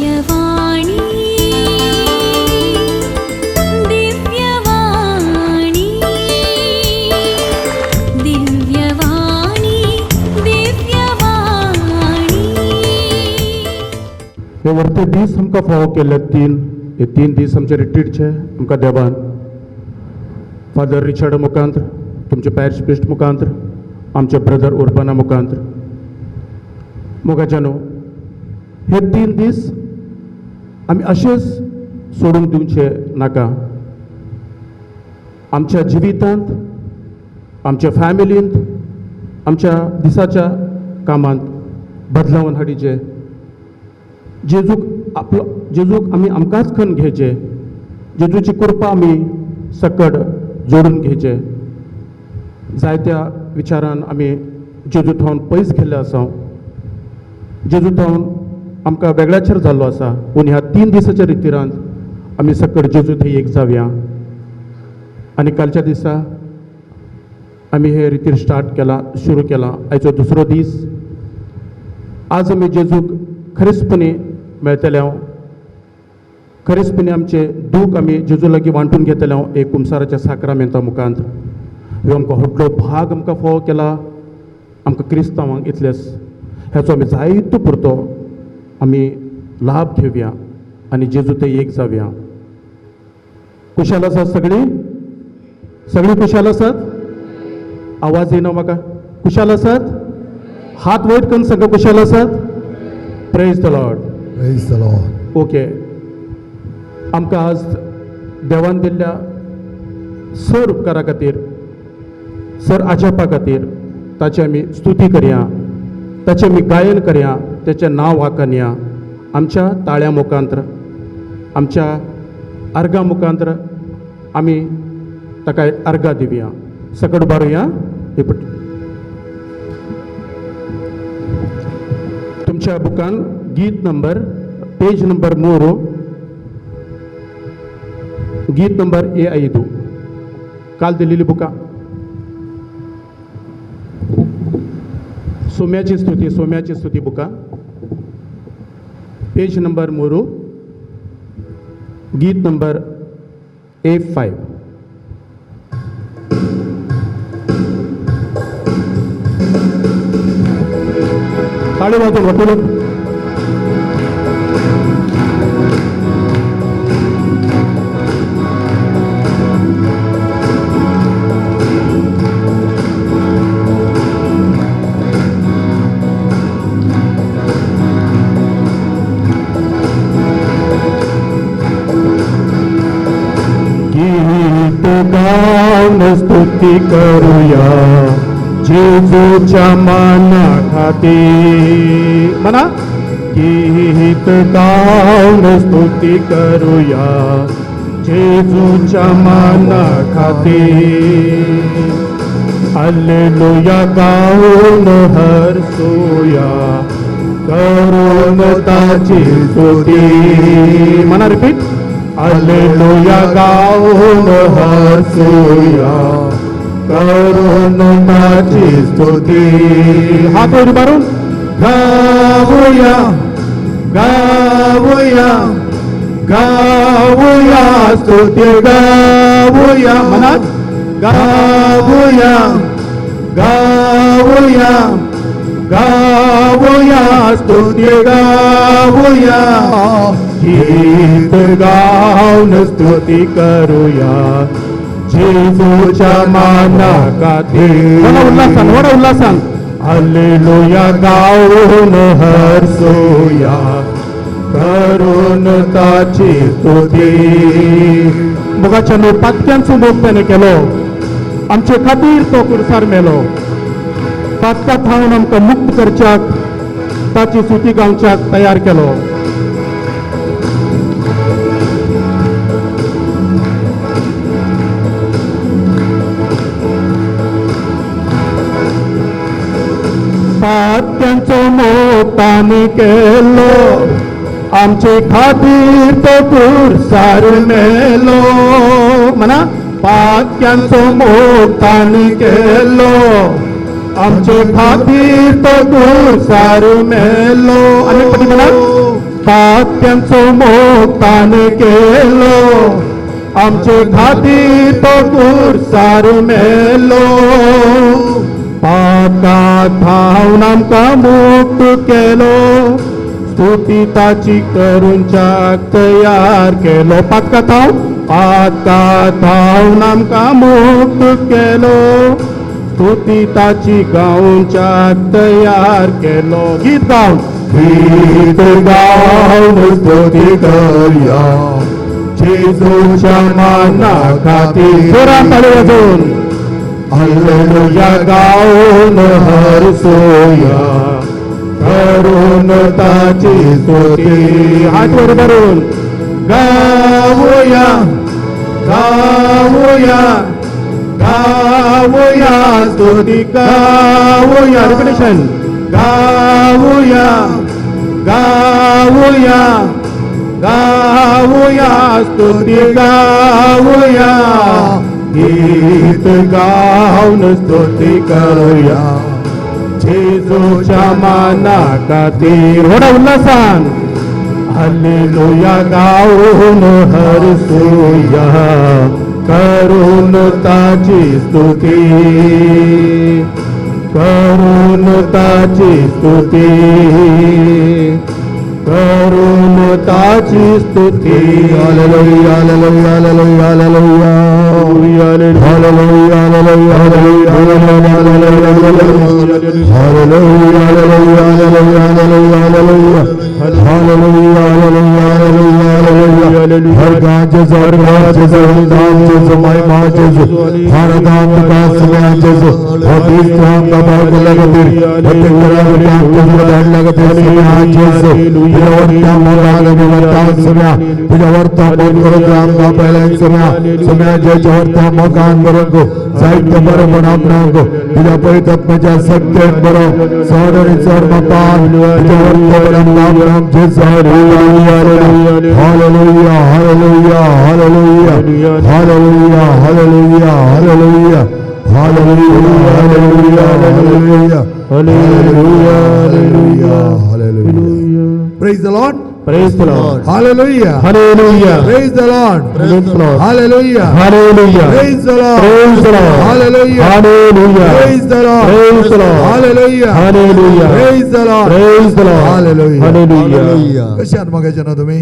दिव्यवाणी, दिव्यवाणी, दिव्यवाणी, दिव्यवाणी. हे वरते दीस आमकां फावो केल्ले तीन, हे 3 दीस आमचे रिट्रीटचे आमकां देवान फादर रिचर्ड मुखांत, तुमचे पॅरिश प्रिस्ट मुखांत, आमचे ब्रदर उर्बाना मुखांत. मोगाच्यानो, हे 3 दीस आमी अशेच सोडून दिवचे नाका. आमच्या जिवितांत, आमच्या फॅमिलींत, आमच्या दिसाच्या कामांत बदलावन हाडीचे. जेजूक आपलो, जेजूक आमी आमकांच खण घेवचे, जेजूची कृपा आमी सकड जोडून घेवचे. जायत्या विचारान आमी जेजू थावन पयस गेल्ले आसा, जेजू थावन आमकां वेगळ्याचेर जाल्लो आसा. पूण ह्या 3 दिसाच्या रितीरांत आमी सकड जेजू थंय एक जावया. आनी कालच्या दिसा आमी हे रितीर स्टार्ट केला, सुरू केला. आयचो दुसरो दीस. आज आमी जेजूक खरेंचपणी मेळटले हांव, खरेंचपणी आमचें दूख आमी जेजू लागीं वांटून घेतले हांव एक कुमसाराच्या साक्रामेंता मुखांत. ह्यो आमकां व्हडलो भाग आमकां फावो केला आमकां क्रिस्तांवांक इतलेच. हेचो आमी जायतो पुरतो आमी लाभ घेवया आनी जेजू ते एक जावया. कुशाल आसात सगळीं? सगळीं कुशाल आसात? आवाज येना म्हाका. कुशाल आसात? हात वयर करून सगळें कुशाल आसात? Praise the Lord. Praise the Lord. Okay, आमकां आज देवान दिल्ल्या सर उपकारा खातीर, सर आजापा खातीर ताची आमी स्तुती करया, ताचें आमी गायन करया, ताचें नांव वाखणया. आमच्या ताळ्या मुखांत्र, आमच्या अर्गां मुखांत्र आमी ताका एक अर्गां दिवया. सकट बारुया. तुमच्या बुकान गीत नंबर, पेज नंबर 3, गीत नंबर ए 5, काल दिलेली बुका. सोम्याची स्तुती, सोम्याची स्तुती बुका, पेज नंबर 3, गीत नंबर ए 5. ताळी वाजून वटून. गीत गाऊन स्तुती करूया जेजूच्या माना खातीर. म्हणा, गीत गाऊन स्तुती करूया जेजूच्या माना खातीर. हालेलुया गाऊन हर्षूया करून ताची स्तुती. म्हणा, रिपीट. हालेलुया गाऊन हर्षूया करून ताची स्तुती. हात वर मारून गाऊया, गाऊया, गाऊया स्तुती गाऊया. म्हणा, गाऊया, गाऊया, गाऊया स्तुती गाऊया. गीत गाऊन स्तुती करूया जेजूच्या माना खातीर. वडा उल्हासान, वडा उल्हासान. हालेलुया गाऊन हर्षूया करून ताची स्तुती. मोगाच्या पातक्यांचो मोग त्याने केलो, आमचे खातीर तो कुर्सार मेलो. पातका थावन आमकां मुक्त करच्याक ताची स्तुती गावच्याक तयार केलो. पातक्यांचो मोग ताणी केलो, आमचे खातीर तो कुर्सार मेलो. म्हणा, पातक्यांचो मोग ताणी केलो, आमचे खातीर तो कुर्सार मेलो. आनी पटी म्हणा, पाप्यांचो मोग ताणें केलो, आमचे खातीर तो कुर्सार मेलो. पापां थावन आमकां मुक्त केलो, स्तुती ताची करूंच्याक तयार केलो. पातका थावन, पातका थावन आमकां मुक्त केलो, स्तुती ताची गावच्याक तयार केलो. गीत गावन, गीत गावन स्तुती करया जेजूच्या माना खातीर. जोरान ताळी वाजोवन हालेलुया गावन हरसोया, करून ताची स्तुती. हात वर करून गाऊया, गाऊया, गाऊया स्तुती गाऊया. रिपिटेशन. गाऊया, गाऊया, गाऊया स्तुती गाऊया. गीत गाऊन स्तुती करूया जेजूच्या माना खातीर. व्हडा उल्हासान हालेलुया गाऊन हरसुया, करून ताची स्तुती, करून ताची स्तुती, करून ताची स्तुती. Hallelujah, hallelujah, hallelujah, hallelujah. Hallelujah, hallelujah, hallelujah, hallelujah, hallelujah, hallelujah, hallelujah, hallelujah. Hallelujah, hallelujah, hallelujah, hallelujah. हर गां जेजू, हर गां जेजू, हर नाम जेजू, महिमा जेजू, हर दाम का समय जेजू, और बीस नाम का भाग लगतिर, और तेरा काम जेजू दान लगतिर समय जेजू, तुझ्या वरता मोगान वरता समय, तुझ्या वरता मोग करून आमकां पयल्यान समय, समय जेच्या वरता मोगान बरोवंक जायते बरोबर आपणाक तुझ्या पवित्र सत्य बरो चड आनी चड बापान तुझ्या वरता बरं जेजू. Hallelujah, hallelujah, hallelujah, hallelujah, hallelujah, hallelujah, hallelujah, hallelujah, hallelujah, hallelujah, hallelujah, hallelujah. Praise the Lord. Praise the Lord. Hallelujah. Hallelujah. Praise the Lord. Praise the Lord. Hallelujah. Hallelujah. Praise the Lord. Praise the Lord. Hallelujah. Hallelujah. Praise the Lord. Praise the Lord. Hallelujah. Hallelujah. Praise the Lord. Praise the Lord. Hallelujah. Hallelujah. कशी आहात मगाचे ना तुम्ही?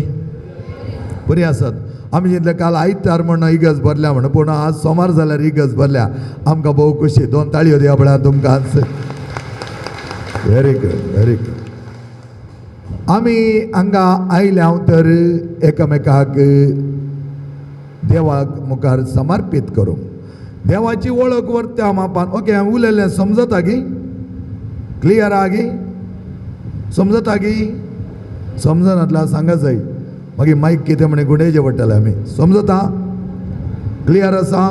बरी आसात. आमी चिंतलें काल आयतार म्हण इगर्ज भरल्या म्हण, पूण आज सोमार जाल्यार इगर्ज भरल्या. आमकां भोव खुशी. दोन ताळयो दिया पळया तुमकां. Very good, very good. आमी हांगा आयल्या हांव तर एकामेकाक देवाक मुखार समर्पीत करूंक, देवाची वळख व्हरता मापान. ओके, हांवें उलयलें समजता गी? क्लियर आहा गी? समजता गी? समजनातल्यार सांगा जाय, मागीर मायक कितें म्हणे गुंडेचे पडटले आमी. समजता? क्लियर आसा?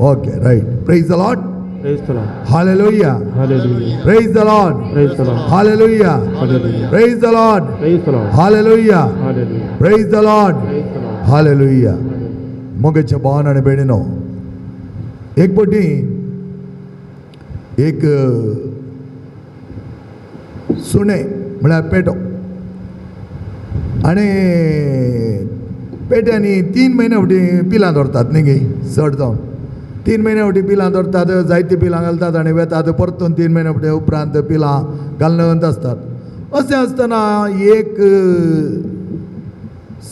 Okay, right. Praise the Lord. Praise the Lord. Hallelujah. Hallelujah. Praise the Lord. Praise the Lord. Hallelujah. Hallelujah. Praise the Lord. Praise the Lord. Hallelujah. Hallelujah. Praise the Lord. Praise the Lord. Hallelujah. मोगेच्या भावान आनी भयणीनो, एक पटी एक सुणें म्हळ्यार पेटो आनी पेट्यांनी 3 म्हयने फावटी पिलां दवरतात न्ही गे? चड जावन 3 म्हयने फावटी पिलां दवरतात, जायतीं पिलां घालतात आनी वेतात, परतून 3 म्हयने फावटी उपरांत पिलां घालून आसतात. अशें आसतना एक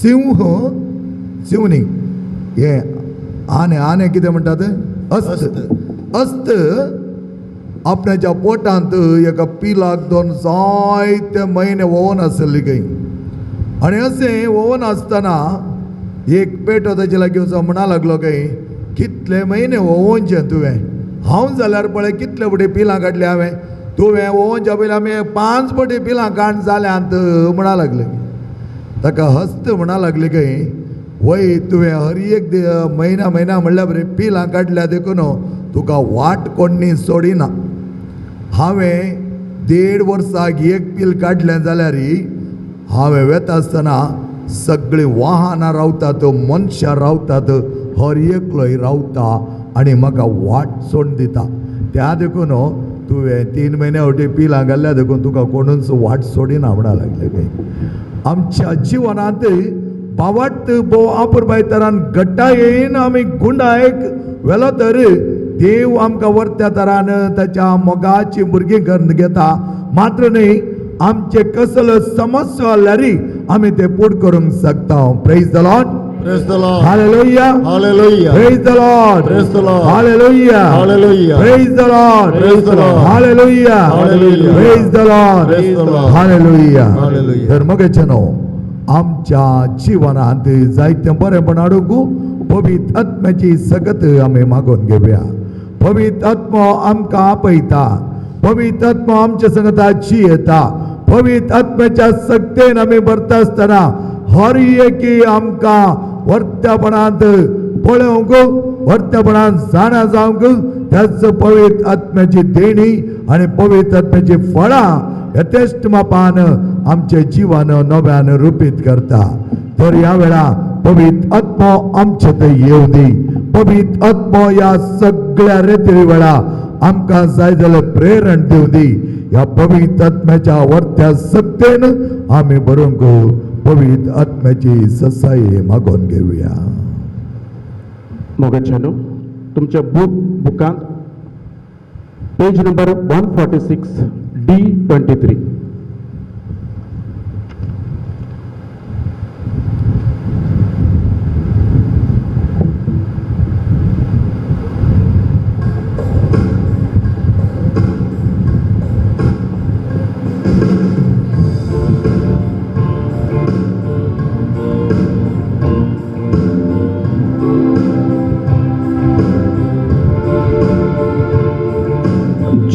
सिंह, सिंह न्ही हें आने, आने कितें म्हणटात, अस्त, अस्त आपणाच्या पोटांत एका पिलाक दोन जायते म्हयने व्होवन आसली खंय. आनी अशें व्होवन आसतना एक पेटो ताचे लागीं वचून म्हणा लागलो खंय, कितले म्हयने व्होवोनचें तुवें? हांव जाल्यार पळय कितले फावटी पिलां काडलीं हांवें, तुवें व्होवोनच्या पयलीं आमी 5 फावटी पिलां काड जाल्यांत म्हणा लागले. ताका हस्त म्हणा लागले खंय, वय तुवें हर एक म्हयन्या म्हयन्या म्हणल्यार बरें पिलां काडल्या देखून तुका वाट कोण्णी सोडिना. हांवें 1.5 वर्साक एक पील काडलें जाल्यार हांवें वेता आसतना सगळीं वाहनां रावतात, मनशां रावतात, हर एकलोय रावता आनी म्हाका वाट सोडून दिता. त्या देखून तुवें 3 म्हयन्या फावटी पिलां घाल्ल्या देखून तुका कोणूच वाट सोडिना म्हणा लागले खंय. आमच्या जिवनांत बावाट भोव आपुरबाय तरान घट्टायेन आमी गुंडायक व्हेलो तर देव आमकां वर्त्या तरान ताच्या मोगाची भुरगीं करून घेता. मात्र न्ही, आमचे कसलो समस्या आसल्यार आमी ते पूड करूंक शकता. Praise the Lord. Praise the Lord. Hallelujah. Hallelujah. Praise the Lord. Praise the Lord. Hallelujah. Hallelujah. Praise the Lord. Praise the Lord. Hallelujah. Hallelujah. Praise the Lord. Praise the Lord. Hallelujah. Hallelujah. तर मगेचे न्हू आमच्या जिवनांत जायतें बरेंपण हाडूंक पवित्र आत्म्याची सगत आमी मागून घेवया. पवित्र आत्मो आमकां आपयता, पवित्र आत्मो आमच्या संगता जियेता. पवित्र आत्म्याच्या सक्तेन आमी भरता आसतना हर एकी आमकां वर्त्यापणांत पळोवंक, वर्त्यापणांत जाणा जावंक त्याच पवित्र आत्म्याची देणी आनी पवित्र आत्म्याची फळां यथेश्ट मापान आमचे जिवन नव्यान रुपीत करता. तर ह्या वेळा पवित्र आत्मो आमचे थंय येवं दी. पवित्र आत्मो ह्या सगळ्या रेत्री वेळा आमकां जाय जाल्यार प्रेरण दिवं दी. ह्या पवित्र आत्म्याच्या वर्त्या सक्तेन आमी बरोवंक पवित्र आत्म्याची ससाई मागोवन घेवया. मोगाच्या न्हू तुमच्या बुकांत page number 146 D 23.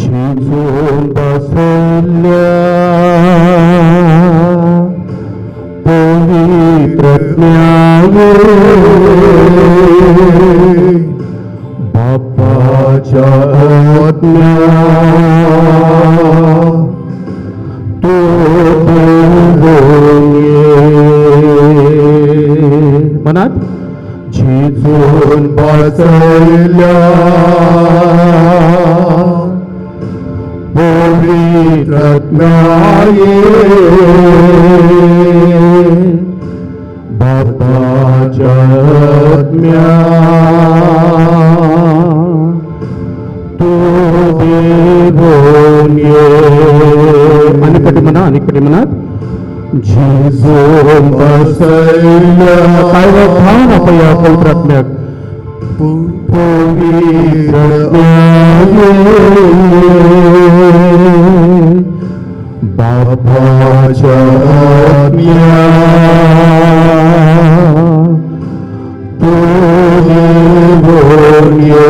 झिजून बसल्या पवित्र ज्ञाये बापाच्या आज्ञा तो देवोन ये. मनात झिजून बसल्या पवित्र आत्म्याये बापाच्या आत्म्या तू देवोन ये. अनेक पटी म्हणा, अनेक पटी म्हणा. झिजून बसल्या काय भाव आपल्या पवित्र आत्म्याक पवित्र बापाच्या आत्म्या तू देवोन ये.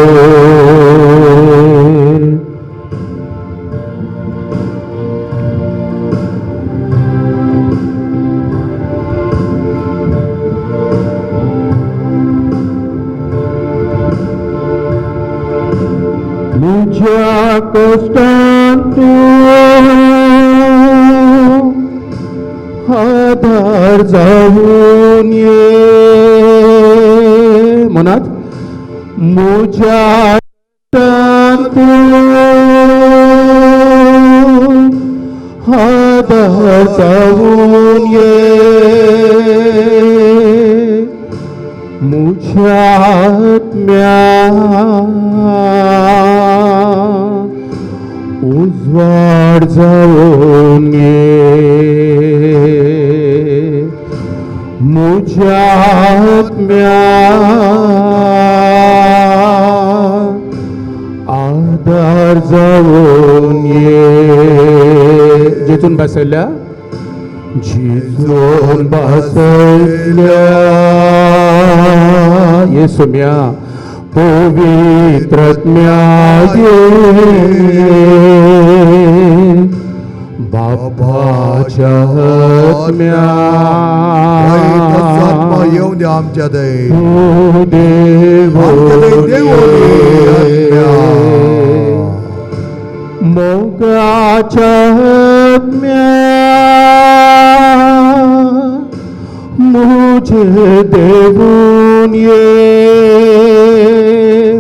मुझ्या कष्टांत आधार जाऊन ये. मनात मुझ्या कष्टांत आधार जाऊन ये. मुझ्या आत्म्या उजवाड जाऊन ये. मुझ्या आत्म्या आधार जाऊन ये. जेजून बसल्या झिजून बसल्या येसुम्या पवित्र आत्म्या ये बापाच्या आत्म्या आत्मा येवं द्या आमच्या थंय. तू देव आमच्या थंय देव आत्म्या. मोगाच्या आत्म्या मुझे देवून ये.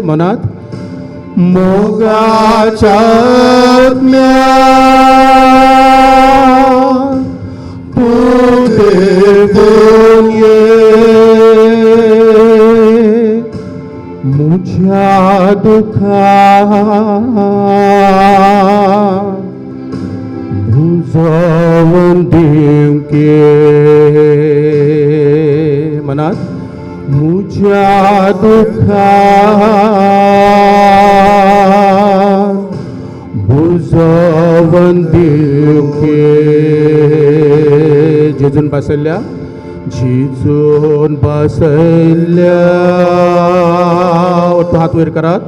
मनात मोगाच्या आत्म्या तू देवून ये मुझ्या दुखा भुजवन दिवके मनात मुझ्या दुखा भुजवन दिवके झिजून बसल्या झिजून बसल्या ओटो हात वयर करात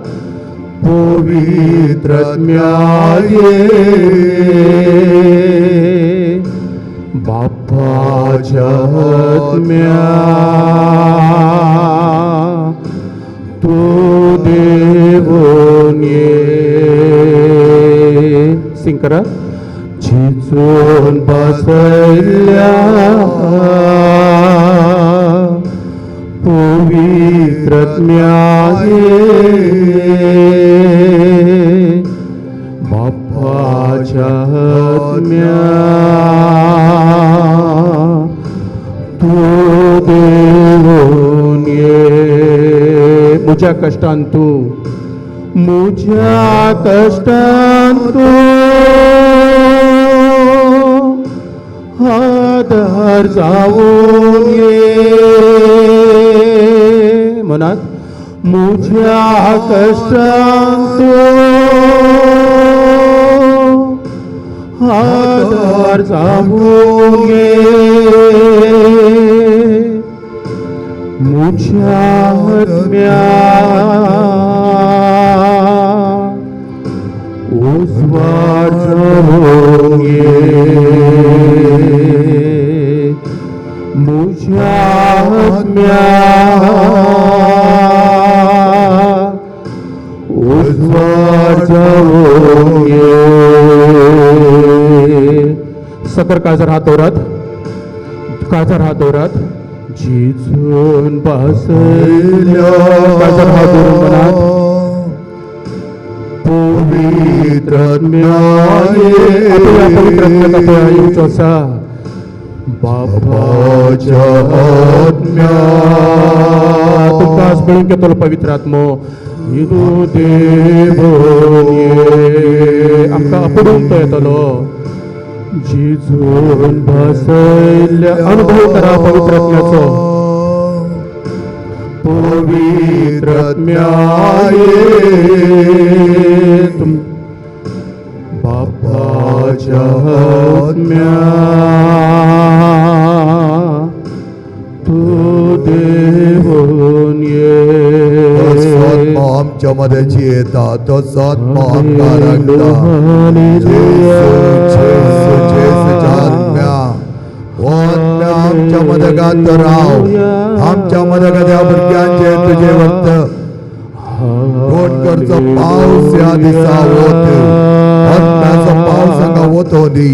पवित्र आत्म्याये बापाच्या आत्म्या तूं देवून ये सिंग करा झिजून बसल्या पवित्र आत्म्याये बापाच्या आत्म्या तूं देवून ये मुझ्या कश्टान तूं मुझ्या कश्टान तूं आदार जावन ये मनात मुझ्या कश्टान तूं आदार जावन ये मुझ्या आत्म्या उजवाड जावन ये मुझ्या आत्म्या उजवाड जावन ये सकर काळजार हात दवरात काळजार हात दवरात झिजून बसल्या काळजार हात दवरून मनात पवित्र आत्म्याये आपल्या पवित्र आत्म्याक आपल्या येवचो आसा बापाच्या आत्म्या तुमकां आज मेळूंक येतलो पवित्र आत्मो तूं देवून ये आमकां अपुडूंक तो येतलो झिजून बसयल्ल्या अनुभव करा पवित्र आत्म्याचो पवित्र आत्म्याये तुम बापाच्या आत्म्या तूं देवून ये तोच आत्मा आमच्या मध्ये जियेता, तोच आत्मा आमकां राखता. जेजू, जेजू, जेजूच्या आत्म्या, हो आत्म्या आमच्या मदगात राव. आमच्या मदगात ह्या भुरग्यांचे तुजे वक्त गोड करचो पावस ह्या दिसा वत. आत्म्याचो पावस हांगा वतो दी.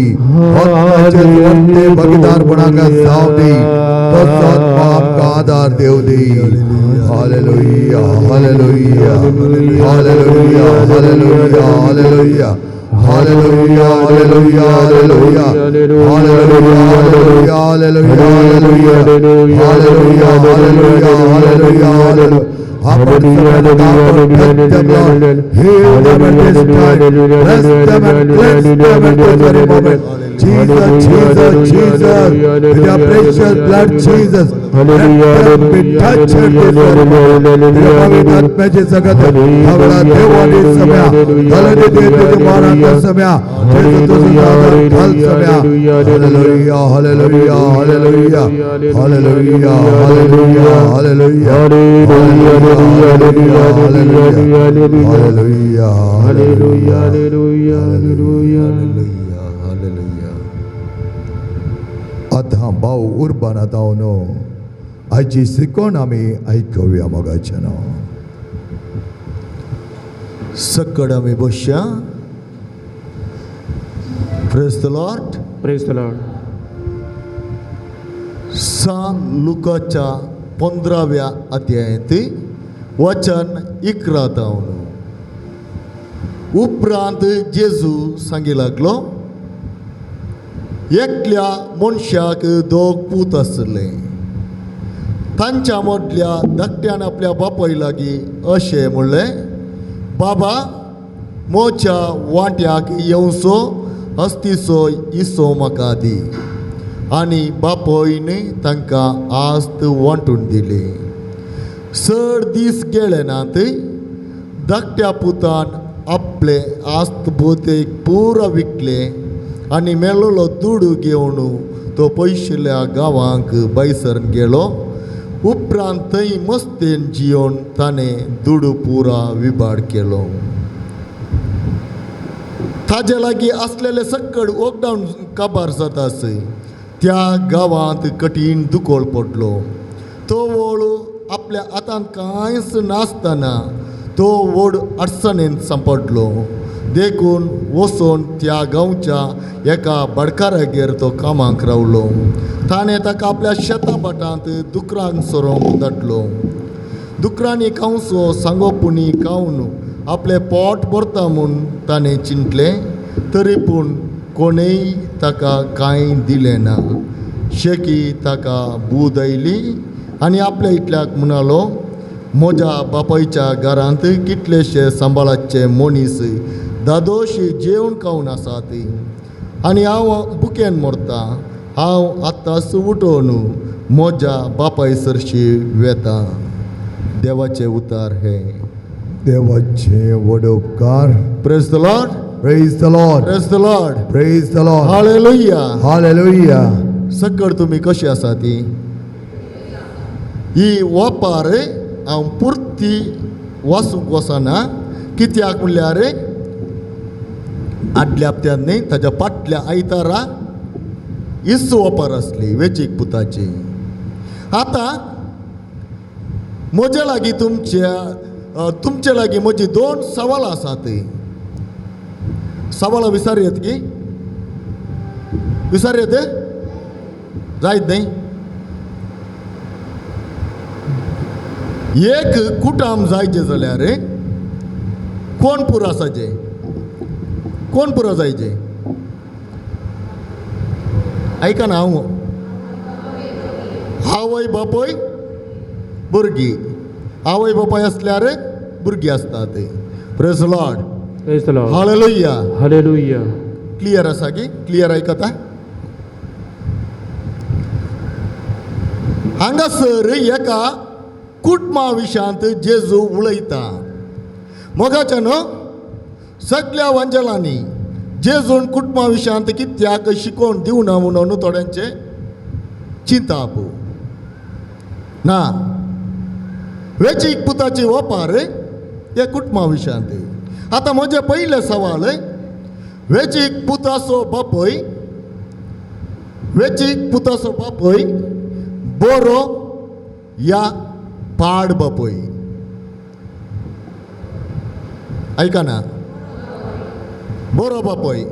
आत्म्याचे वरते भागीदारपणाक जावं दी. तोच आत्मा आमकां आदार देव दी. Hallelujah, hallelujah, hallelujah, hallelujah, hallelujah, hallelujah, hallelujah, hallelujah, hallelujah, hallelujah, hallelujah, hallelujah, hallelujah, hallelujah, hallelujah. आपण सगळ्यांना आपण touch them, Lord. Heal them at this time. Bless them and cleanse them at this very moment. Jesus, Jesus, Jesus, with your precious blood, Jesus, let them be touched at this very moment. तुझ्या पवित्र आत्म्याची सगत ह्या देवाने सम्या घालने दे तुझ्या मारांत सम्या जेजू तुझं आधार घाल सम्या. Hallelujah, hallelujah, hallelujah, hallelujah, hallelujah, hallelujah, hallelujah, hallelujah, hallelujah, hallelujah, hallelujah. Hallelujah, hallelujah. आतां भाऊ उर्बान आतां न्हू आयची शिकवण आमी आयकुया मोगाचें न्हू. सकड आमी बसया. Praise the Lord. Praise the Lord. सान लुकाच्या 15व्या अध्यायांत वचन 11 जावन उपरांत जेजू सांगी लागलो. एकल्या मनशाक दोग पूत आसले. तांच्या मदल्या धाकट्यान आपल्या बापाय लागीं अशें म्हणलें, बाबा म्हज्या वांट्याक येवचो हस्तीचो इसो म्हाका दी. आनी बापयन तांकां आस्त वांटून दिली. चड दीस गेले नात, धाकट्या पुतान आपले आस्त भोवतेक पुरो विकले आनी मेळिल्लो दुडू घेवन तो पयशिल्ल्या गांवांक बैसर गेलो. उपरांत थंय मस्तेन जियोन ताणें दुडू पुरा विबाड केलो. ताजे लागीं आसलेले सक्कड वखदान काबार जाता आसय. त्या गांवांत कठीण दुकोळ पडलो. तो व्हड आपल्या हातांत कांयच नासतना तो व्हड अडचणेंत सांपडलो. देखून वचून त्या गांवच्या एका बडकारागेर तो कामाक रावलो. ताणें ताका आपल्या शेता भाटांत दुकरांक सोरोवंक धाडलो. दुकरांनी खावचो सांगोपुणी खावन आपलें पोट भरता म्हूण ताणें चिंतलें, तरी पूण कोणेय ताका कांय दिलें ना. शेकी ताका बूद आयली आनी आपल्या इतल्याक म्हणालो, म्हज्या बापायच्या घरांत कितलेशे सांबाळाचे मनीस दादोशी जेवण खावन आसात आनी हांव बुकेन मरता. हांव आतांच उठोवन म्हज्या बापाय सरशी वेता. देवाचे उतार हे. देवाचे व्हड उपकार. Praise the Lord. Praise the Lord. Praise the Lord. Praise the Lord. Hallelujah. Hallelujah. सकड तुमी कशी आसा ती ही वापार हांव पुर्ती वाचूंक वचना, कित्याक म्हणल्यार आदल्या हप्त्यांत न्ही ताच्या फाटल्या आयतारा हीच वापर आसली वेचीक पुताची. आतां म्हजे लागीं तुमचे लागीं म्हजी दोन सवालां आसात. सवालां विचारयत की विचारयत जायत न्ही. एक कुटाम जायचें जाल्यार कोण पुरो आसाचें, कोण पुरो जायचें? आयकना हांव. आवय बापूय भुरगीं. आवय बापूय आसल्यार भुरगीं आसतात. Praise Lord. Praise the Lord. Hallelujah. Hallelujah. Clear आसा की? क्लियर आयकता? हांगासर एका कुटुंबा विशयांत जेजू उलयता. मोगाच्या न्हू सगल्या वांजेलांनी जेजून कुटुंबा विशयांत कित्याक शिकोवन दिवना म्हणून थोड्यांचें चिंताप ना. वेचीक पुताची ओपार हे कुटुंबा विशयांत. आतां म्हजें पयलें सवाल, वेचीक पुताचो बापूय, वेचीक पुताचो बापूय बरो या पाड बापूय? आयकना? बरो बापूय.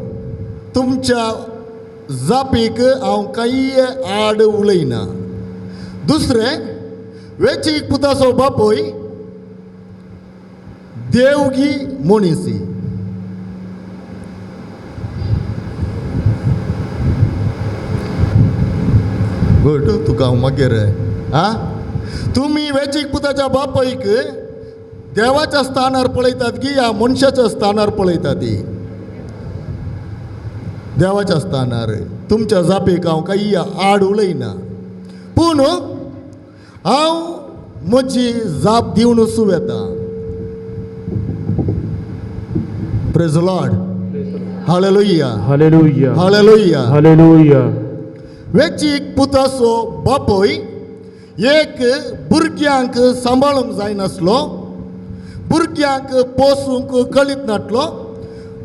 तुमच्या जापीक हांव कांय आड उलयना. दुसरें, वेचीक पुताचो बापूय देवगी मनीसी. गुड, तुका हांव मागीर आं तुमी वेचीक पुताच्या बापायक देवाच्या स्थानार पळयतात की ह्या मनशाच्या स्थानार पळयतात? ती देवाच्या स्थानार. तुमच्या जापीक हांव कांय आड उलयना, पूण हांव म्हजी जाप दिवन सुव येता. Praise Lord. Hallelujah. Hallelujah. Hallelujah. Hallelujah. वेचीक पुताचो बापूय एक भुरग्यांक सांबाळूंक जायनासलो, भुरग्यांक पोसूंक कळीत नासलो,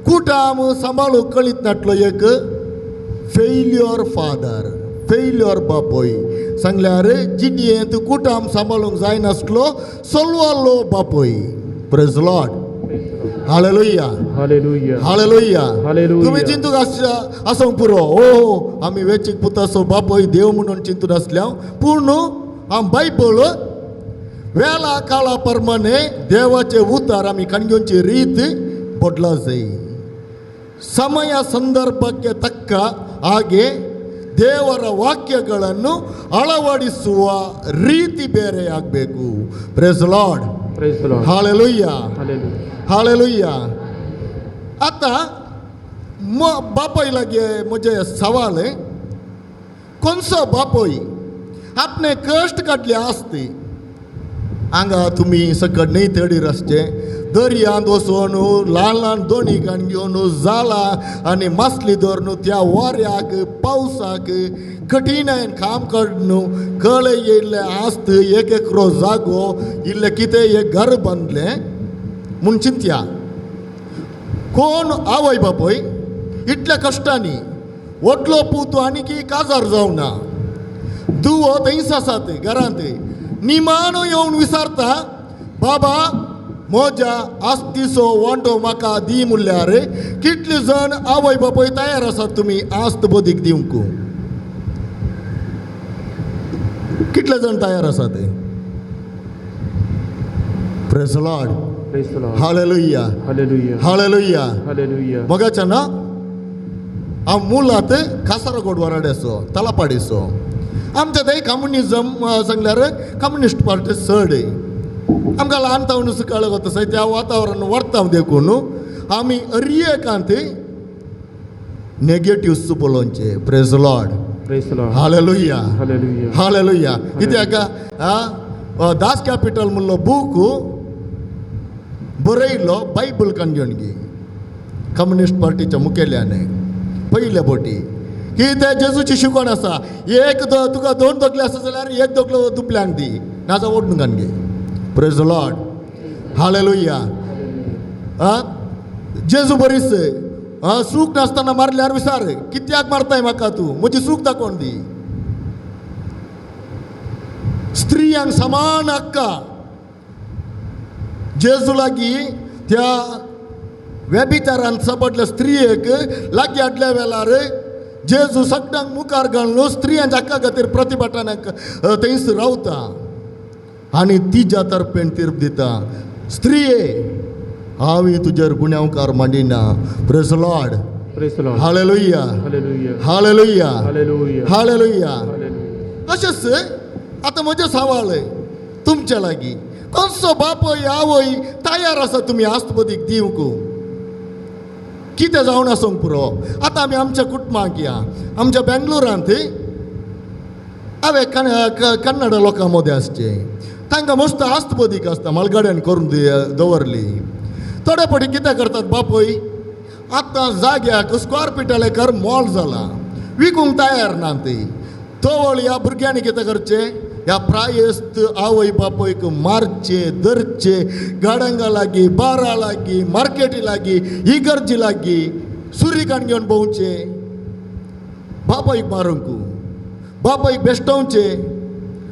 कुटाम सांबाळूंक कळीत नासलो, एक फेल्युअर फादर, फेल्युअर बापूय. सांगल्यार जिणयेंत कुटाम सांबाळूंक जायनासलो सोलवालो बापूय. Praise Lord. Hallelujah. Hallelujah. Hallelujah. Hallelujah. तुमी चिंतूंक आसूंक पुरो, ओ आमी वेचीक पुताचो बापूय देव म्हणून चिंतून आसल्या, पूण आम बायबल वेळा काळा प्रमाणे देवाचे उतार आमी कणगेवची रीत बदला जाय. समया संदर्भाक तक्का ಹಾಗೆ ದೇವರ ವಾಕ್ಯಗಳನ್ನು ಅಳವಡಿಸುವ ರೀತಿ ಬೇರೆಯಾಗಬೇಕು. Praise Lord. Praise the Lord. Hallelujah. Hallelujah. Hallelujah. आतां बापय लागीं म्हजें सवाल, कोणसो बापय आपणे कश्ट काडले आसती, हांगा तुमी सकट न्हय तडीर आसचे, दर्यांत वचून ल्हान ल्हान दोणी काण घेवन जालां आनी मासली धरून त्या वाऱ्याक पावसाक कठीणायेन काम काडून कळे येयल्लें आसत एक एकरो जागो इल्लें कितें एक घर बांदलें म्हूण चिंतया. कोण आवय बापूय इतल्या कश्टांनी व्हडलो पूत आनी की काजार जावना, दुवो थंयच आसात घरांत, निमाणो येवन विचारता, बाबा म्हज्या आस्तीचो वांटो म्हाका दी म्हणल्यार कितले जाण आवय बापूय तयार आसात तुमी आस्त बदीक दिवंक? कितले जाण तयार आसात? Praise Lord. Praise the Lord. Hallelujah. Hallelujah. Hallelujah. Hallelujah. मोगाच्या ना हांव मुलात कासारगोड वराड्याचो तलापाडीचो. आमच्या थंय कम्युनिजम सांगल्यार कम्युनिस्ट पार्टी चड. आमकां ल्हान तावन कळत आसा त्या वातावरण व्हरता देखून आमी अरिएकांत नेगेटिव्स पळोवचे. Praise Lord. Praise the Lord. Hallelujah. Hallelujah. Hallelujah. कित्याक दास कॅपिटल म्हणलो बूक बरयलो बायबल काण घेवन कम्युनिस्ट पार्टीच्या मुखेल्याने पयले बोटी की ते जेजूची शिकवण आसा, एक तुका दोन दोगले आसा जाल्यार एक दोगलो दुबल्यांक दी, नाजा ओडून घे. Praise Lord. Hallelujah. जेजू बरीच सूख नासतना मारल्यार विचार, कित्याक मारताय म्हाका तूं, म्हजी सूख दाखोवन दी. स्त्रियांक समान हक्का जेजू लागीं त्या व्यभिचारान सापडल्या स्त्रियेक लागीं हाडल्या वेळार जेजू सगळ्यांक मुखार घालून स्त्रियांच्या हक्का खातीर प्रतिभटनाक थंयस रावता आनी तिज्या तर्फेन तीर्प दिता, स्त्रिये हांवें तुजेर गुन्यांवकार मांडिना. Praise Lord. Praise the Lord. Hallelujah. Hallelujah. Hallelujah. Hallelujah. Hallelujah. Hallelujah. अशेंच आतां म्हजें सवाल तुमच्या लागीं, कोणसो बापय आवय तयार आसा तुमी आस्तबदीक दिवंक? कितें जावन आसूंक पुरो. आतां आमी आमच्या कुटुंबाक या, आमच्या बेंगलोरांत हांवें कन्नड लोकां मदें आसचें, तांकां मस्त आस्तबदीक आसता, मालगाड्यान करून दवरली. थोडे फावटी कितें करतात बापूय, आतां जाग्याक स्क्वेर फिटाले कर मॉल जाला, विकूंक तयार ना ती. तवळ ह्या भुरग्यांनी कितें करचें, ह्या प्रायस्त आवय बापूयक मारचे धरचे, गाडंगा लागीं, बारा लागीं, मार्केटी लागीं, इगर्जी लागीं सुरी काण घेवन भोंवचे, बापायक मारूंक, बापायक बेश्टोवचे,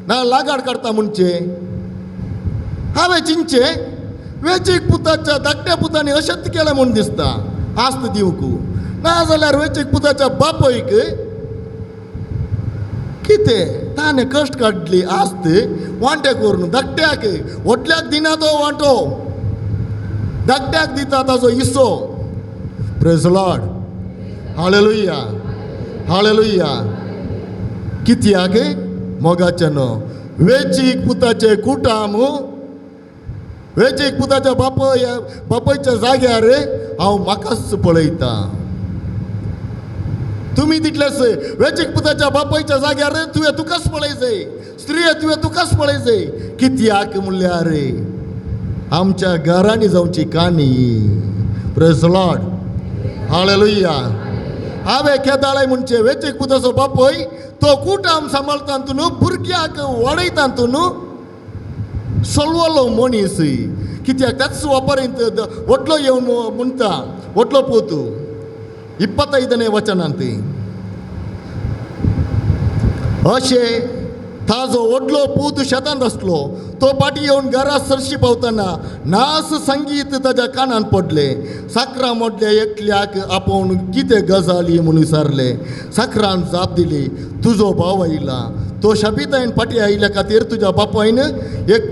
ना लागाड काडटा म्हणचे. हांवें चिंतचें वेचीक पुताच्या धाकट्या पुतांनी अशेंच केलें म्हूण दिसता आस्त दिवंक, ना जाल्यार वेचीक पुताच्या बापयक कितें ताणें कश्ट काडली आस्त वांटे करून धाकट्याक, व्हडल्याक दिना तो वांटो, धाकट्याक दिता ताजो हिस्सो. Praise Lord. Hallelujah. Hallelujah. कित्याक मोगाचें न्हू वेचीक पुताचें कुटाम, वेचीक पुताच्या बापय बापयच्या जाग्यार हांव म्हाकाच पळयतां. तुमी तितलेच वेचीक पुताच्या बापयच्या जाग्यार तुवें तुकाच पळयचें, स्त्रिये तुवें तुकाच पळयचें. कित्याक म्हणल्यार आमच्या घरांनी जावची काणी. Praise Lord. Hallelujah. हांवें केदाळाय म्हणचें वेचीक पुताचो बापय तो कुटाम सांबाळटा न्हू, भुरग्याक वाडयता न्हू, सलवलो मनीस. कित्याक त्याच वापरींत व्हडलो येवन म्हणटा, व्हडलो पूत 25ನೇ वचनांत अशें ताजो व्हडलो पूत शेतांत आसलो, तो फाटीं येवन घरा सरशी पावतना नास संगीत ताज्या कानान पडलें. साकरां मोडल्या एकल्याक आपोवन कितें गजाली म्हूण विचारलें. साकरान जाप दिली, तुजो भाव आयला, तो शाबितायन फाटीं आयिल्ल्या खातीर तुज्या बापायन एक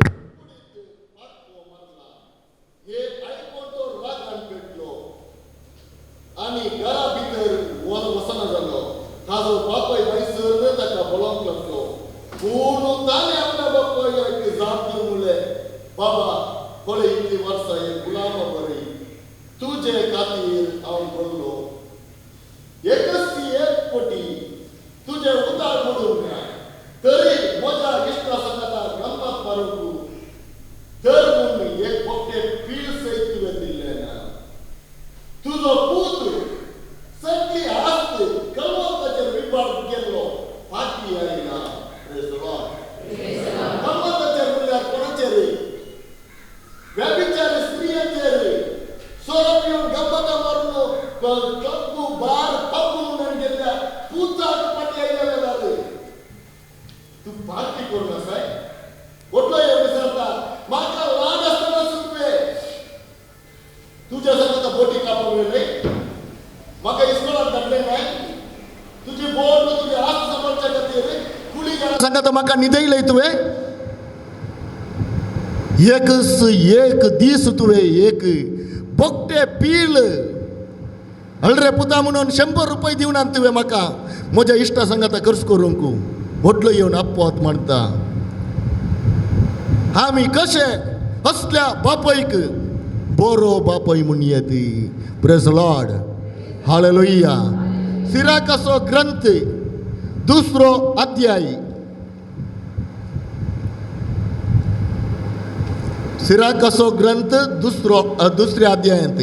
आनी घरा भितर वचना जालो. पूण ताणें आपल्या बापायक जाप दिवन म्हणलें, बाबा पळय इतलीं वर्सां एक गुलामा बरी तुजे खातीर हांव पडलो, एकच एक कोटी तुजें उतार मोडूंक ना, तरी म्हज्या इश्टा सांगाता गमत मारूंक तर म्हूण एक बोकटे पीळ सयत तुवें दिल्लें ना. तुजो पूत सगळी आस्त कलवंताचेर विभाग केल्लो फाटी आयला. कलवंताचेर म्हणल्यार कोणाचेर? व्यभिचार स्त्रियांचेर, सोरो पिवन गमतां मारून क्लब बार पब म्हणून गेल्ल्या पुताक फाटी आयल्या जाल्यार तूं पार्टी करून आसाय. व्हडलो येवन विचारता, म्हाका ल्हान आसतना तुवें तुज्या सांगाता बोटी कापूंक मेळ्ळी, म्हाका इस्कोलाक धाडलें नाय, तुजी बोट तुजी आस्त सांबाळच्या खातीर कुळीगरां सांगाता म्हाका न्हिदयलें तुवें. एकच एक दीस तुवें एक बोकटे पील हळरे पुता म्हणून 100 रुपये दिवन आनी तुवें म्हाका म्हज्या इश्टा सांगाता खर्च करूंक. व्हडलो येवन अपवाद मानता. आमी कशे असल्या बापयक बरो बापय म्हूण येत. Praise Lord, hallelujah. सिराकाचो ग्रंथ 2 अध्याय, सिराकाचो ग्रंथ 2 अध्यायांत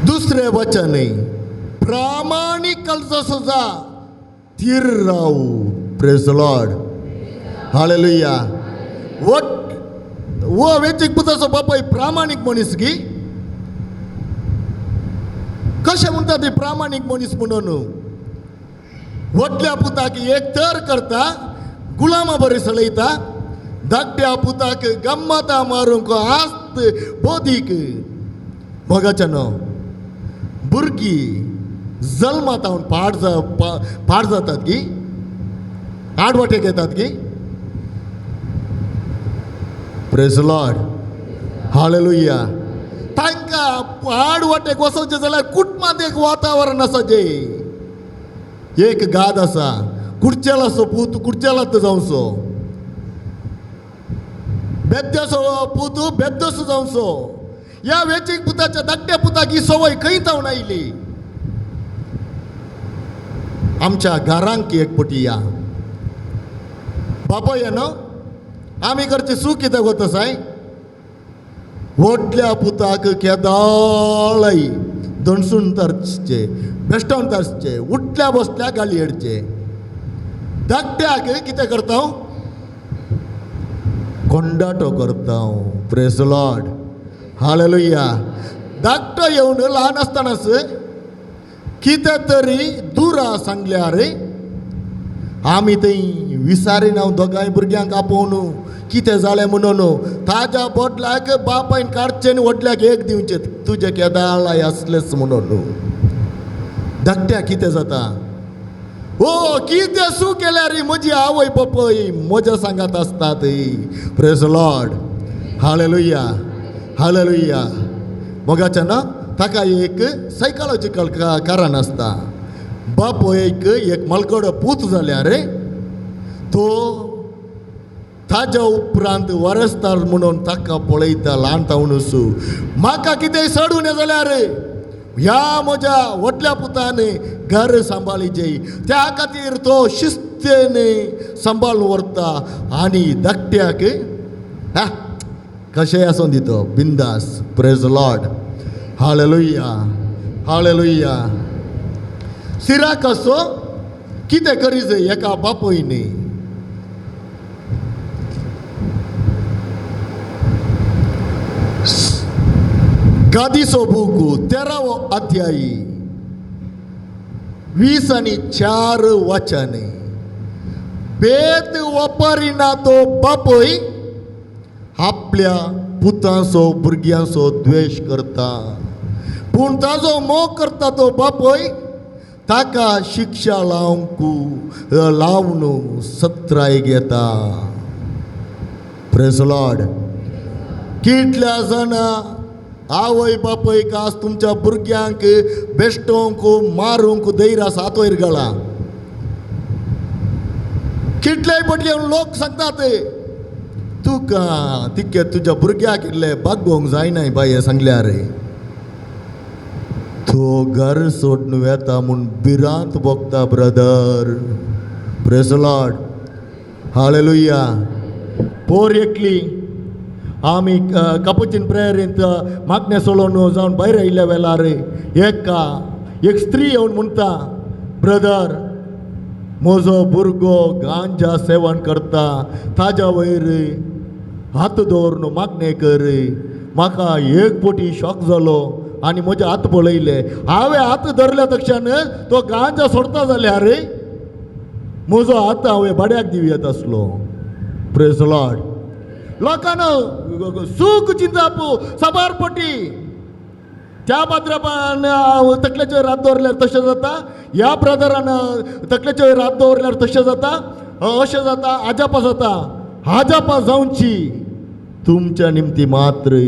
2 वचन, प्रामाणीक कलजो जा थीर रावू. Praise Lord, hallelujah. What वो वेचीक पुताचो बापाय प्रामाणीक मनीस गी? कशें म्हणटा ती प्रामाणीक मनीस म्हणून? व्हडल्या पुताक एक तर करता, गुलामा बरी चलयता, धाकट्या पुताक गम्मतां मारूंक आस्त बोधीक. मोगाच्यानो, भुरगीं जल्मात हांव पाड जातात गी, आडवाटेक येतात गी. Praise Lord, hallelujah. तांकां आडवाटेक वचोवचें जाल्यार कुटुंबांत एक वातावरण आसा, जें एक गाद आसा, कुडचेलाचो पूत कुडचेलात जावचो, बेद्द्याचो पूत बेद्दोसो जावचो. ह्या वेचीक पुताच्या धाकट्या पुताक ही संवय खंय जावन आयली? आमच्या घरांक एक पटी या बापाय न्हू, आमी करची चूक कित्याक वता साय? व्हडल्या पुताक केदाळय दणसून तरचे, बेश्टोवन तरचे, उठल्या बसल्या गाली हेडचे. धाकट्याक कितें करता? कोंडाटो करता. Praise Lord, hallelujah. धाकटो येवन ल्हान आसतनाच कितें तरी दुरा सांगल्यार आमी थंय विसारीन हांव दोगांय भुरग्यांक आपोवन कितें जालें म्हणून ताज्या बोटल्याक बापायन काडचें आनी व्हडल्याक एक दिवचें, तुजें केदाळाय आसलेंच म्हणून. धाकट्याक कितें जाता? ओ कितें सू केल्यार म्हजी आवय बापूय म्हज्या सांगात आसतात. प्रेज लॉर्ड, हालेलुया, हालेलुया. मोगाच्या ना ताका एक सायकोलॉजिकल कारण आसता. बापूयक एक मलगडो पूत जाल्यार तो ताज्या उपरांत वरसदार म्हणून ताका पळयता ल्हान तावनूस. म्हाका कितेंय चडून जाल्यार ह्या म्हज्या व्हडल्या पुतान घर सांबाळीचे, त्या खातीर तो शिस्तेन सांबाळून व्हरता. आनी धाकट्याक हा कशेंय आसूं दी तो बिंदास. प्रेज लॉर्ड, हालेलुया, हालेलुया. सिराकाचो कितें करी जाय एका बापूयनी? गादीचो बूक 13वो अध्याय 20 आनी 4 वचन. भेद वापरिना तो बापूय आपल्या पुतांचो भुरग्यांचो द्वेश करता, पूण ताजो मोग करता तो बापूय ताका शिक्षा लावंक लावन सत्राय घेता. Praise Lord. कितल्या जाणां आवय बापयक आज तुमच्या भुरग्यांक बेश्टोंक मारूंक धैर्य आसा हात वयर घाला. कितलेय पटले लोक सांगतात तुका तिके तुज्या भुरग्याक इल्ले बागोवंक जायनाय बाये सांगल्यार. तो घर सोडून वेता म्हूण भिरांत भोगता ब्रदर. प्रेज लॉर्ड, हालेलुया. पोर एकली आमी कपुचीन प्रेयरींत मागणें सोडून जावन भायर आयिल्ल्या वेळार एक स्त्री येवन म्हणटा, ब्रदर म्हजो भुरगो गांजा सेवन करता, ताज्या वयर हात दवरून मागणें कर. म्हाका एक पोटी शॉक जालो आनी म्हजे हात पळयले. हांवें हात धरल्या तक्षण तो गांजा सोडता जाल्यार म्हजो हात हांवें बड्याक दिवं येत आसलो. प्रेज लॉर्ड. लोकांनो सूख चिंताप साबार पटी त्या पात्रापान तकलेचेर हात दवरल्यार तशें जाता, ह्या ब्रदरान तकलेचेर हात दवरल्यार तशें जाता, अशें जाता, आजापा जाता. आजापा जावची तुमच्या निमती मात्र.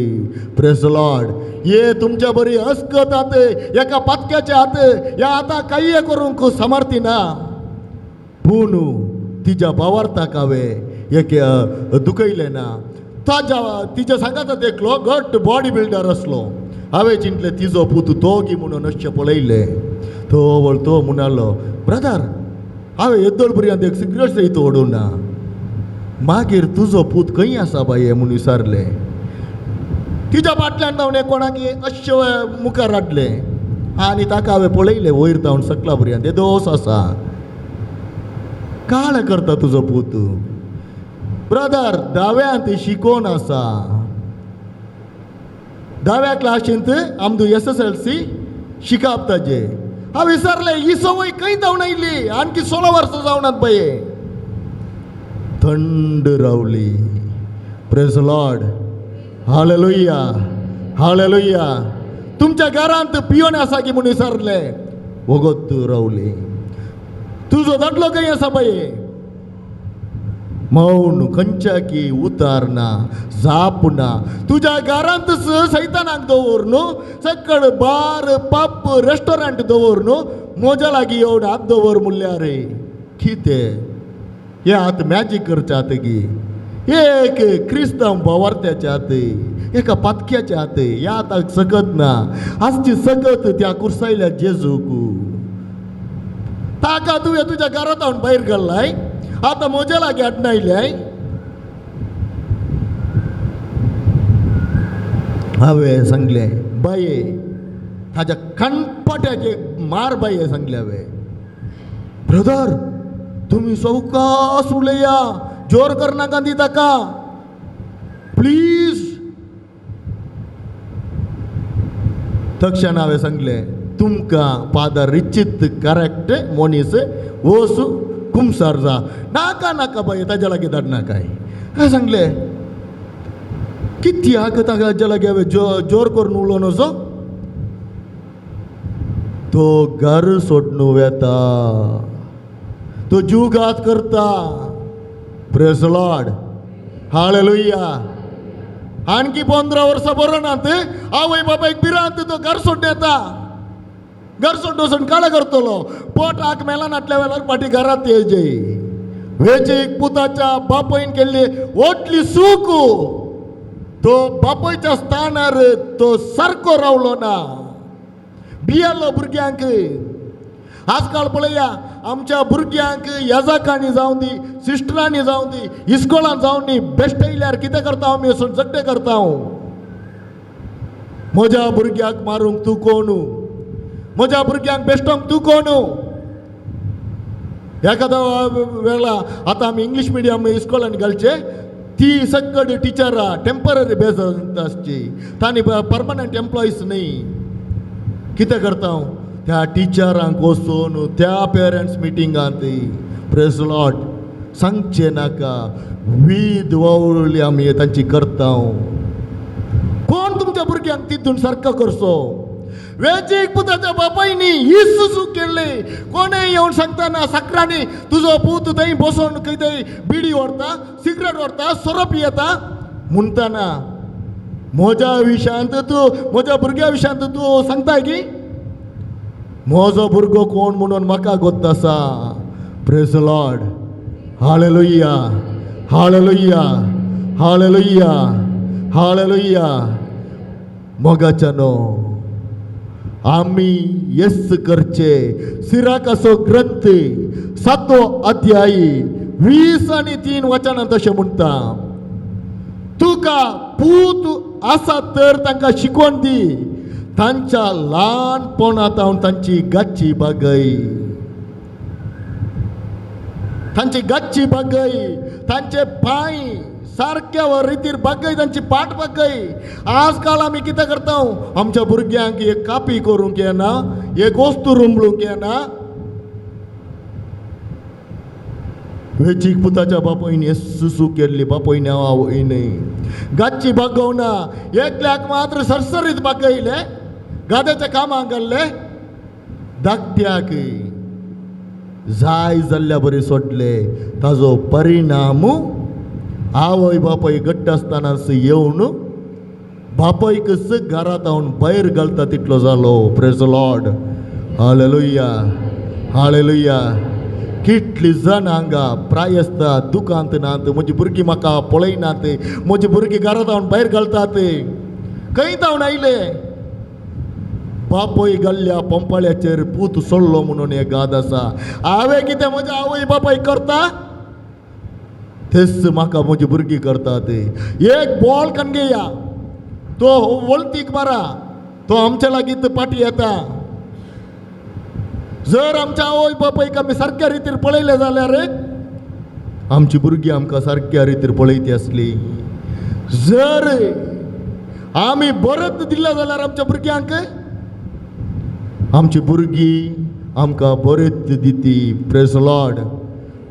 प्रेज लॉर्ड. ये तुमच्या बरी अस्कत हात एका पातक्याच्या हात ह्या आतां कांय करूंक समर्थी ना, पूण तिज्या भावार्थाक हांवें एक दुखयलें ना. ताज्या तिज्या सांगाता देखलो घट बॉडी बिल्डर आसलो. हांवें चिंतलें तिजो पूत तोगी म्हणून अशें पळयलें. तो वळ तो म्हणालो, ब्रदर हांवें येद्दोळ भुरग्यांत एक सिगरेट सयत ओडूं ना, मागीर तुजो पूत खंय आसा बाये म्हूण विचारलें. तिज्या फाटल्यान धांवन कोणाक अशें मुखार हाडलें आनी ताका हांवें पळयलें वयर धांवन सकला भुरग्यांत येदोस आसा. काळ करता तुजो पूत. ब्रदर धाव्यांत शिकोवन आसा, धाव्या क्लासींत आमदू SSLC शिकप ताजें. हांव विचारलें ही संवय खंय धांवन आयली, आणखी 16 वर्सां जावनात बाये. थंड रावली. प्रेज लॉर्ड, हालेलुया, हालेलुया. तुमच्या घरांत पियोन आसा की म्हूण विचारलें. वगत रावली. तुजो दादलो खंय आसा बाये. मौन खंयच्या की उतार ना, जाप ना. तुज्या घरांत सैतानाक दवर न्हू, सकळ बार पब रेस्टॉरंट दवर न्हू, म्हज्या लागीं येवन हात दवर म्हणल्यार कितें हे हात मॅजीक करच्या हात गी, एक क्रिस्तांव भावार्थ्याच्या हात, एका पातक्याच्या हात, ह्या हाताक सकत ना. आजची सकत त्या कुर्सायल्या जेजूक. ताका तुवें तुज्या घरांत हांव भायर घाल्लाय, आतां म्हज्या लागीं हाडून आयल्याय. हांवें सांगलें बाये ताज्या कणपट्याचे मार बाये सांगलें हांवें. ब्रदर तुमी सवकास उलया, जोर करनाका दी ताका प्लीज. तक्षण हांवें सांगलें तुमकां फादर रिचीत करेक्ट मनीस वोसू कुमसार जा. नाका नाका बाये ताज्या लागीं धाडनाकाय. हांवें सांगलें कित्याक ताज्या लागीं हांवें जोर करून उलोवन वचो. तो घर सोडून वेता, तो जुगात करता. प्रेज लॉर्ड, हालेलुया. आणखी 15 वर्सां बरो नात आवय बापायक भिरांत, तो घर सोडून येता. घर सोडून वचून काळो करतलो, पोटाक मेला नाटल्या वेळार फाटीं घरांत येवचे. वेचीक पुताच्या बापायन केल्ली व्हडली चूक, तो बापायच्या स्थानार तो सारको रावलो ना. भियेलो भुरग्यांक. आजकाल पळया आमच्या भुरग्यांक येजाकांनी जावं दी, सिस्टरांनी जावं दी, इस्कोलान जावं दी, बेश्ट येयल्यार कितें करता आमी वचून झगडे करता. म्हज्या भुरग्याक मारूंक तूं कोण, म्हज्या भुरग्यांक बेश्टोंक तूं कोण. एखाद्या वेळा आतां आमी इंग्लीश मिडियम इस्कोलान घालचे, ती सगळी टिचरां टेंपररी बेज आसची, तांणी परमनंट एम्प्लॉईज न्ही. कितें करता हांव त्या टिचरांक वचून त्या पेरंट्स मिटिंगांत प्रेज लॉर्ड सांगचें नाका, वीद वावुरली आमी तांची करता. कोण तुमच्या भुरग्यांक तितून सारको करचो. वेचीक पुताच्या बापायनी हीच चूक केल्ली. कोणें येवन सांगतना साकरांनी तुजो पूत थंय बसोन खंय थंय बिडी ओडटा, सिगरेट ओडटा, सोरो पियेता म्हणटना म्हज्या विशयांत तूं, म्हज्या भुरग्या विशयांत तूं सांगताय की म्हजो भुरगो कोण म्हणून म्हाका गोत्त आसा. Praise Lord, hallelujah, hallelujah, hallelujah, hallelujah. मोगाच्यानो, आमी येस करचे. सिराकाचो ग्रंथ 7वो अध्याय 20 आणि 3 वचनांत तशें म्हणटा, तुका पूत आसा तर तांकां शिकवण दी, तांच्या ल्हानपणांत हांव तांची गाची बागय, तांची गाची बागय, तांचे पांय सारक्या रितीर बागय, तांची पाट बागय. आजकाल आमी कितें करता? आमच्या भुरग्यांक एक कापी करूंक येना, एक वस्तू रुमलूंक येना. वेचीक पुताच्या बापायन येसुसू केल्ली, बापायन आवयन गाची बागोवना, एकल्याक मात्र सरसरीत बागयले, गाद्याच्या कामाक घाल्ले, धाकट्याक जाय जाल्ल्या बरी सोडले. ताजो परिणाम आवय बापाय घट्ट आसतनाच येवन बापायकच घरांत हांव भायर घालता तितलो जालो. Praise Lord, hallelujah, hallelujah. कितली जाणां हांगा प्रायस्ता दुकांत नात, म्हजी भुरगीं म्हाका पळयनात, म्हजी भुरगीं घरांत हांव भायर घालतात. खंय धांवन आयले? बापय घाल्ल्या पंपाळ्याचेर पूत सोडलो म्हणून एक गाद आसा. हांवें कितें म्हज्या आवय बापाय करता तेच म्हाका म्हजी भुरगीं करतात. एक बॉल कणगेया तो वळतीक मारा, तो आमच्या लागीं पाटी येता. जर आमच्या आवय बापायक आमी सारक्या रितीर पळयलें जाल्यार आमची भुरगीं आमकां सारक्या रितीर पळयती आसली. जर आमी बरत दिलें जाल्यार आमच्या भुरग्यांक, आमची भुरगीं आमकां बरेच दिती. Praise Lord,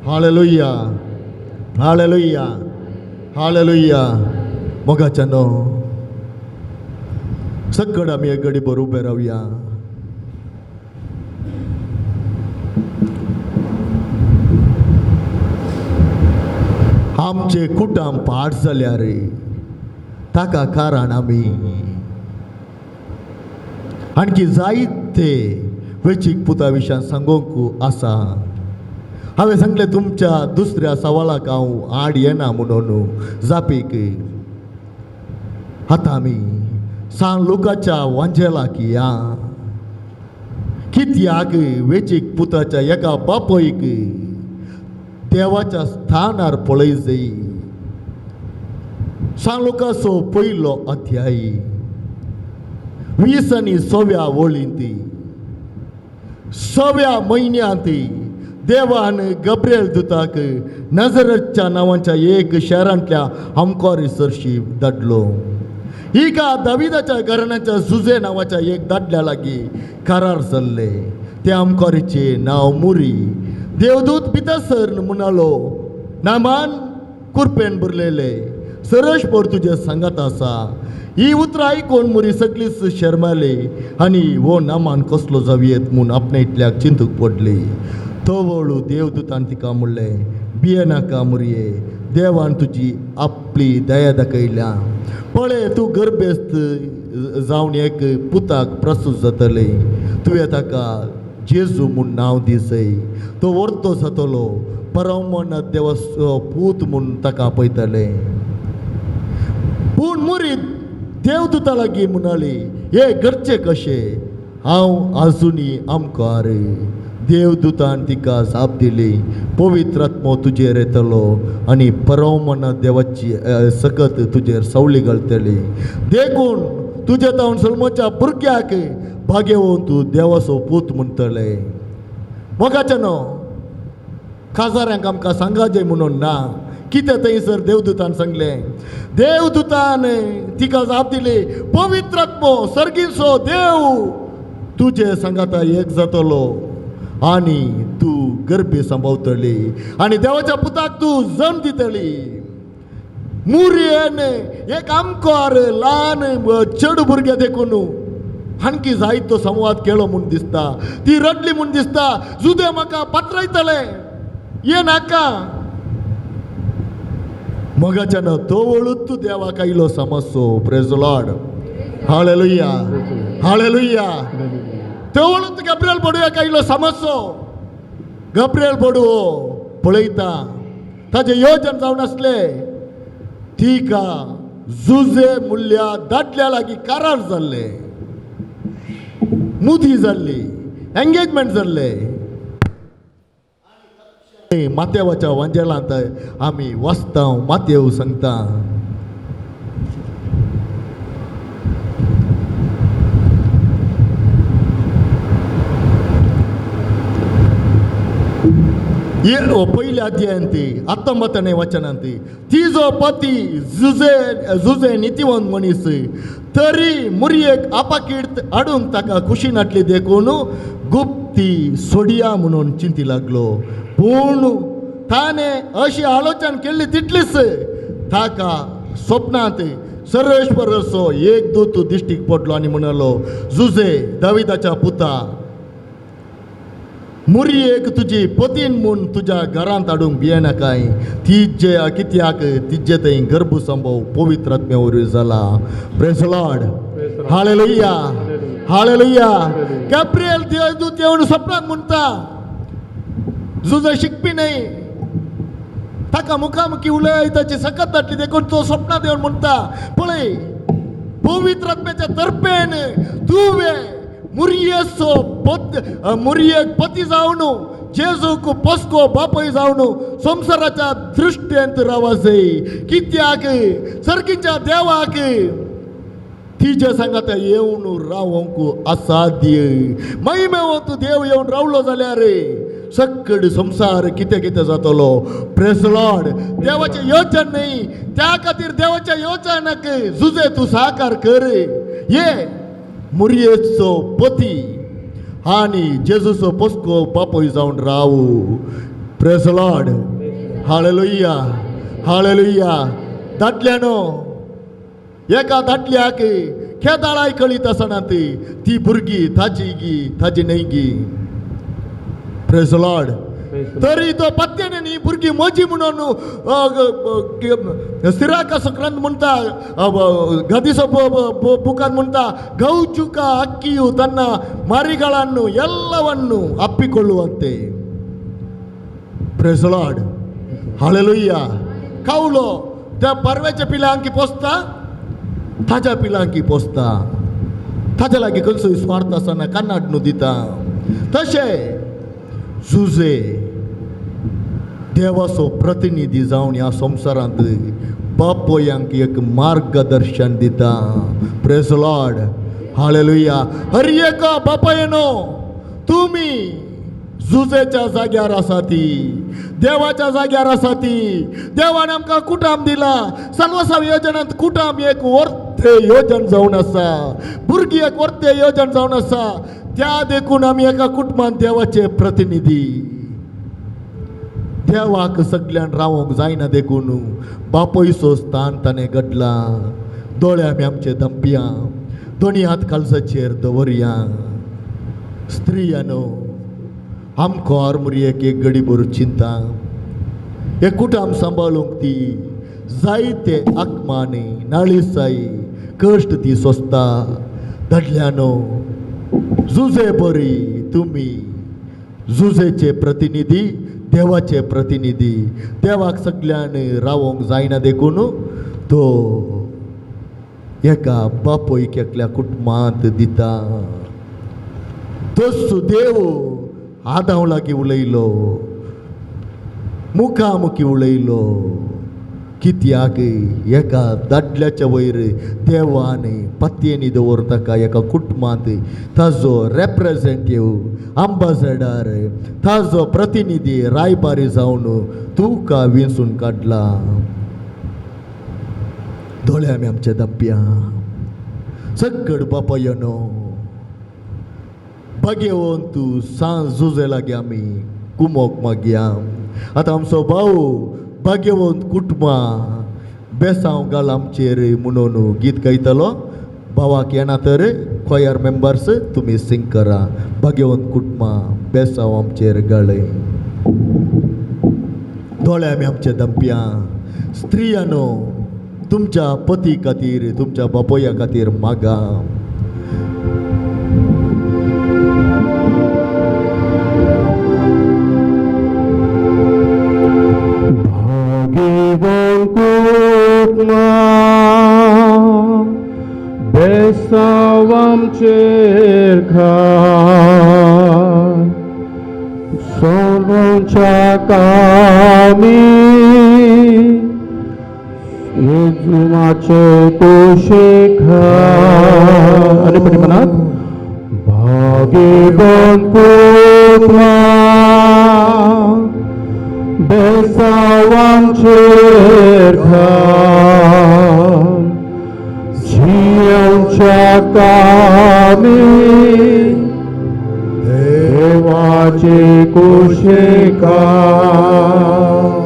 hallelujah, hallelujah, hallelujah. मोगाच्या न्हू, सकड आमी एक घडी बरोबर उबे रावया. आमचे कुटुंब पाड जाल्यार ताका कारण आमी. आणखी जायते वेचीक पुता विशयान सांगूंक आसा. हांवें सांगलें तुमच्या दुसऱ्या सवालाक हांव आड येना म्हणून जापीक. आतां आमी सान लुकाच्या वांजेलाक या. कित्याक वेचीक पुताच्या एका बापयक देवाच्या स्थानार पळय जाय. सान लुकाचो पयलो अध्याय 20 आनी 6व्या वळींत, 6व्या म्हयन्यांत देवान गब्रियल दुताक नजरच्या नांवाच्या एक शहरांतल्या हमकोरी सरशी धाडलो. हिका दाविदाच्या घराण्याच्या जुजे नांवाच्या एक दादल्या लागीं करार जाल्ले. त्या आमकारीचे नांव मुरी. देवदूत भितर म्हणालो, नामान कुरपेन भरलेले, सरश पोर तुजे सांगात आसा. ही उतरां आयकून मुरी सगळीच शर्माली आनी हो नामान कसलो जावयेत म्हूण आपणे इतल्याक चिंतूक पडली. तवळू देवदूतान तिका म्हणलें, भियेनाका मुरये, देवान तुजी आपली दया दाखयल्या. पळय, तूं गर्भेस्त जावन एक पुताक प्रस्तूत जातले. तुवें ताका जेजू म्हूण नांव दिसय. तो वर्तो जातलो, परमन देवाचो पूत म्हूण ताका आपयतले. पूण मुरी देवदूता लागीं म्हणाली, हे घडचें कशें? हांव आजुनी आमकार. देवदूतान तिका जाप दिली, पवित्र आत्मो तुजेर येतलो आनी परमन देवाची सकत तुजेर सावळी घालतली. देखून तुज्या तावन सलमोच्या भुरग्याक भागेवन तूं देवाचो पूत म्हणटले. मोगाचें न्हू, काजाऱ्यांक आमकां सांगाचें म्हणून ना. कितें थंयसर देवदूतान सांगलें? देवदूतान तिका जाप दिली, पवित्र आत्मो सर्गीचो देव तुजे सांगाता एक जातलो आनी तूं गर्भी सांबावतली आनी देवाच्या पुताक तूं जम दितली. मुरयेन एक आमकार ल्हान चेडू भुरगें देखून आणखी जायतो संवाद केलो म्हूण दिसता. ती रडली म्हूण दिसता. जुदे म्हाका पत्रायतले, ये नाका. मोगाच्यान तवळूच देवाक आयलो समजचो. Praise Lord, hallelujah, hallelujah. तवळूच Gabriel बडुयाक आयलो समजचो. गब्रियल बडुओ पळयता ताजें योजन जावन आसलें. तिका जुजे मुल्या दादल्या लागीं करार जाल्लें, मुदी जाल्ली, एंगेजमेंट जाल्लें. मातेवाच्या वांजेलांत आमी वाचता, मातेव सांगता. पयल्या अध्यायांत 19 वचनांत तिजो पती जुजे जुजे नितीवंत मनीस तरी मुरयेक आपाकीर्त हाडूंक ताका खुशी नाटली देखून गुप्ती सोडिया म्हणून चिंती लागलो. पूण ताणें अशी आलोचन केल्ली तितलीच ताका स्वप्नांत सर्वेश्वराचो एक दूत दिश्टीक पडलो आनी म्हणलो, जुजे दाविदाच्या पुता, मुरयेक तुजी पतीन म्हूण तुज्या घरांत हाडूंक भियेनाकाय. तिजे कित्याक तिजे थंय गर्भसंभव पवित्र आत्म्या वरवीं जाला. Praise Lord, hallelujah, hallelujah. Gabriel देवदूत येवन सपनांत म्हणटा, जुजे शिकपी न्हय, ताका मुखामुखी उलय ताची सकत धाडली देखून तो सपनांत येवन म्हणटा, पळय पवित्र आत्म्याच्या तर्पेन तुवें मुरयेचो पत मुरयेक पती जावन जेजूक पोसको बापूय जावन संवसाराच्या दृश्टेंत रावाजय. कित्याक सर्गीच्या देवाक तिजे सांगाता येवन रावंक असाध्य. महिमेवंत देव येवन रावलो जाल्यार सक्कड संवसार कितें कितें जातलो. Praise Lord. देवाचें योजन न्हय, त्या खातीर देवाच्या योजनाक जुजे तूं साकार कर. ये मुरयेचो पती आनी जेजूचो पोसको बापूय जावन रावू. Praise Lord, hallelujah, hallelujah. दादल्यानो, एका दादल्याक खेदाळाय कळीत आसना ती ती भुरगीं ताजी गी ताजी न्हय गी. Praise Lord. तरी तो पत्त्याने न्ही भुरगीं म्हजी म्हणून सिराकाचो ग्रंथ म्हणटा, गदीचो बुकान म्हणटा, ಗೌಚುಕ ಅಕ್ಕಿಯು ತನ್ನ ಮರಿಗಳನ್ನು ಎಲ್ಲವನ್ನು ಅಪ್ಪಿಕೊಳ್ಳುವಂತೆ. Praise Lord, hallelujah. कावलो त्या परवेच्या पिलांकी पोसता, ताज्या पिलांकी पोसता, ताज्या लागीं खंयचोय स्वार्थ आसना, कानाट न्हू दिता. तशें जुजे देवाचो प्रतिनिधी जावन ह्या संवसारांत बापोयांक एक मार्गदर्शन दिता. Praise Lord, hallelujah. हर एका बापायनो तुमी जुजेच्या जाग्यार आसा ती, देवाच्या जाग्यार आसा ती. देवान आमकां कुटाम दिला. साल्वासाव योजनांत कुटाम एक वर्ते योजन जावन आसा, भुरगीं एक वर्ते योजन जावन आसा. त्या देखून आमी एका कुटुंबान देवाचे प्रतिनिधी. देवाक सगल्यान रावोंक जायना देखून बापयचो स्थान ताणें घडला. दोळे आमी आमचे दंपया, दोनी हात कालसाचेर दवरया. स्त्रियानो, आमकां आरमुरयेक एक गडी भर चिंता, एक कुटाम सांबाळूंक ती जायते आकमानी नाळीसाई कश्ट ती सोंसता. दादल्यानो, जुजे बरी तुमी जुजेचे प्रतिनिधी, देवाचे प्रतिनिधी. देवाक सगल्यान रावोंक जायना देखून तो एका बापोयक एकल्या कुटुंबांत दिता. तोच देव आदांव लागीं उलयलो, मुखामुखी उलयलो. कित्याक एका दादल्याच्या वयर देवान पत्येनी दवर ताका एका कुटुंबांत ताजो रेप्रेजेंटीव, आंबासेडर, ताजो प्रतिनिधी, रायबारी जावन तुका विंचून काडला. दोळे आमी आमच्या दप्प्या सक्कड बापायनो भाग्यवंत तूं सांज जुजे लागीं आमी कुमोक मागया. आतां आमचो भाव भाग्यवंत कुटुंबां बेसांव घाल आमचेर म्हणून गीत गायतलो. भावाक येना तर कोयर मेंबर्स तुमी सिंग करा. भाग्यवंत कुटुंबां बेसांव आमचेर घालय. दोळे आमी आमचे दंपया. स्त्रियांनो, तुमच्या पती खातीर, तुमच्या बापोया खातीर मागा. भाग्यवान कुटुंबा बेसांव आमचेर घाल सोनोच्या कामी जेजूचे कुशीक घाल. आनी पटी म्हणात, भाग्यवान कुटुंबा बेसांव आमचेर घाल जियेवच्या कामी देवाचे कुशीक घाल.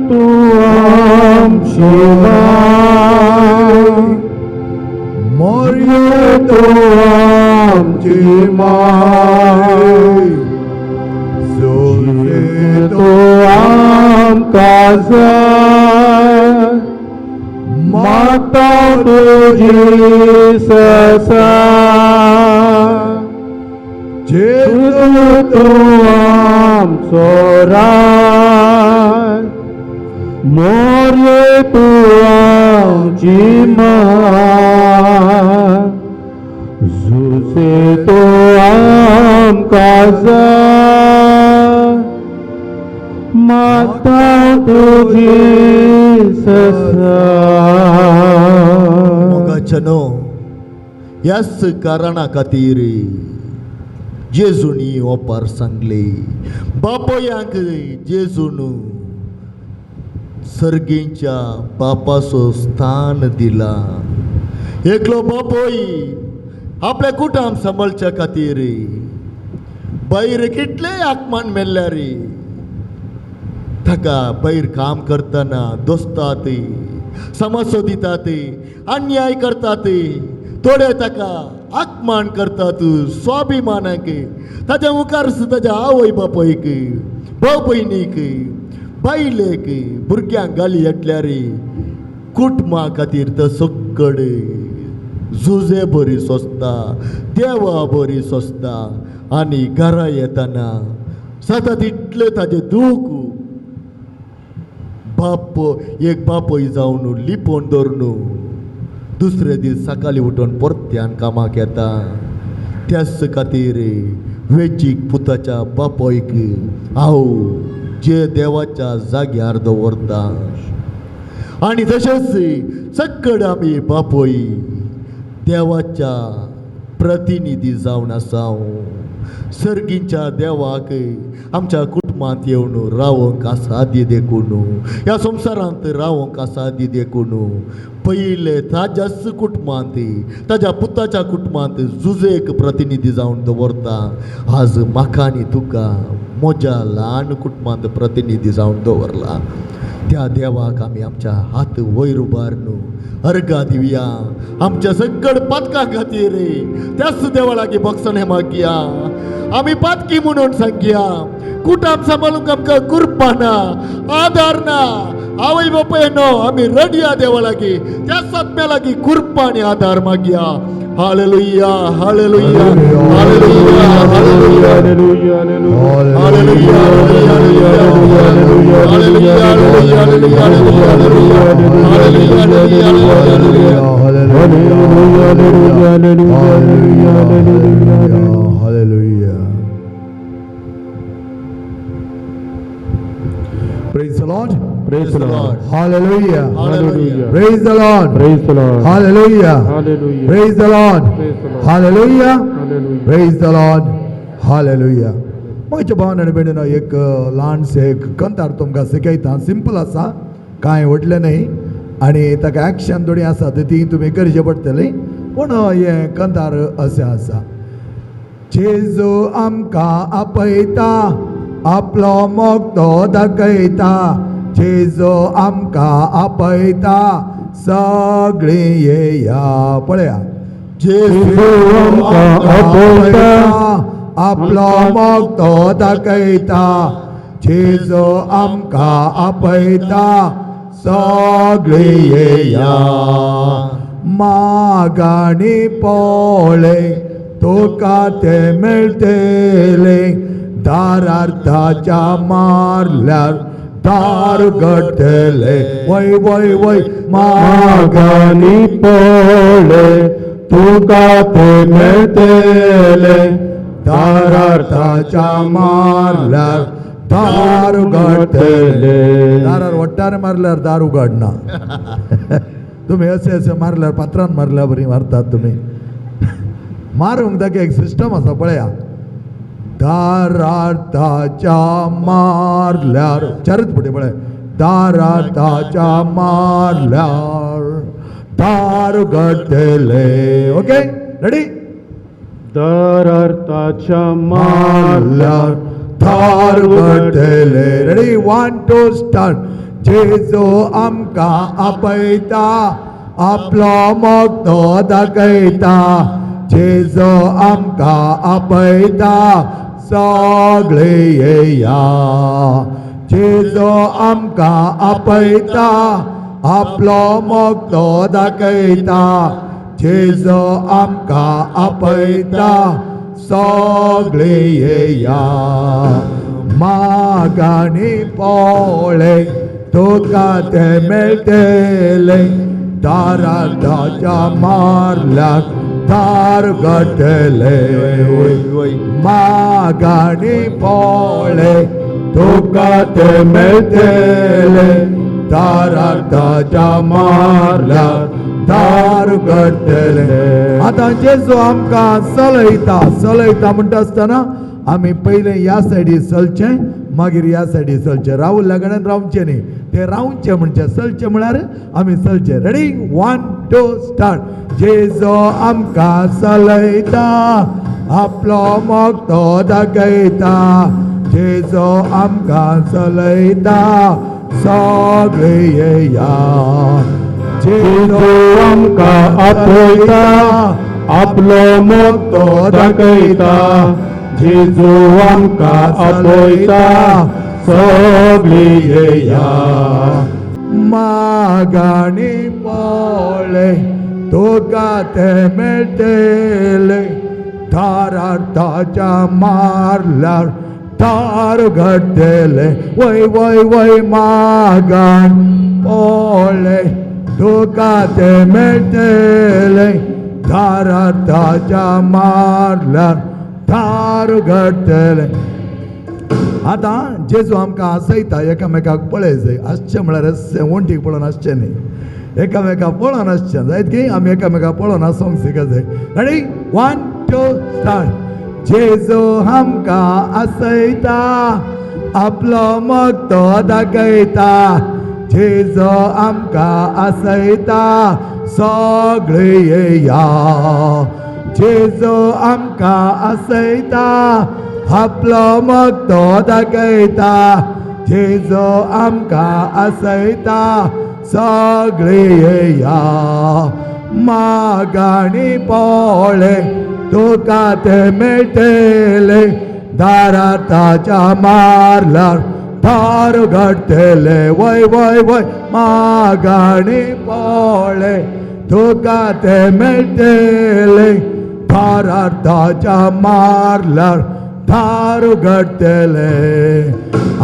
तूं आमची माय, मोरये तूं आमची माय, सुजे तूं आमकां जाय, माता तुजी ससा, जेजू तूं आमचो राय, मोरये तूं आमची माय, जुसे तूं आमकां जाय, माता तुजी ससा. मोगाच्यानो, ह्याच कारणा खातीर जेजूनी ओपार सांगले, बापोयांक जेजून सर्गींच्या बापाचो स्थान दिला. एकलो बापोय आपल्या कुटुंब सांबाळच्या खातीर भायर कितलेय आकमान मेल्ल्यार ताका भायर काम करतना दोस्तात, समस्यो दितात, अन्याय करतात, थोडे ताका आकमान करतात, स्वाभिमानाक ताच्या मुखार ताच्या आवय बापायक, भाव भयणीक, बायलेक, भुरग्यांक गाली येतल्यार कुटुंबा खातीर तो सक्कड जुजे बरी सोंसता, देवा बरी सोंसता आनी घरा येतना जाता तितलें ताजें दूख बाप एक बापूय जावन लिपोवन दवरून दुसरे दीस सकाळीं उठून परत्यान कामाक येता. त्याच खातीर वेचीक पुताच्या बापायक हांव जे देवाच्या जाग्यार दवरता आनी तशेंच सक्कड आमी बापूय देवाच्या प्रतिनिधी जावन आसा. सर्गींच्या देवाक आमच्या कुटुंबांत येवन रावंक आसा दी देखून, ह्या संवसारांत रावंक आसा दी देखून पयले ताज्याच कुटुंबांत, ताज्या पुताच्या कुटुंबांत जुजेक प्रतिनिधी जावन दवरता. आज म्हाका आनी तुका म्हज्या ल्हान कुटुंबांत प्रतिनिधी जावन दवरला. त्या देवाक आमी आमच्या हात वयर उबारून अर्गा दिवया आमच्या सगळ पातकां खातीर. त्याच देवा लागीं भोगसणें मागया, आमी पातकी म्हणून सांगया. कुटुंब सांबाळूंक आमकां कृपा ना, आदार ना, आवय बापाय न्हू, आमी रडया देवा लागीं, त्या सत्म्या लागीं कृपा आनी आदार मागया. Hallelujah, hallelujah, hallelujah, hallelujah, hallelujah, hallelujah, hallelujah, hallelujah, hallelujah, hallelujah, hallelujah. Hallelujah. Praise the Lord. Praise the Lord. Hallelujah. Hallelujah. Praise the Lord. Praise the Lord. Hallelujah. Hallelujah. Praise the Lord. Praise the Lord. Hallelujah. Hallelujah. Praise the Lord. Hallelujah. म्हज्या भावान आनी भयणीनो, एक ल्हानशें एक कंतार तुमकां शिकयता. Simple आसा, कांय व्हडलें न्हय आनी ताका एक्शन थोडी आसा ती तुमी करची पडटली, पूण हें कंतार अशें आसा. जेजू आमकां आपयता, आपलो मोग तो दाखयता. जेजू आमकां आपयता, सगळीं येया. पळया, जेजू आमकां आपयता, आपलो मोग तो दाखयता. जेजू आमकां आपयता सगळी येया. मागाणी पळय तुका ते मेळटले, दारार ताच्या मारल्यार दार उगडटले. वय वय वय मागानी पळय तुका ते मेळटले, दारार ताच्या मारल्यार दार उगडटले. दारार वट्टार मारल्यार दार उगडना. तुमी अशें अशें मारल्यार पात्रान मारल्या बरी मारतात तुमी. मारूंक ताका एक सिस्टम आसा पळया. दारार ताच्या मारल्यार, चारूच फुडें पळय, दारार ताच्या मारल्यार दार उगडटले. Okay ready. दारार ताच्या मारल्यार दार उगडटले. Ready 1 2 start. जेजू आमकां आपयता, आपलो मोग तो दाखयता. जेजू आमकां आपयता सगळे येया. जेजू आमकां आपयता, आपलो मोग तो दाखयता. जेजू आमकां आपयता सगळे येया. मागाणी पळय तुका ते मेळटले, दारार ताच्या मारल्यार दार उगडटले. मागाणी पळय तुका ते मेळटले, दारार ताच्या मारल्यार दार उगडटले. आतां जेजू आमकां चलयता चलयता म्हणटा आसतना आमी पयलें ह्या सायडी चलचें, मागीर ह्या सायडी चलचें. राहुल्या कडेन रावचें न्ही, तें रावचें म्हणजे चलचें म्हळ्यार आमी चलचें. Ready 1 2 start. जेजू आमकां चलयता, आपलो मोग तो दाखयता. जेजू आमकां चलयता सगळे येया. जेजू आमकां आपयता, आपलो मोग तो दाखयता. जेजू आमकां आपयता सगळी येया. मागाणी पळय तुका ते मेळटले, दारार ताच्या मारल्यार दार उगडटले. वय वय वय मागान पळय तुका ते मेळटले, दारार ताच्या मारल्यार दार उगडटले. आतां जेजू आमकां आसयता एकामेकाक पळय जाय. आसचें म्हळ्यार अशें वण्टीक पळोवन आसचें न्ही, एकामेकाक पळोवन आसचें जायत की आमी एकामेकाक पळोवन आसूंक शिक जाय. Ready 1 2 start. जेजू आमकां आसयता, आपलो मोग तो दाखयता. जेजू आमकां आसयता सगळे येया. जेजू आमकां आसयता, आपलो मोग तो दाखयता. जेजू आमकां आसयता सगळे येया. मागाणी पळय तुका ते मेळटले, दारार ताच्या मारल्यार दार उगडटले. वय वय वय मागाणी पळय तुका ते मेळटले, दारार ताच्या मारल्यार दार उगडटले.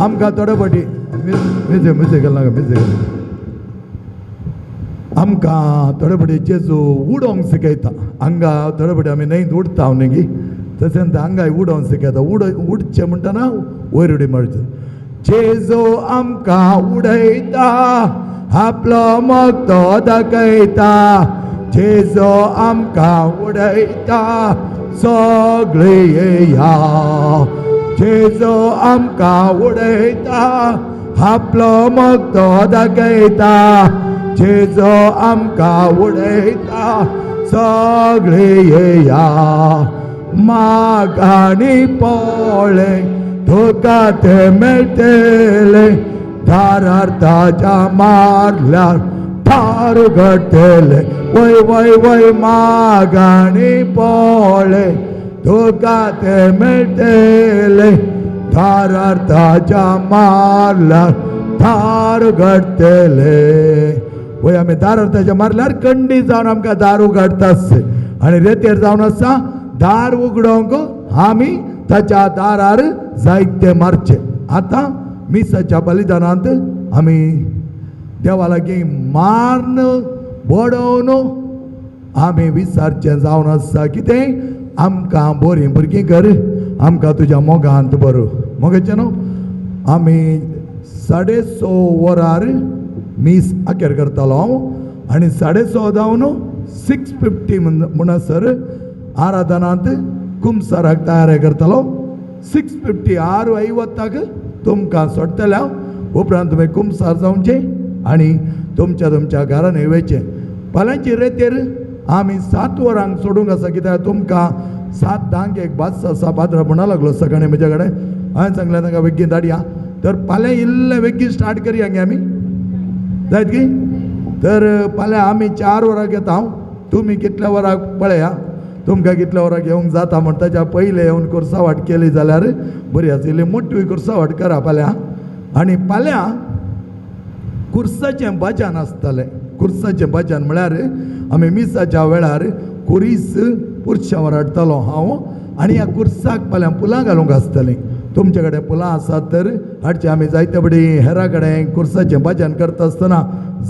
आमकां थोडे फाटी म्युजीक म्युजीक नाका म्युजीक. आमकां थोडे फाटी जेजू उडोवंक शिकयता. हांगा थोडे फाटी आमी न्हंयत उडटा न्ही गी, तशेंच हांगाय उडोवंक शिकयता. उडचें म्हणटना वयर उडी मारची. जेजू आमकां उडयता, आपलो मोग तो दाखयता. जेजू आमकां उडयता सगळे येया. जेजू आमकां उडयता, आपलो मोग तो दाखयता. जेजू आमकां उडयता सगळे येया. मागाणी पळय तुका ते मेळटले, दारार ताच्या मारल्यार दार उगडटले. वय वय वय मागाणी पळय तुका ते मेळटले, दारार ताज्या मारल्यार दार उगडटले. वय आमी दारार ताज्या मारल्यार कंडी जावन आमकां दार उगडटा आनी रेतेर जावन आसा दार उगडोंक आमी ताच्या दारार जायते मारचे. आतां मिसाच्या बलिदानांत आमी देवा लागीं मार्न बडोवन आमी विचारचें जावन आसा कितें आमकां बरीं भुरगीं कर, आमकां तुज्या मोगांत बरो मोगाचें न्हू. आमी 6:30 वरार मीस अखेर करतालो हांव आनी 6:30 जावन 6:50 म्हणसर आराधनांत कुमसाराक तयारी करतालो. 6:50 6:50 तुमकां सोडटले हांव. उपरांत तुमी कुमसार जावचें आनी तुमच्या तुमच्या घरांनी वयचें. फाल्यांचे रेतेर आमी 7 वरांक सोडूंक आसा कित्याक तुमकां 7:10 एक भास आसा. पाद्रा म्हणा लागलो सकाळीं म्हज्या कडेन, हांवें सांगलें तांकां बेगीन धाडया. तर फाल्यां इल्लें बेगीन स्टार्ट करया गे आमी, जायत की? तर फाल्यां आमी 4 वरांक येता हांव, तुमी कितल्या वरांक पळया तुमकां कितल्या वरांक येवंक जाता म्हण ताच्या पयलें येवन कुर्सावाट केली जाल्यार बरी आसा. इल्ली मोटी कुर्सावाट करा फाल्यां. आनी फाल्यां कुर्साचें भजन आसतलें. कुर्साचें भजन म्हळ्यार आमी मिसाच्या वेळार कुरीस पुरशावर हाडटलो हांव आनी ह्या कुर्साक फाल्यां फुलां घालूंक आसतलीं. तुमचे कडेन फुलां आसात तर हाडचें. आमी जायते फटी हेरा कडेन कुर्साचें भजन करता आसतना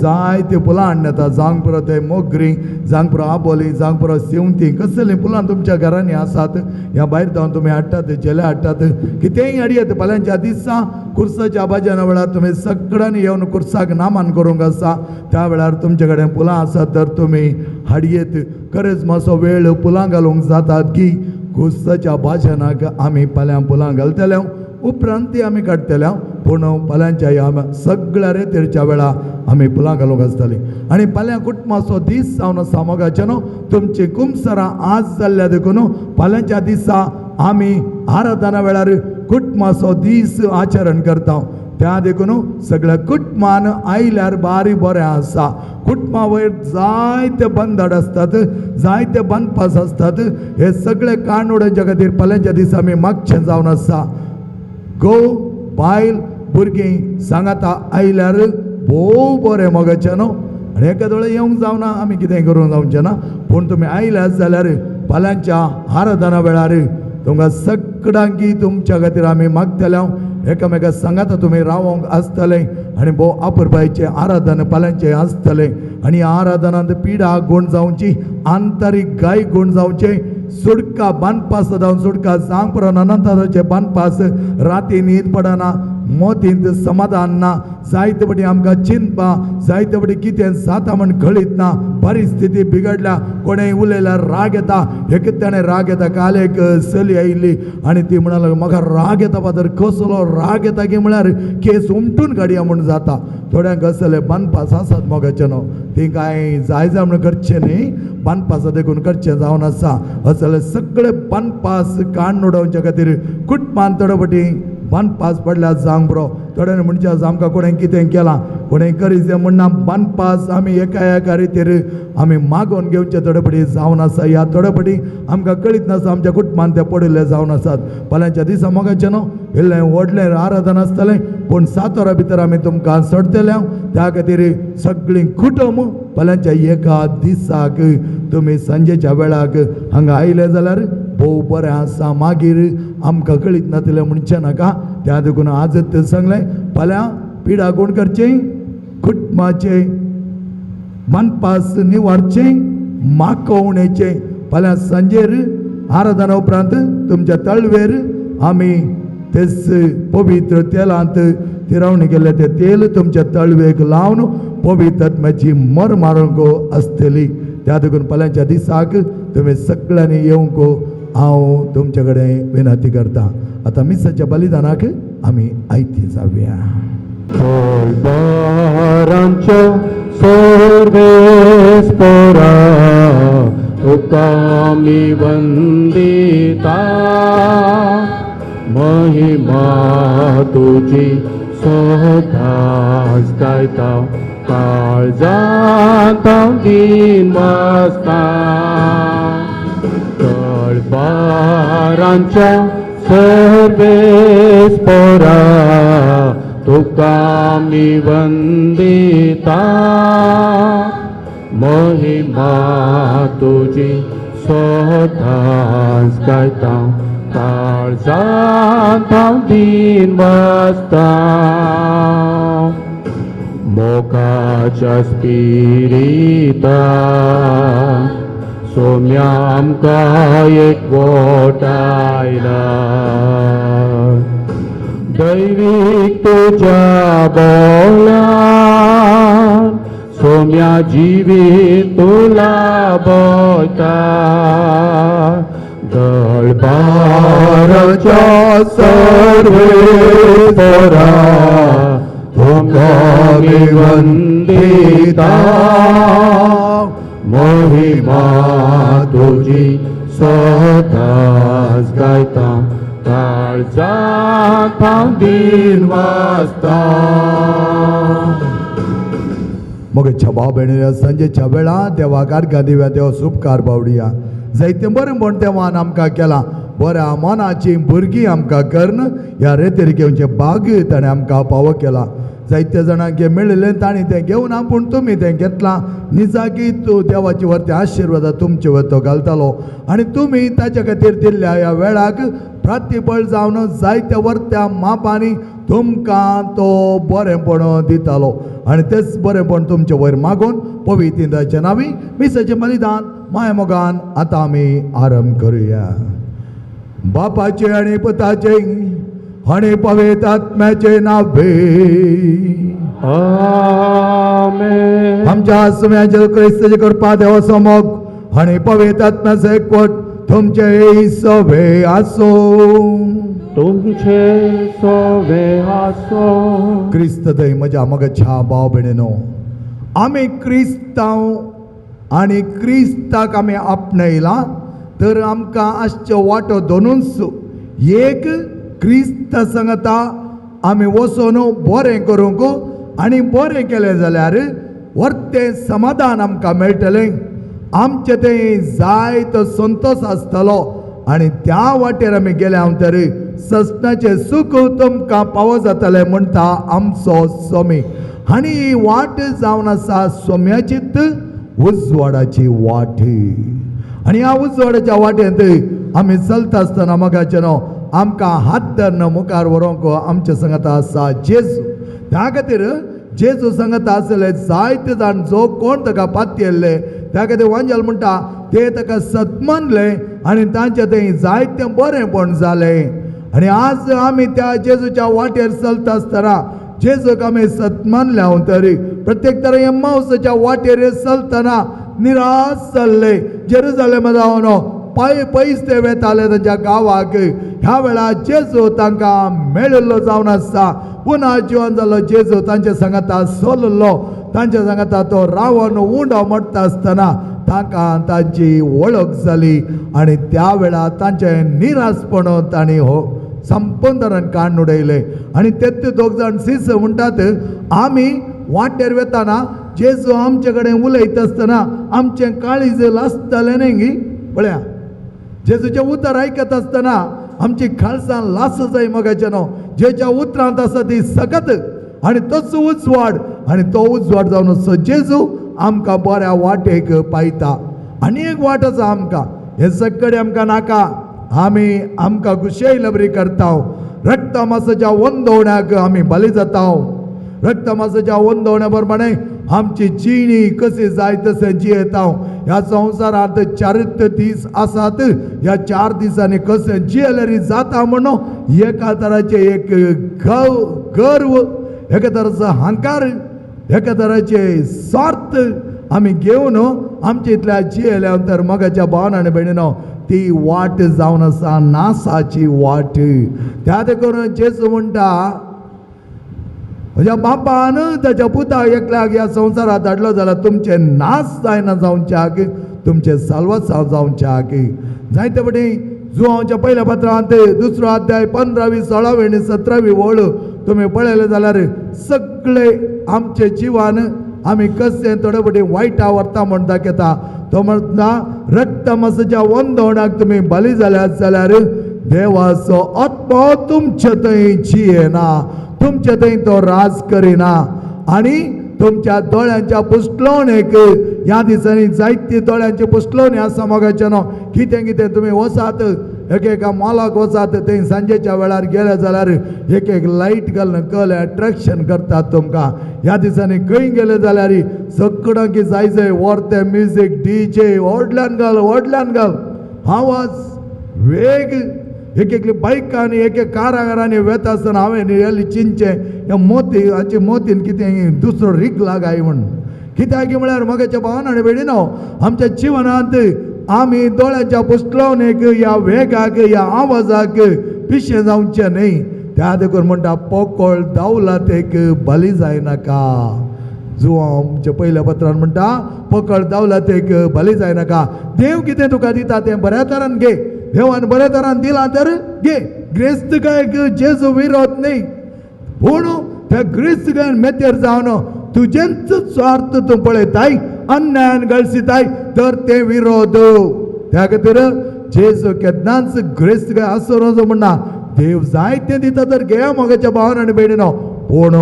जायतीं फुलां हाडून येता. जावंक पुरो ते मोगरीं, जावंक पुरो आबोलीं, जावंक पुरो शेंवतीं, कसलीं फुलां तुमच्या घरांनी आसात ह्या भायर जावन तुमी हाडटात, झेले हाडटात, कितेंय हाडयेत. फाल्यांच्या दिसा कुर्साच्या भजना वेळार तुमी सगळ्यांनी येवन कुर्साक नामान करूंक आसा. त्या वेळार तुमचे कडेन फुलां आसात तर तुमी हाडयेत. खरेंच मातसो वेळ फुलां घालूंक जातात की कुर्साच्या भाशणाक आमी फाल्यां फुलां घालतले, उपरांत ती आमी काडटले. पूण फाल्यांच्या ह्या सगळ्या रेतेरच्या वेळा आमी फुलां घालूंक आसतलीं. आनी फाल्यां कुटुंबाचो दीस जावन आसा मोगाचें न्हू. तुमची कुमसरां आज जाल्ल्या देखून फाल्यांच्या दिसा आमी आराधना वेळार कुटुंबाचो दीस आचरण करता. त्या देखून सगळ्या कुटुंबान आयल्यार बारी बरें आसा. कुटुंबा वयर जायते बंदड आसतात, जायते बांदपास आसतात. हे सगळे काण उडोवच्या खातीर फाल्यांच्या दिसा आमी मागचें जावन आसा. घोव बायल भुरगीं सांगाता आयल्यार भोव बरें मोगाचें न्हू. आनी एकाद वेळार येवंक जावना, आमी कितें करूंक जावचें ना, पूण तुमी आयल्यात जाल्यार फाल्यांच्या आराधना वेळार तुमकां सगळ्यांकी तुमच्या खातीर आमी मागतले. हांव एकामेका सांगाता तुमी रावोंक आसतलें आनी भोव आपुरबायचें आराधन फाल्यांचें आसतलें. आनी आराधनांत पिडा गूण जावची, आंतरीक गाय गूण जावचें, सुडका बांदपास जावन सुडका जावंक पुरो अनंताचे बांदपास, राती न्हीद पडना, मोतींत समाधान ना, जायते फावटी आमकां चिंतपा, जायते फावटी कितें जाता म्हण कळीत ना, परिस्थिती बिगडल्या, कोणें उलयल्यार राग येता, एक ताणें राग येता. काल एक चली आयिल्ली आनी ती म्हणा म्हाका राग येता फादर, कसलो राग येता की म्हळ्यार केस उमटून काडया म्हूण जाता. थोड्यांक असले बांदपास आसात मोगाचें न्हू, ती कांय जाय जाय म्हूण करचें न्ही, बांदपास देखून करचें जावन आसा. असले सगळे बांदपास काडून उडोवच्या खातीर कुटुंबान थोडे फावटी बांदपास पडल्यार जावंक पुरो. थोड्यांनी म्हणचे आसा आमकां कोणें कितें केलां, कोणें करीत म्हणना, बांदपास आमी एका एका रितीर आमी मागोवन घेवचे थोडे फावटी जावन आसा. ह्या थोडे फावटी आमकां कळीत नासता आमच्या कुटुंबान ते पडिल्ले जावन आसात. फाल्यांच्या दिसा मोगाचें न्हू इल्लें व्हडलें आराधन आसतलें, पूण 7 वरां भितर आमी तुमकां सोडटले. त्या खातीर सगळीं कुटुंब फाल्यांच्या एका दिसाक तुमी सांजेच्या वेळाक हांगा आयले जाल्यार भोव बरें आसा. मागीर आमकां कळीत नातलें म्हणचें नाका. त्या देखून आजच तें सांगलें, फाल्यां पिडा कोण करचें, कुटुंबाचें बांदपास निवारचें, माकोवणेचें. फाल्यां सांजेर आराधना उपरांत तुमच्या तळवेर आमी तेच पवित्र तेलांत तिरावणी केल्लें तें तेल तुमच्या तळवेक लावन पवित्र आत्म्याची मर मारूंक आसतली. त्या देखून फाल्यांच्या दिसाक तुमी सगळ्यांनी येवंक हांव तुमचे कडेन विनंती करता. आतां मिसाच्या बलिदानाक आमी आयती जावया. फळबारांच्या सर्वेस्परा तुका आमी वंदिता, महिमा तुजी सदांच गायता, काळजांत हांव दीन बसता. तळबारांच्या सर्वेस्परा तुका आमी वंदिता महिमा तुजी सदांच गायता काळजांत हांव दीन वाचता मोगाच्या स्पिरिता सोम्या आमकां एकवटायला दैवीक तुज्या बोलान सोम्या जिवीत तुला बोता दळबाराच्या सर्वेस्परा तुका आमी वंदिता महिमा तुजी सदांच गायता काळजांत हांव दीन वाचता. मग छबा बेणिया संजेच्या वेळा देवाक अर्घां दिव्या देवा सुपकार बावडिया. जायतें बरें म्हण देवान आमकां केलां, बऱ्या मनाचीं भुरगीं आमकां करून ह्या रेतीर घेवचें भाग्य ताणें आमकां पावो केलां. जायते जाणांक हें मेळिल्लें तांणी तें घेवना, पूण तुमी तें घेतलां. निजाकी तूं देवाचे वरते आशिर्वाद तुमचे वयर तो घालतालो आनी तुमी ताच्या खातीर दिल्ल्या ह्या वेळाक प्रतिबळ जावन जायत्या वरत्या मापांनी तुमकां तो बरेंपण दितालो आनी तेच बरेंपण तुमचे वयर मागून पवित्र नांवी मिसाचें बलिदान माया मोगान आतां आमी आरंभ करुया. बापाचे आनी पुताचे आनी पवित्र आत्म्याचे नावे. आमेन. आमच्या सुम्याचे क्रिस्ताचे कृपा देवाचो मोग आनी पवित्र आत्म्याचो एकवट तुमचे सवे आसूं. तुमचे सोवे आसो. क्रिस्त थंय म्हज्या मगच्या भाव भयणीनो, आमी क्रिस्तांव आनी क्रिस्ताक आमी आपणयला तर आमकां आसच्यो वाटो दोनूच. एक क्रिस्त सांगता आमी वचून बरें करूंक आनी बरें केलें जाल्यार वर्तें समाधान आमकां मेळटलें, आमचें तें जाय तो संतोश आसतलो आनी त्या वाटेर आमी गेल्या तर ससनाचें सूख तुमकां पावो जातलें म्हणटा आमचो स्वामी. आनी ही वाट जावन आसा सोम्याचीत उजवाडाची वाट आनी ह्या उजवाडाच्या वाटेंत आमी चलता आसतना मोगाचें न्हू आमकां हात धरून मुखार व्हरूंक आमच्या सांगता आसा जेजू. त्या खातीर जेजू सांगता आसले जायते जाण जो कोण ताका पातयेल्ले त्या खातीर वांजेल म्हणटा ते ताका सत्मानले आनी तांचें थंय जायतें बरेंपण जालें. आनी आज आमी त्या जेजूच्या वाटेर चलता आसतना जेजूक आमी सत्मानल्या तरी प्रत्येक तरा एम्मावसाच्या वाटेर चलतना निराश जाल्ले जेरुजालेमा जावन पांय पयस ते वेताले तांच्या गांवाक. ह्या वेळार जेजू तांकां मेळिल्लो जावन आसता. पुना जिवन जाल्लो जेजू तांच्या सांगाता सोललो, तांच्या सांगाता तो रावन उंडो मोडटा आसतना तांकां तांची वळख जाली आनी त्या वेळार तांचें निराशपण तांणी हो संपंदरान काडून उडयलें. आनी ते दोग जाण सीस म्हणटात आमी वाटेर वेताना जेजू आमचे कडेन उलयता आसतना आमचें काळीज लासतालें न्ही गी. पळया जेजूचें उतर आयकत आसतना आमची खालसां लास जाय मगाचें न्हू. जेच्या उतरांत आसा ती सकत आनी तोच उजवाड आनी तो उजवाड जावन आसता जेजू आमकां बऱ्या वाटेक पायता. आनी एक वाट आसा आमकां, हें सगळें आमकां नाका. आमी आमकां खुशेय लबरी करता. रक्तमासाच्या वंदवण्याक आमी बली जाता. रक्तमासाच्या वंदवण्या प्रमाणे आमची जिणी कशी जाय तशें जियेता. ह्या संवसारांत चारित्य दीस आसात, ह्या 4 दिसांनी कशें जियेल्यार जाता म्हणून एका तराचें एक गर्व, एका तराचो अहंकार, एका तराचे स्वार्थ आमी घेवन आमच्या इतल्या जियेल्या तर मगाच्या भावन आनी भयणीनो ती वाट जावन आसा नासाची वाट. त्या करून जेजू म्हणटा म्हज्या बापान ताच्या पुताक एकल्याक ह्या संवसारांत धाडलो जाल्यार तुमचें नाश जायना जावच्याक, तुमचें साल्वासांव जावच्याक. जायते फावटी जुवांच्या पयल्या पत्रांत 2 अध्याय 15वी 16वी आनी 17वी वळ तुमी पळयलें जाल्यार सगळे आमचे जिवान आमी कशें थोडे फावटी वायटा व्हरता म्हूण दाखयता. तो म्हणटा रक्तमासाच्या वंदवणाक तुमी बली जाल्यात जाल्यार देवाचो आत्मो तुमचे थंय जियेना, तुमचे थंय तो राज करिना. आनी तुमच्या दोळ्यांच्या पुसलोवणेक ह्या दिसांनी जायती दोळ्यांची पुसलोवणी आसा मोगाचें न्हू. कितें कितें तुमी वचात, एक एका मॉलाक वचात, थंय सांजेच्या वेळार गेले जाल्यार एक एक लायट घालून कल एट्रेक्शन करतात तुमकां. ह्या दिसांनी खंय गेले जाल्यार सगळ्यांक जाय जाय व्हर तें म्युजीक डी जे व्हडल्यान घाल, व्हडल्यान घाल, आवाज वेग. एक एकली बायकांनी एक एक कारां वेता आसतना हांवें रियली चिंतचें ह्या मोती हाचे मोतीन कितें दुसरो रीग लागाय म्हूण. कित्याक म्हळ्यार म्हगेच्या भावान आनी भयणीनो, आमच्या जिवनांत आमी दोळ्यांच्या पुसलोवणेक ह्या वेगाक ह्या आवाजाक पिशें जावचें न्हय. त्या देखून म्हणटा पोकळ दावलातेक बली जायनाका. जुवांव आमच्या पयल्या पत्रान म्हणटा पकड दावलातेक बली जायनाका. देव कितें तुका दिता तें बऱ्या तरान घे. देवान बऱ्या तरान दिलां तर घे. ग्रेस्तकायक जेजू विरोध न्हय, पूण त्या ग्रेस्तकायन मेतेर जावन तुजेंच स्वार्थ तूं पळयताय, अन्यायान गळसिताय तर तें विरोध. त्या खातीर जेजू केन्नाच ग्रेस्तकाय आसूं नजो म्हणना. देव जाय तें दिता तर घेया मोगाच्या भावान आनी भयणीनो, पूण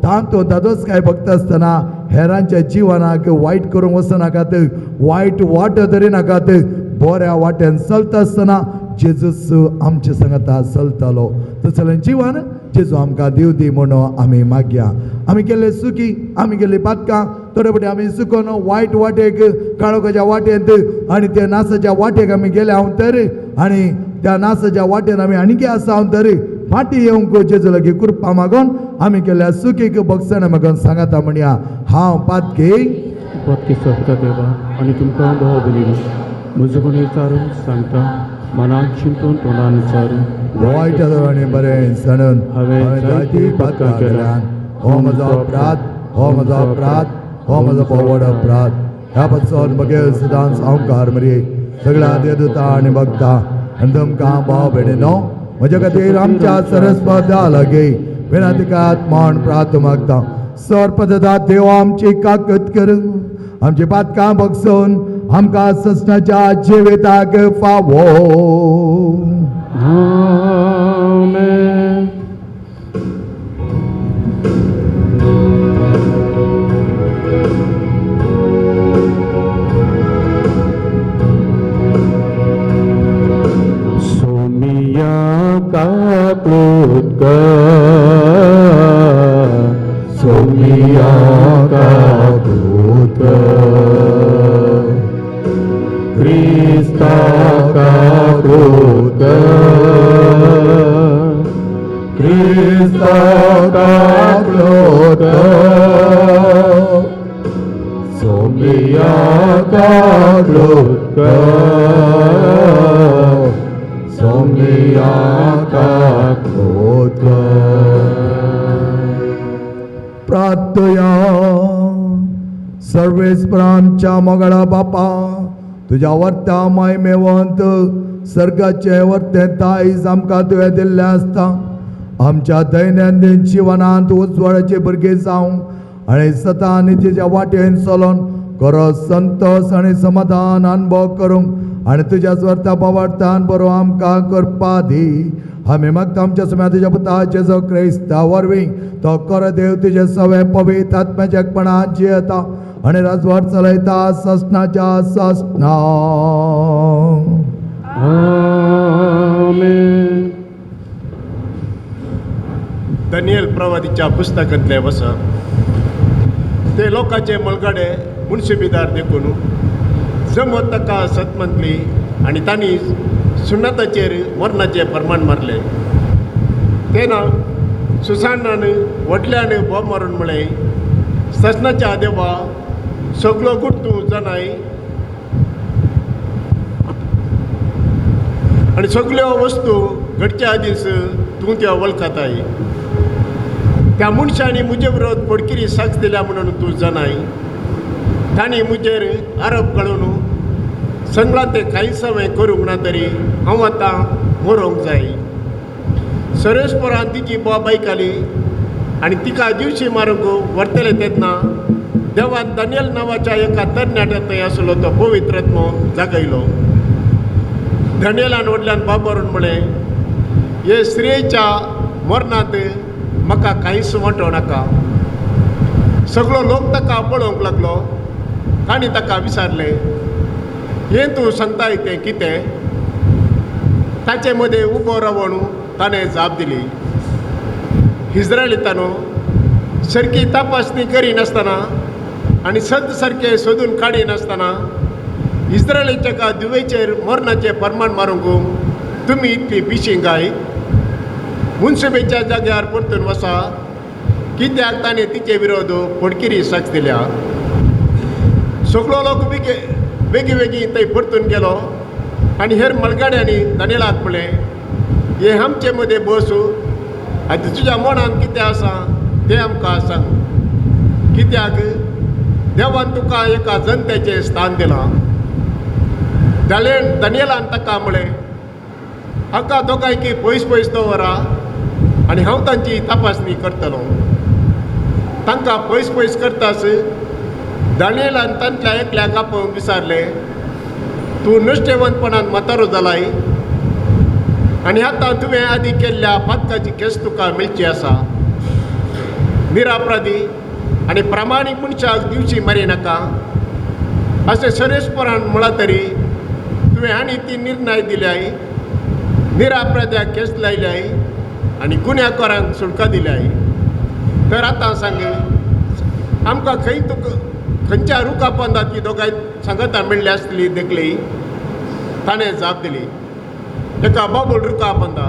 तातूंत दादोस काय भक्त आसतना हेरांच्या जिवनाक वायट करूंक वचनाकात, वायट वाट धरी नाकात. बऱ्या वाटेन चलता आसतना जेजूस आमचे सांगता चलतालो. तसलें जिवन जेजू आमकां दिव दी म्हणून आमी मागया. आमी केल्ले सुकी, आमी केल्ली पातकां थोडे फावटी आमी चुकोन वायट वाटेक, काळोखाच्या वाटेंत आनी त्या नासाच्या वाटेक आमी गेले हांव तर, आनी त्या नासाच्या वाटेन आमी आणकी आसा हांव तर फाटी येवंक जेजू लागीं कृपा मागून आमी केल्ल्या सुकीक बगसण मागून सांगाता म्हणया, हांव पातकी पत्की सोंपता देवा आनी तुमकां भाव भयणीनो म्हजो कोणी विचारून सांगता मनात चिंतून तोंडान विचारून वायट आनी बरें सणून हांवें जायती पातकां केल्यान. हो म्हजो अपराध, हो म्हजो अपराध, हो म्हजो व्हड अपराध. ह्या पासून मगेर सदांच सावकार मरे सगळ्या देवता आनी भक्ता आनी तुमकां भाव भयणीनो म्हज्या खातीर आमच्या सरस्पत्या लागीं विनातिकात म्हण प्रार्थ मागता. सर्पदा देव आमची काकत करूं, आमची पातकां बगसून आमकां ससनाच्या जिविताक फावो. आमेन. सोमिया काकूत कर, सोमिया काकूत कर, क्रिस्ता काकूत कर, क्रिस्ता काकूत कर, सोमिया काकूत कर, सोमिया काकूत कर. प्रार्थया. सर्वेस्परांच्या मोगळा बापा, तुज्या वर्त्या मायमेवंत सर्गाचे वर्ते दायज आमकां तुवें दिल्लें आसता. आमच्या दैनंदीन जिवनांत उजवाडाचे भुरगे जावं आनी सता नितीच्या वाटेन चलोन खरो संतोश आनी समाधान अनुभव करूंक आनी तुज्या स्वर्ता पावार्थान बरो आमकां करपा दी. आमी मागता आमच्या समया तुज्या पुता जेजो क्रिस्ता वरवीं, तो खरो देव तुजे सवे पवित्र आत्म्याच्या एकपणान जियेता आनी राजवाट चलयता ससनाच्या ससना. आमेन. दनियल प्रवादीच्या पुस्तकांतले वसा. ते लोकांचे मलगडे मुनशिबीदार देखून जमत ताका सत म्हटली आनी तांणी सुन्नताचेर मरणाचें प्रमाण मारलें. तेन्ना सुसानान व्हडल्यान बोब मारून म्हळें, ससनाच्या देवा, सगलो गुट तूं जाणाय आनी सगल्यो वस्तू घडच्या आदींच तूं त्यो वळखताय. त्या मनशांनी म्हजे विरोध पडकिरी साक्ष दिल्या म्हणून तूं जाणाय. तांणी म्हजेर आरोप घालून सांगलां तें कांयच हांवें करूंक ना, तरी हांव आतां मरोंक जाय. सरेस्परान तिची बोब आयकली आनी तिका दिवशी मारूंक व्हरतले तेन्ना देवान दानियल नांवाच्या एका तरणाट्या थंय आसलो तो पवित्र आत्मो जागयलो. दानियलान व्हडल्यान बाब मारून म्हळें, हे स्त्रियेच्या मरणांत म्हाका कांयच वांटो नाका. सगळो लोक ताका पळोवंक लागलो. तांणी ताका विचारलें, हें तूं सांगताय तें कितें? ताचे मदें उबो रावन ताणें जाप दिली, इस्रायलितानो, सारकी तपासणी करिनासतना आनी सत सारकें सोदून काडिनासतना इस्रायलीच्या एका धुवेचेर मरणाचें प्रमाण मारूंक तुमी इतली पिशीं गाय? मुनसुबेच्या जाग्यार परतून वसा, कित्याक ताणें तिचे विरोध फडकिरी साक्ष दिल्या. सगळो लोक बेगी बेगी बेगीन थंय परतून गेलो आनी हेर मलगाड्यांनी दानियेलाक म्हणलें, हे आमचे मदें बस आनी तुज्या मनांत कितें आसा तें आमकां सांग, कित्याक देवान तुका एका जनतेचें स्थान दिलां. दानियेलान ताका म्हणलें, हाका दोगांयकी पयस पयस दवरा आनी हांव तांची तपासणी करतलो. तांकां पयस पयस करतास दानियेलान तांतल्या एकल्याक आपोवन विचारलें, तूं नश्टेवंतपणान म्हातारो जालाय आनी आतां तुवें आदी केल्ल्या पातकाची केस तुका मेळची आसा. निरापराधी आनी प्रामाणीक मनशाक दिवची मारी नाका अशें सरेस्परान म्हळां तरी तुवें आनी ती निर्णय दिल्याय, निरापराध्याक केस लायल्याय आनी गुन्यांकारांक सुटका दिल्याय. तर आतां सांग आमकां खंय तुका खंयच्या रुखा पोंदा ती दोगांय सांगता मेळ्ळी आसतली देखली? ताणें जाप दिली, एका बाबूल रुखा पोंदा.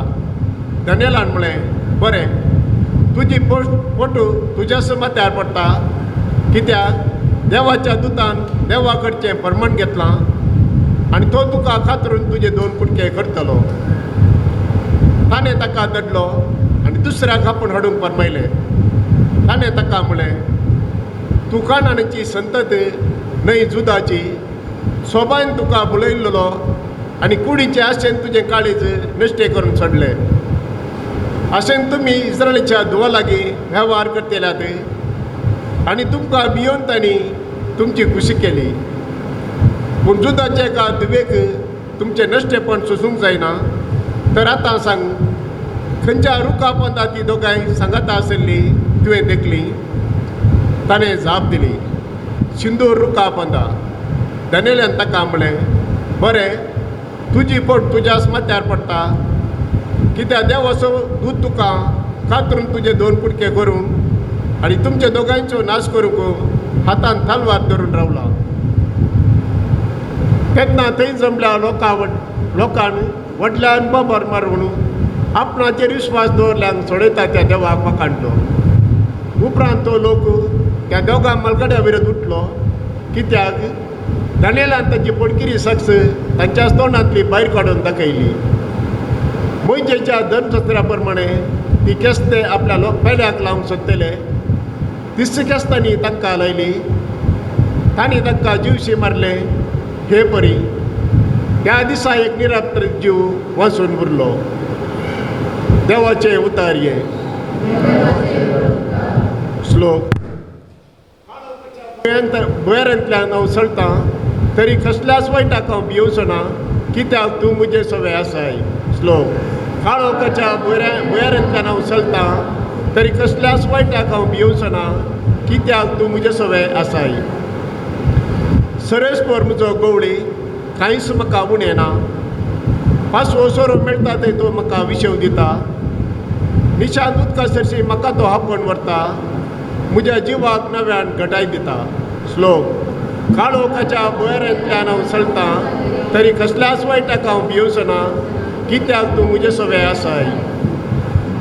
दानियेलान म्हणलें, बरें, तुजी फोटो तुज्याच माथ्यार पडटा, कित्याक देवाच्या दुतान देवा कडचें प्रमाण घेतलां आनी तो तुका कातरून तुजे दोन कुटके करतलो. ताणें ताका दडलो आनी दुसऱ्याक आपूण हाडूंक फर्मायलें. ताणें ताका म्हणलें, तूं कानाची संतत न्हय जुदाची, सोबायन तुका बुलयल्लो आनी कुडीचे आशेन तुजें काळीज नश्टें करून सोडलें. आशेन तुमी इस्रायलीच्या धुवा लागीं वेव्हार करतल्यात आनी तुमकां भियोवन तांणी तुमची खुशी केली. पूण जुदाच्या एका धुवेक तुमचें नश्टेपण सोसूंक जायना. तर आतां सांग, खंयच्या रुखा पोंदा ती दोगांय सांगाता आशिल्ली तुवें देखली? ताणें जाप दिली, सिंदूर रुखा पोंदा. दानियेलान ताका म्हणलें, बरें, तुजी पोट तुज्याच माथ्यार पडटा, कित्याक देवाचो दूत तुका कातरून तुजे दोन कुडके करून आनी तुमच्या दोगांयचो नाश करूंक हातान तलवार धरून रावला. तेन्ना थंय जमल्या लोकान व्हडल्यान बोबर मारून आपणाचेर विस्वास दवरल्यांक सोडयता त्या देवाक वाखाणलो. उपरांत तो लोक त्या दोगां मलगड्या विरोध उठलो, कित्याक दानियेलान तांची पडकिरी साक्ष तांच्याच तोंडांतली भायर काडून दाखयली. मोयजेच्या धर्मशास्त्रा प्रमाणे ती केस्ते आपल्या लोक पेल्याक लावंक सोदतले तिस केस्तांनी तांकां लायली. तांणी तांकां जिवशी मारले. हे परी त्या दिसा एक निरापराध जीव वाचून उरलो. देवाचे उतार ये. श्लोक. भुंयेंतल्यान हांव चलतां तरी कसल्याच वायटाक हांव भियोवचो ना, कित्याक तूं म्हजे सवे आसाय. श्लोक. काळोखाच्या भुंयारेंतल्यान हांव चलतां तरी कसल्याच वायटाक हांव भियोवचो ना, कित्याक तूं म्हजे सवे आसाय. सरेस्पर म्हजो गवळी, कांयच म्हाका उणें ना. पांचवो सोरो मेळटा थंय तो म्हाका विशेव दिता. निशांत उदका सरशी म्हाका तो आपोवन व्हरता, म्हज्या जिवाक नव्यान घटाय दिता. श्लोक. काळोखाच्या भुंयारेंतल्यान हांव चलतां तरी कसल्याच वायटाक हांव भियोवचो ना, कित्याक तूं म्हजे सवे आसाय.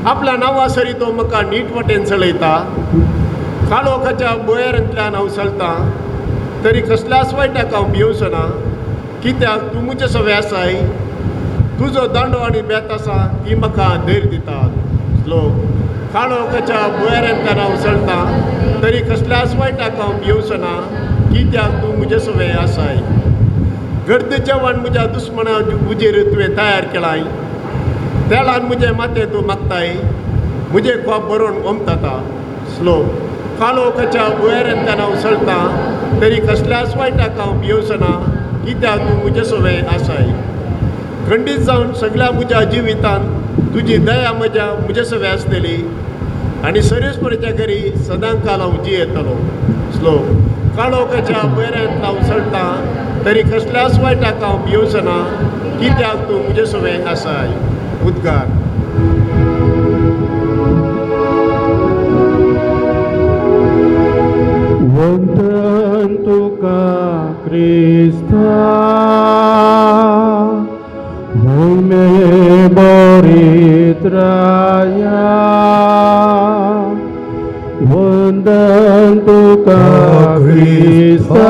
आपल्या नांवा सरी तो म्हाका नीट वाटेन चलयता. काळोखाच्या भुंयारेंतल्यान हांव चलतां तरी कसल्याच वायटाक हांव भियोवचो ना, कित्याक तूं म्हजे सवे आसाय. तुजो दांडो आनी बेत आसा ती म्हाका धैर्य दितात. श्लोक. काळोखाच्या भुंयारेंतल्यान हांव चलतां तरी कसल्याच वायटाक हांव भियोवचो ना, कित्याक तूं म्हजे सवे आसाय. गर्द जेवण म्हज्या दुस्मना उजेर तुवें तयार केलाय. तेलान म्हजें माथें तूं मागताय, म्हजें कोप बरोवन ओमताता. श्लोक. काळोखाच्या भुंयारेंतल्यान हांव चलतां तरी कसल्याच वायटाक हांव भियोवचो ना, कित्याक तूं म्हजे सवे आसाय. खंडीत जावन सगळ्या म्हज्या जिवितान तुजी दया म्हज्या म्हजे सगळें आसतली आनी सर्वेस्पराच्या घरी सदांकाल हांव जियेतलो. स्लो काळोखाच्या बऱ्यांत हांव चलता तरी कसल्याच वायटाक हांव भियोचना, कित्याक तूं म्हजे सवें आसाय. उद्गार. वंदन तुका क्रिस्ता, मोहिमे बरित्राया. वंदन तुका क्रिस्ता,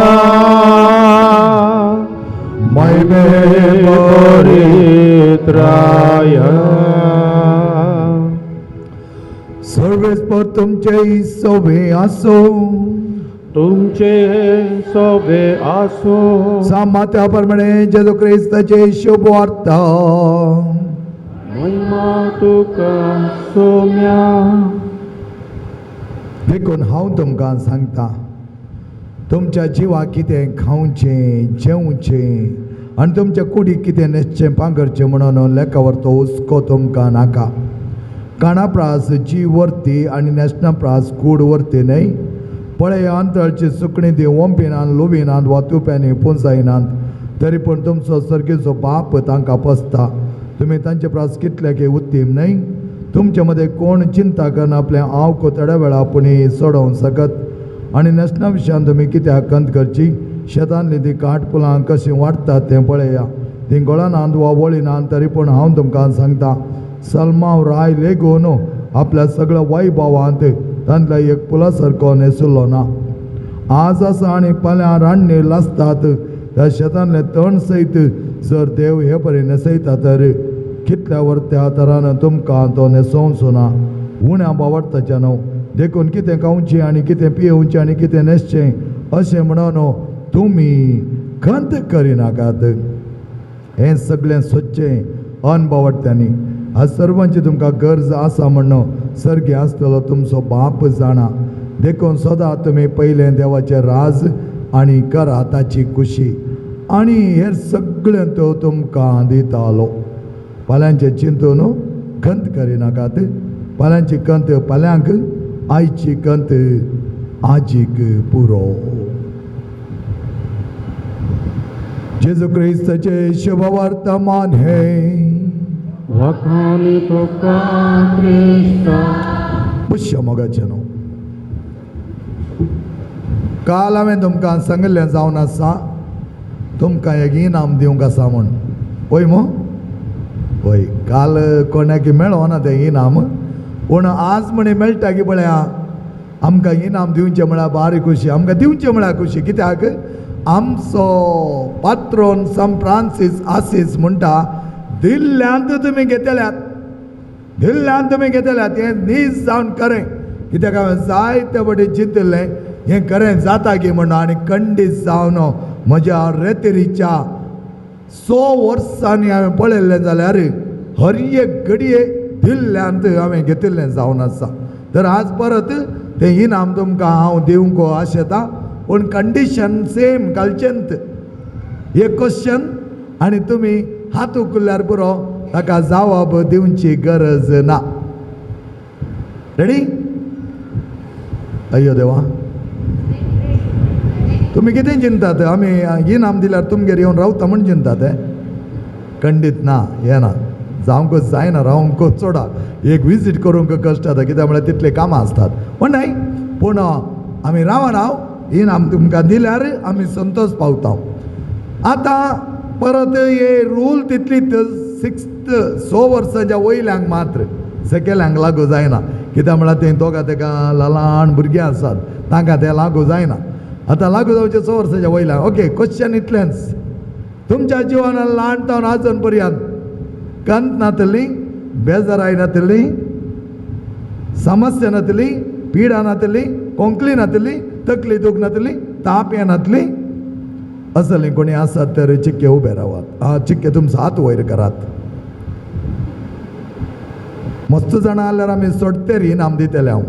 मोहिमे बरित्राया. सर्वेस्पर तुमचे सोबे आसो. तुमचे सोबे आसो. सामात्या प्रमाणे जेजू क्रिस्ताचे शुभ वार्ता. महिमा तुका सोम्या. देखून हांव तुमकां सांगता, तुमच्या जिवाक कितें खावचें जेवचें आनी तुमच्या कुडीक कितें न्हेसचें पांगरचें म्हणून लेखावर तो हुस्को तुमकां नाका. काणा प्रास जीव वरती आनी न्हेसणा प्रास कूड वरती न्हय. पळय अंतळची सुकणीं ती ओंपिनात लुविनात वा तुप्यांनी पुंजायनात, तरी पूण तुमचो सर्गीचो बाप तांकां पोसता. तुमी तांचे प्रास कितले की उत्तीम न्हय? तुमचे मदें कोण चिंता करना आपलें आवक थोड्या वेळा पुणी सोडोवंक शकत? आनी न्हेसणा विशयान तुमी कित्याक खंत करची? शेतांतलीं तीं काटफुलां कशीं वाडटात तें पळया. तीं गोळानात वा वळिनात, तरी पूण हांव तुमकां सांगता, सलमाव राय लेगून आपल्या सगळ्या वैभवांत तांतल्या एक फुला सारको न्हेसुल्लो ना. आज आसा आनी फाल्यां रान्नीर लासतात त्या शेतांतलें तण सयत जर देव हे परी न्हेसयता तर कितल्या वरत्या तरान तुमकां तो न्हेसोवचो ना? उण्या बावडटाच्या न्हू. देखून कितें खावचें आनी कितें पियेवचें आनी कितें न्हेसचें अशें म्हणून तुमी खंत करिनाकात. हें सगळें सोदचें अनबावडट्यांनी. आज सर्वांची तुमकां गरज आसा म्हण सर्गे आसतलो तुमचो बाप जाणा. देखून सदां तुमी पयलें देवाचें राज आनी करा ताची खुशी, आनी हेर सगळें तो तुमकां दितालो. फाल्यांचें चिंतून खंत करिनाकात. फाल्यांची खंत फाल्यांक, आयची खंत आजीक पुरो. जेजू क्रिस्ताचे शुभवर्तमान हे. वखाणी तुका क्रिस्ता. पुष्य मोगाचें न्हू. काल हांवें तुमकां सांगिल्लें जावन आसा, तुमकां एक इनाम दिवंक आसा म्हूण. वय मू? वय. काल कोणाक मेळोना तें इनाम, पूण आज म्हणे मेळटा की पळया. आमकां इनाम दिवचें म्हळ्यार बारी खुशी, आमकां दिवचें म्हळ्यार खुशी. कित्याक आमचो पात्रोन सान फ्रांसीस आसीस म्हणटा, दिल्ल्यांत तुमी घेतल्यात, दिल्ल्यान तुमी घेतल्यात. हें नीज जावन खरें. कित्याक हांवें जायते फावटी चिंतिल्लें हें खरें जाता की म्हणून, आनी खंडीत जावन म्हज्या रेतिरीच्या 100 वर्सांनी हांवें पळयल्लें जाल्यार हर एक घडये दिल्ल्यांत हांवें घेतिल्लें जावन आसा. तर आज परत तें इनाम तुमकां हांव दिवंक आशेता, पूण कंडिशन सेम कालचेंत. एक क्वेश्चन आनी तुमी हात उखल्यार पुरो, ताका जवाब दिवची गरज ना. रेडी? अय्यो देवा, तुमी कितें चिंतात? आमी इनाम दिल्यार तुमगेर येवन रावता म्हूण चिंतात? खंडीत ना, येना जावंकच जायना, रावंक चोडा एक विजीट करूंक कश्ट जाता, कित्याक म्हळ्यार तितलीं कामां आसतात. पूण न्हय, पूण आमी रावना, इनाम तुमकां दिल्यार आमी संतोश पावता. आतां परत हे रूल तितलीच 6 100 वर्सांच्या वयल्यांक मात्र, सकयल्यांक लागू जायना. कित्याक म्हळ्यार तें दोगां तेका ल्हान भुरगीं आसात, तांकां तें लागू जायना. आतां लागू जावचें 100 वर्सांच्या वयल्यांक. ओके, क्वेश्चन इतलेंच. तुमच्या जिवनान ल्हान तावन आजून पर्यंत कंत नातली, बेजाराय नातली, समस्या नातली, पिडा नातली, कोंकली नातली, तकली दूख नातली, ताप येनातली, असले कोणी आसात तर चिक्के उबे रावात. आं, चिक्के तुमचो हात वयर करात. मस्त जाणां जाल्यार आमी सोडतेर इनाम दितले. हांव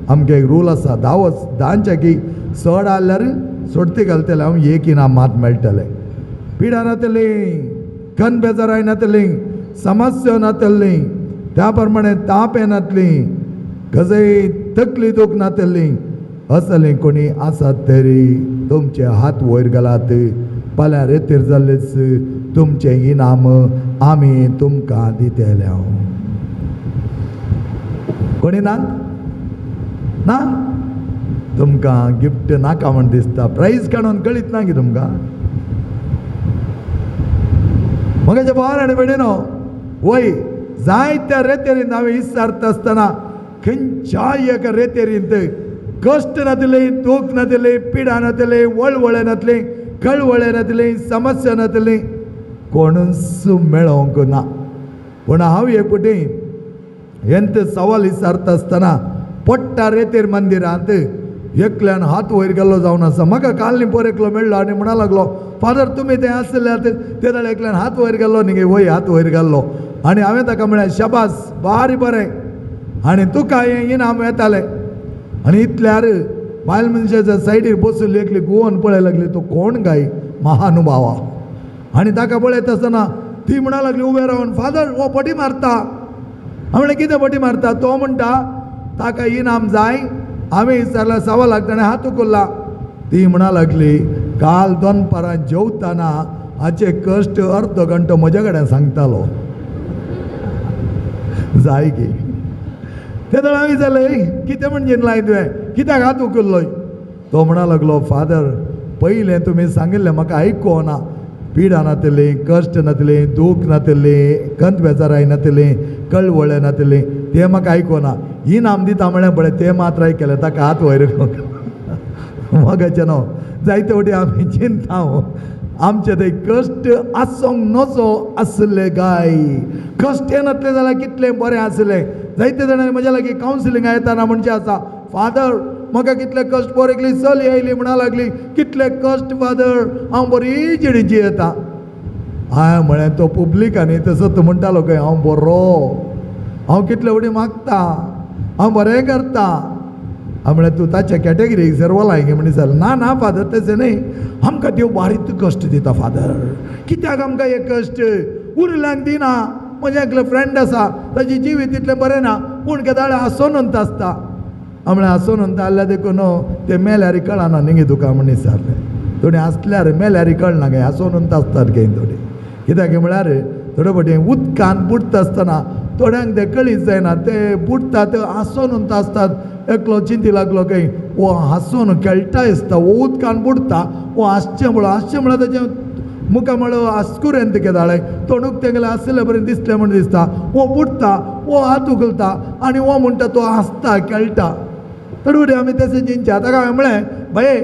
आमगे एक रूल आसा, 10 वर्स धांच्या की चड जाल्यार सोडती घालतले हांव, एक इनाम मात मेळटलें. पिडा नातली, खन बेजाराय नातली, समस्या नातली, त्या प्रमाणे ताप येनातली, गजय तकली दूख नातली, असले कोणी आसात तरी तुमचे हात वयर घालात. फाल्यां रेतीर जाल्लेच तुमचें इनाम आमी तुमकां दितले. कोणी ना ना तुमकां गिफ्ट नाका म्हण दिसता, प्रायज काडून कळीत ना की तुमकां. म्हगेच्या भावान आनी भयणीनो, वय जायत्या रेतेरीन हांवें विचारता आसतना खंयच्याय एका रेतेरींत कश्ट नातले, दूख नातले, पिडा नातले, वळवळे नातले, कळवळे नातले, समस्या नातले, कोणूच मेळोवंक ना. पूण हांव एक फावटी हेंत सवाल विचारता आसतना पट्टा रेतेर मंदिरांत एकल्यान हात वयर गेल्लो जावन आसा. म्हाका काल न्ही पोर एकलो मेळ्ळो आनी म्हणा लागलो, फादर तुमी थंय आसल्यात ते जाल्यार एकल्यान हात वयर गेल्लो न्ही गे. वय हात वयर गेल्लो आनी हांवें ताका म्हळें, शाबास, बारी बरें, आनी तुका हें इनाम येतालें. आनी इतल्यार बायल मनशाच्या सायडीर बशिल्ली एकली गुवन पळय लागली, तो कोण काय महानुभावा. आनी ताका पळयत आसतना ती म्हणा लागली उबे रावन, फादर हो फटी मारता. हांवें म्हणलें, कितें फटी मारता? तो म्हणटा ताका इनाम जाय. हांवें विचारलें, सवा लाख ताणें हात उखल्ला. ती म्हणा लागली, काल दनपारां जेवतना हाचे कश्ट अर्द घंटो म्हज्या कडेन सांगतालो. जाय की ते जाणां हांवें विचारलें, कितें म्हण जिनलाय तुवें, कित्याक हात उखल्लोय? तो म्हणा लागलो, फादर पयलें तुमी सांगिल्लें म्हाका आयको ना, पिडा नातली, कश्ट नातली, दूख नातली, खंत बेजाराय नातली, कळवळे नातली, तें म्हाका आयको ना. इनाम दिता म्हळें पळय तें मात्र आयकलें, ताका हात वयर मोगाचें न्हू. जायते फावटी आमी चिंता आमचे ते कश्ट आसूंक नजो आसले काय, कश्ट येनातले जाल्यार कितलें बरें आसलें. जायते जाणांनी म्हज्या लागीं कावन्सिलिंगा येताना म्हणचें आसा, फादर म्हाका कितले कश्ट, पोर एकली चली आयली म्हणा लागली, कितले कश्ट फादर, हांव बरी जिणी जियेता. हांवें म्हळें, तो पुब्लीक आनी तसो तूं म्हणटालो खंय हांव बरो, हांव कितले फावटी मागता, हांव बरें करता. हांवें म्हळें, तूं ताच्या कॅटेगरीक सर्वलाय गे म्हण जालें. ना ना फादर तशें न्ही, आमकां देव बारीक कश्ट दिता फादर, कित्याक आमकां हे कश्ट उरल्यांक दिना. म्हजें एकलो फ्रेंड आसा, ताजी जिवीत तितलें बरें ना, पूण केदाळे आसोनंत आसता. हांवें म्हळें, आसोनंत आहल्यार देखून तें मेल्यार कळना न्ही गे तुका म्हण विचारलें. थोडीं आसल्यार मेल्यार कळना गे, आसोनंत आसतात गे थोडीं. कित्याक म्हळ्यार थोडे फावटी उदकान बुडटा आसतना थोड्यांक तें कळीत जायना, ते बुडटात आसोनंत आसतात. एकलो चिंती लागलो खंय, हो हांसून खेळटा दिसता, हो उदकान बुडटा, हो हांसचें म्हळ्यार हांसचें म्हळ्यार ताचें मुखा म्हळ्यार आस्कुरेंत केदाळे तोंडूक तेगेलें आसले बरें दिसलें म्हण दिसता. हो बुडटा, हो हात उखलता आनी हो म्हणटा तो हांसता खेळटा. थोडे फावटी आमी तशें चिंतचें. ताका हांवें म्हळें, बाये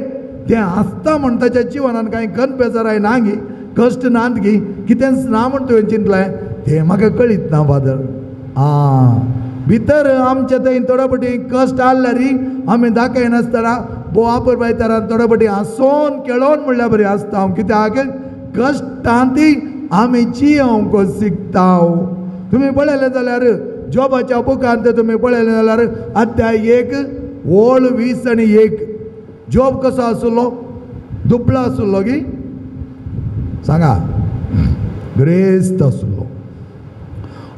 तें हांसता म्हण ताच्या जिवनान कांय खंत बेजाराय ना गी, कश्ट नात गी, कितेंच ना म्हण तुवें चिंतलें, तें म्हाका कळीत ना फादर. आं भितर आमचे थंय थोडे फावटी कश्ट आहल्यार आमी दाखयनासतना भोव आपरबायतारान थोडे फावटी हांसोन खेळोन म्हणल्यार बरी आसता हांव. कित्याक कश्टांत आमी जियोंक शिकता. तुमी पळयलें जाल्यार जॉबाच्या बुकांत तुमी पळयलें जाल्यार अध्याय 1 ओळ 20 आनी 1. जॉब कसो आसलो? दुबळो आसलो की सांगा, ग्रेस्त आसलो.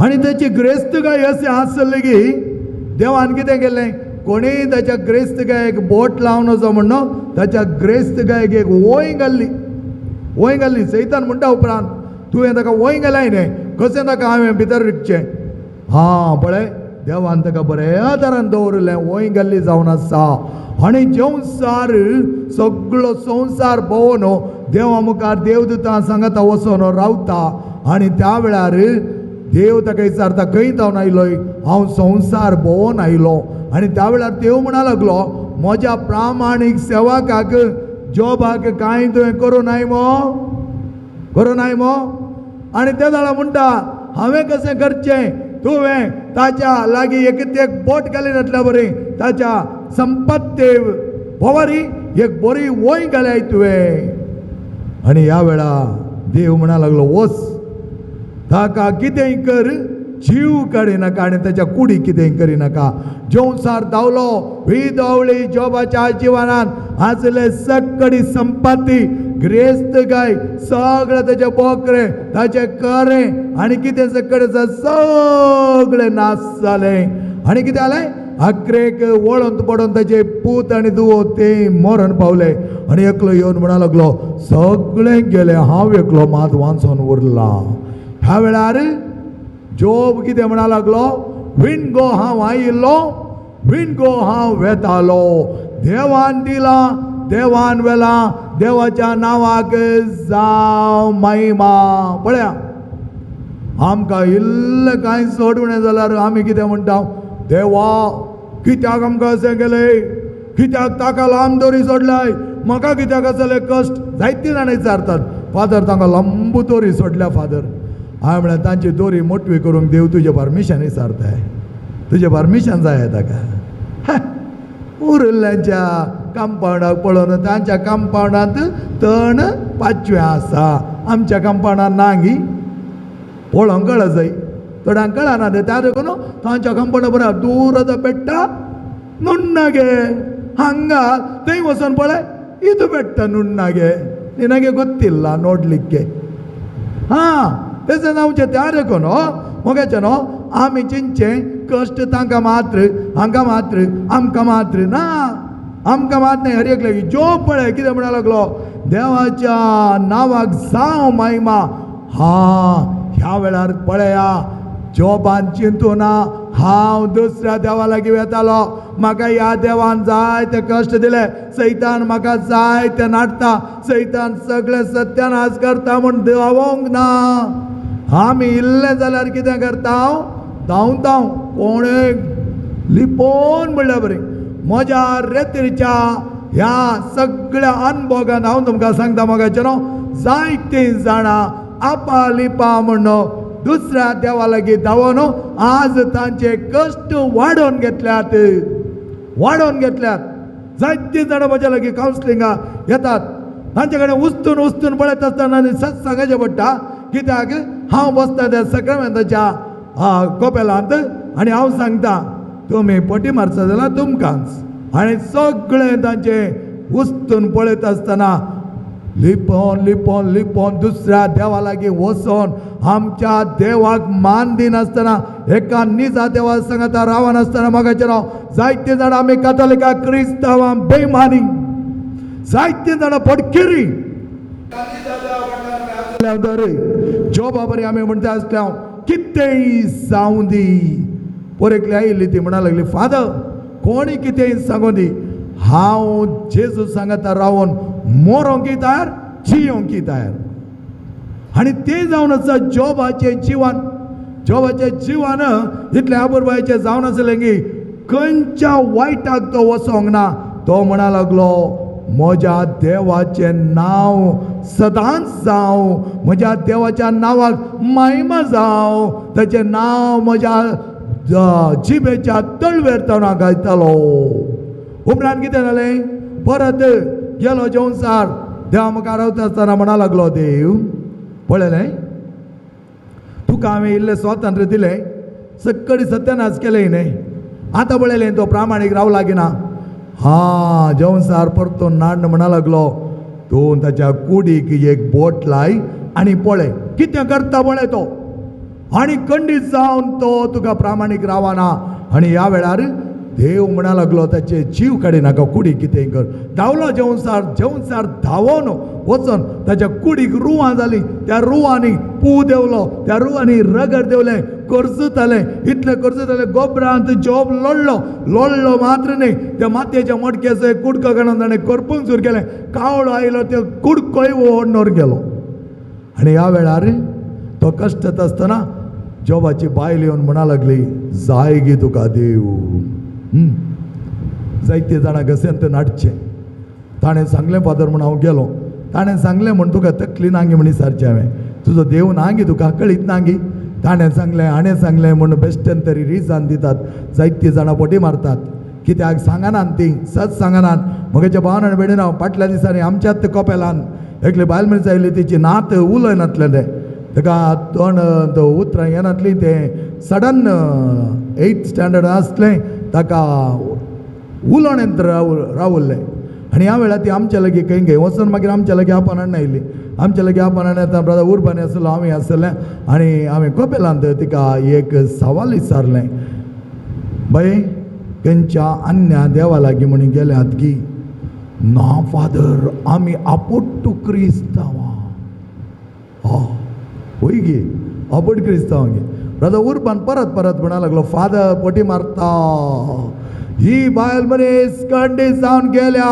आनी ताची ग्रेस्तकाय अशें आसली की देवान कितें केलें, कोणीय ताच्या ग्रेस्तकायेक बोट लावन वचो म्हण ताच्या ग्रेस्तकायेक एक वंय घाल्ली, वंय घाल्ली. सैतान म्हणटा उपरांत तुवें ताका वंय घालाय न्ही, कशें ताका हांवें भितर विकचें. हां पळय देवान ताका बऱ्या तरान दवरलें, वंय घाल्ली जावन आसा. आनी संवसार सगळो संवसार भोंवन देवा मुखार देवदूतां सांगाता वचोन रावता. आनी त्या वेळार देव ताका विचारता, खंय जावन आयलोय? हांव संवसार भोंवन आयलो. आनी त्या वेळार देव म्हणा लागलो, म्हज्या प्रामाणीक सेवकाक जॉबाक कांय तुवें करूं नाय मो, करूं नाय मो. आनी ते जाणां म्हणटा, हांवें कशें करचें? तुवें ताच्या लागीं एक एक बोट घालिनातल्या बरी ताच्या संपत्ते भोवारी एक बरी वंय घालाय तुवें. आनी ह्या वेळा देव म्हणा लागलो, वच ताका कितेंय कर, जीव काडिनाका आनी ताच्या कुडी कितेंय करिनाका. संवसार धांवलो, ही धांवली जॉबाच्या जिवनान आसले सकडी संपत्ती ग्रेस्त गाय सगळे ताचे बोकरे ताचे करे आनी कितें सगळे सगळे नाश जाले. आनी कितें जालें, आखरेक वळोन पडोन ताचे पूत आनी दुवो ते मरण पावले. आनी एकलो येवन म्हणा लागलो सगळे गेले, हांव एकलो मात वांचोन उरला. ह्या वेळार जोब कितें म्हणा लागलो, विणगो हांव आयिल्लो, विणगो हांव वेतालो, देवान दिला देवान वेला, देवाच्या नांवाक जावं महिमा. पळया आमकां इल्लें कांय चड उणें जाल्यार आमी कितें म्हणटा, देवा कित्याक आमकां अशें केलें, कित्याक ताका लांब दोरी सोडलाय, म्हाका कित्याक आसले कश्ट. जायतीं जाणां विचारतात, फादर तांकां लांब दोरी सोडल्या फादर. हांवें म्हळ्यार तांची दोरी मोटवी करूंक देव तुजें परमिशन विचारताय, तुजें परमिशन जाय ताका. उरिल्ल्यांच्या कंपावंडाक पळोवन तांच्या कंपावंडांत तण पाचवें आसा, आमच्या कंपावंडांत ना गी, पळोवंक कळ जाय, थोड्यांक कळना तें. त्या देखून तांच्या कंपावंडा बरें दूर आतां पेट्टा नुण्णा गे, हांगा थंय वचोन पळय इतू पेट्टा नुण्णा गे, निनागे गोत्तिल्ला नोडलिक्के. हां तें आमचें त्या देखून मोगाचें न्हू आमी चिंतचें कश्ट तांकां मात्र, हांकां मात्र, आमकां मात्र ना, आमकां मात न्हय, हर एकल्याक. जोब पळय कितें म्हणा लागलो, देवाच्या नांवाक जावं महिमा. हां ह्या वेळार पळया जोबान चिंतूना हांव दुसऱ्या देवा लागीं वेतालो, म्हाका ह्या देवान जायते कश्ट दिले, सैतान म्हाका जायते नाडटा, सैतान सगळें सत्यानाश करता म्हूण देवोंक ना. आमी इल्लें जाल्यार कितें करता, धांवता कोणें लिपोवन म्हणल्यार बरें. म्हज्या रेतीच्या ह्या सगळ्या अनभोगान हांव तुमकां सांगता मोगाचें न्हू, जायतीं जाणां आपा लिपा म्हण दुसऱ्या देवा लागीं धांवन आज तांचे कश्ट वाडोवन घेतल्यात, वाडोवन घेतल्यात. जायतीं जाणां म्हज्या लागीं कावन्सिलिंगाक येतात, तांचे कडेन उस्तून उस्तून पळयत आसतना सत सांगचें पडटा, कित्याक हांव बसता त्या सक्रमेंताच्या कोपेलांत आनी हांव सांगता तुमी पटी मारता जाल्यार तुमकांच. आनी सगळें तांचें उस्तून पळयत आसतना लिपोवन लिपोवन लिपोवन दुसऱ्या देवा लागीं वचोन आमच्या देवाक मान दिनासतना, एका निजा देवा सांगता रावनासतना मोगाचें नांव. जायते जाणां आमी कातोलिका क्रिस्तांवां बेमानी, जायते जाणां पडकिरी जोबा बरी आमी म्हणटा आसल्या कितेंय जावं दी. पोर एकली आयिल्ली ती म्हणा लागली, फादर कोणी कितेंय सांगूं दी, हांव जेजू सांगता रावन मोरोंक तयार, जियोंक तयार. आनी तें जावन आसा जोबाचें जिवन. जोबाचें जिवन इतलें आबुरबायचें जावन आसलें की खंयच्या वायटाक तो वचोंक ना. तो म्हणा लागलो म्हज्या देवाचें नांव सदांच जावं, म्हज्या देवाच्या नांवाक महिमा जावं, ताचें नांव म्हज्या जिबेच्या तळवेर तो गायतालो. उपरांत कितें जालें, परत गेलो जेवणसार देवा मुखार रावता आसतना म्हणा लागलो, देव पळयलें तुका हांवें इल्लें स्वातंत्र्य दिलें, सक्कडी सत्यानाश केलें न्हय, आतां पळयलें तो प्रामाणीक रावला की ना. हां जेवणसार परतून नाड्ण म्हणा लागलो, तूं ताच्या कुडीक एक बोट लाय आनी पळय कितें करता पळय तो, आनी खंडीत जावन तो तुका प्रामाणीक रावना. आनी ह्या वेळार देव म्हणा लागलो ताचे जीव काडिनाका, कुडीक कितें कर. धांवलो जेवणसार, जेवणसार धांवोन वचोन ताच्या कुडीक रुवां जालीं, त्या रुवांनी पू देंवलो, त्या रुवांनी रगत देंवलें, करसुतालें, इतलें करसुतालें गोबरांत जोब लोळ्ळो, लोळ्ळो मात्र न्हय त्या मातयेच्या मडक्याचो एक कुडको काडून ताणें करपूंक सुरू केलें, कावळो आयलो ते कुडकोय ओडनोर गेलो. आनी ह्या वेळार तो कश्टत आसतना जोबाची बायल येवन म्हणा लागली, जाय गी तुका देव. जायते जाणां घसेंत नाडचें. ताणें सांगलें फादर म्हूण हांव गेलो, ताणें सांगलें म्हूण तुका तकली नांगी म्हण विचारचें हांवें, तुजो देव नांगी तुका कळीत नांगी. ताणें सांगलें हाणें सांगलें म्हूण बेश्टेन तरी रिजन दितात, जायतीं जाणां फटी मारतात, कित्याक सांगनात तीं, सत सांगनात. म्हगेच्या भावान आनी भयणीन हांव फाटल्या दिसांनी आमच्याच कोपेलान एकली बायल मनीस आयली, तिची नात उलयनातलें तें, ताका तोंड उतरां येनातलीं, तें सडन 8th standard आसलें, ताका उलोवणेंत रावल्लें. आनी ह्या वेळार ती आमच्या लागीं खंय खंय वचून मागीर आमच्या लागीं आपण हाडून आयली. आमच्या लागीं आपण हाडून येता ब्रदर उर्बानी आसलो, आमी आसलें आनी आमी कोपेलांत तिका एक सवाल विचारलें, बाय खंयच्या अन्या देवा लागीं म्हणून गेल्यात की ना फादर, आमी आपोट्टू क्रिस्तांवां. हय गे, आपोट क्रिस्तांव गे. ब्रदर उर्बान परत परत म्हणा लागलो, फादर पटी मारता, ही बायल मनीस कंडी जावन गेल्या,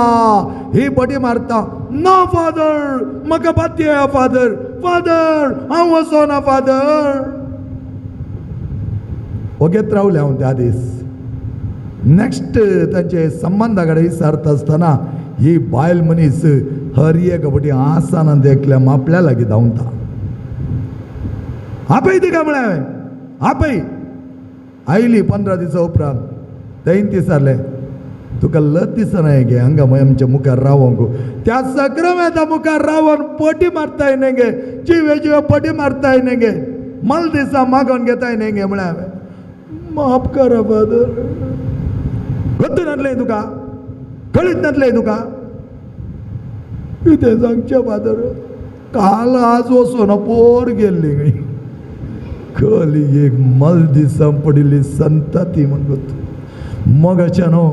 ही पटी मारता. ना फादर, म्हाका पातये फादर, फादर हांव वचना फादर. ओगेत रावलें हांव त्या दीस. नेक्स्ट तांचे संबंदा कडेन विचारता आसतना ही बायल मनीस हर एक फावटी आसना देखल्या आपल्या लागीं धांवता. आपय तिका म्हळें हांवें, आपय. आयली 15 दिसां उपरांत, थंय ती विचारलें, तुका लज दिसना गे हांगा आमच्या मुखार रावोंक, त्या सक्रमेता मुखार रावन पटी मारताय न्ही गे, जिवे जिवे पटी मारताय न्ही गे, मल दिसा मागोवन घेताय न्ही गे. म्हळें हांवें, माफ करा फादर. गत्त नासलें तुका, कळीत नासलें तुका, कितें सांगचें फादर, काल आज वचोन पोर गेल्ली कली एक मल दिसां पडिल्ली संतती म्हण गत मगाच्या न्हू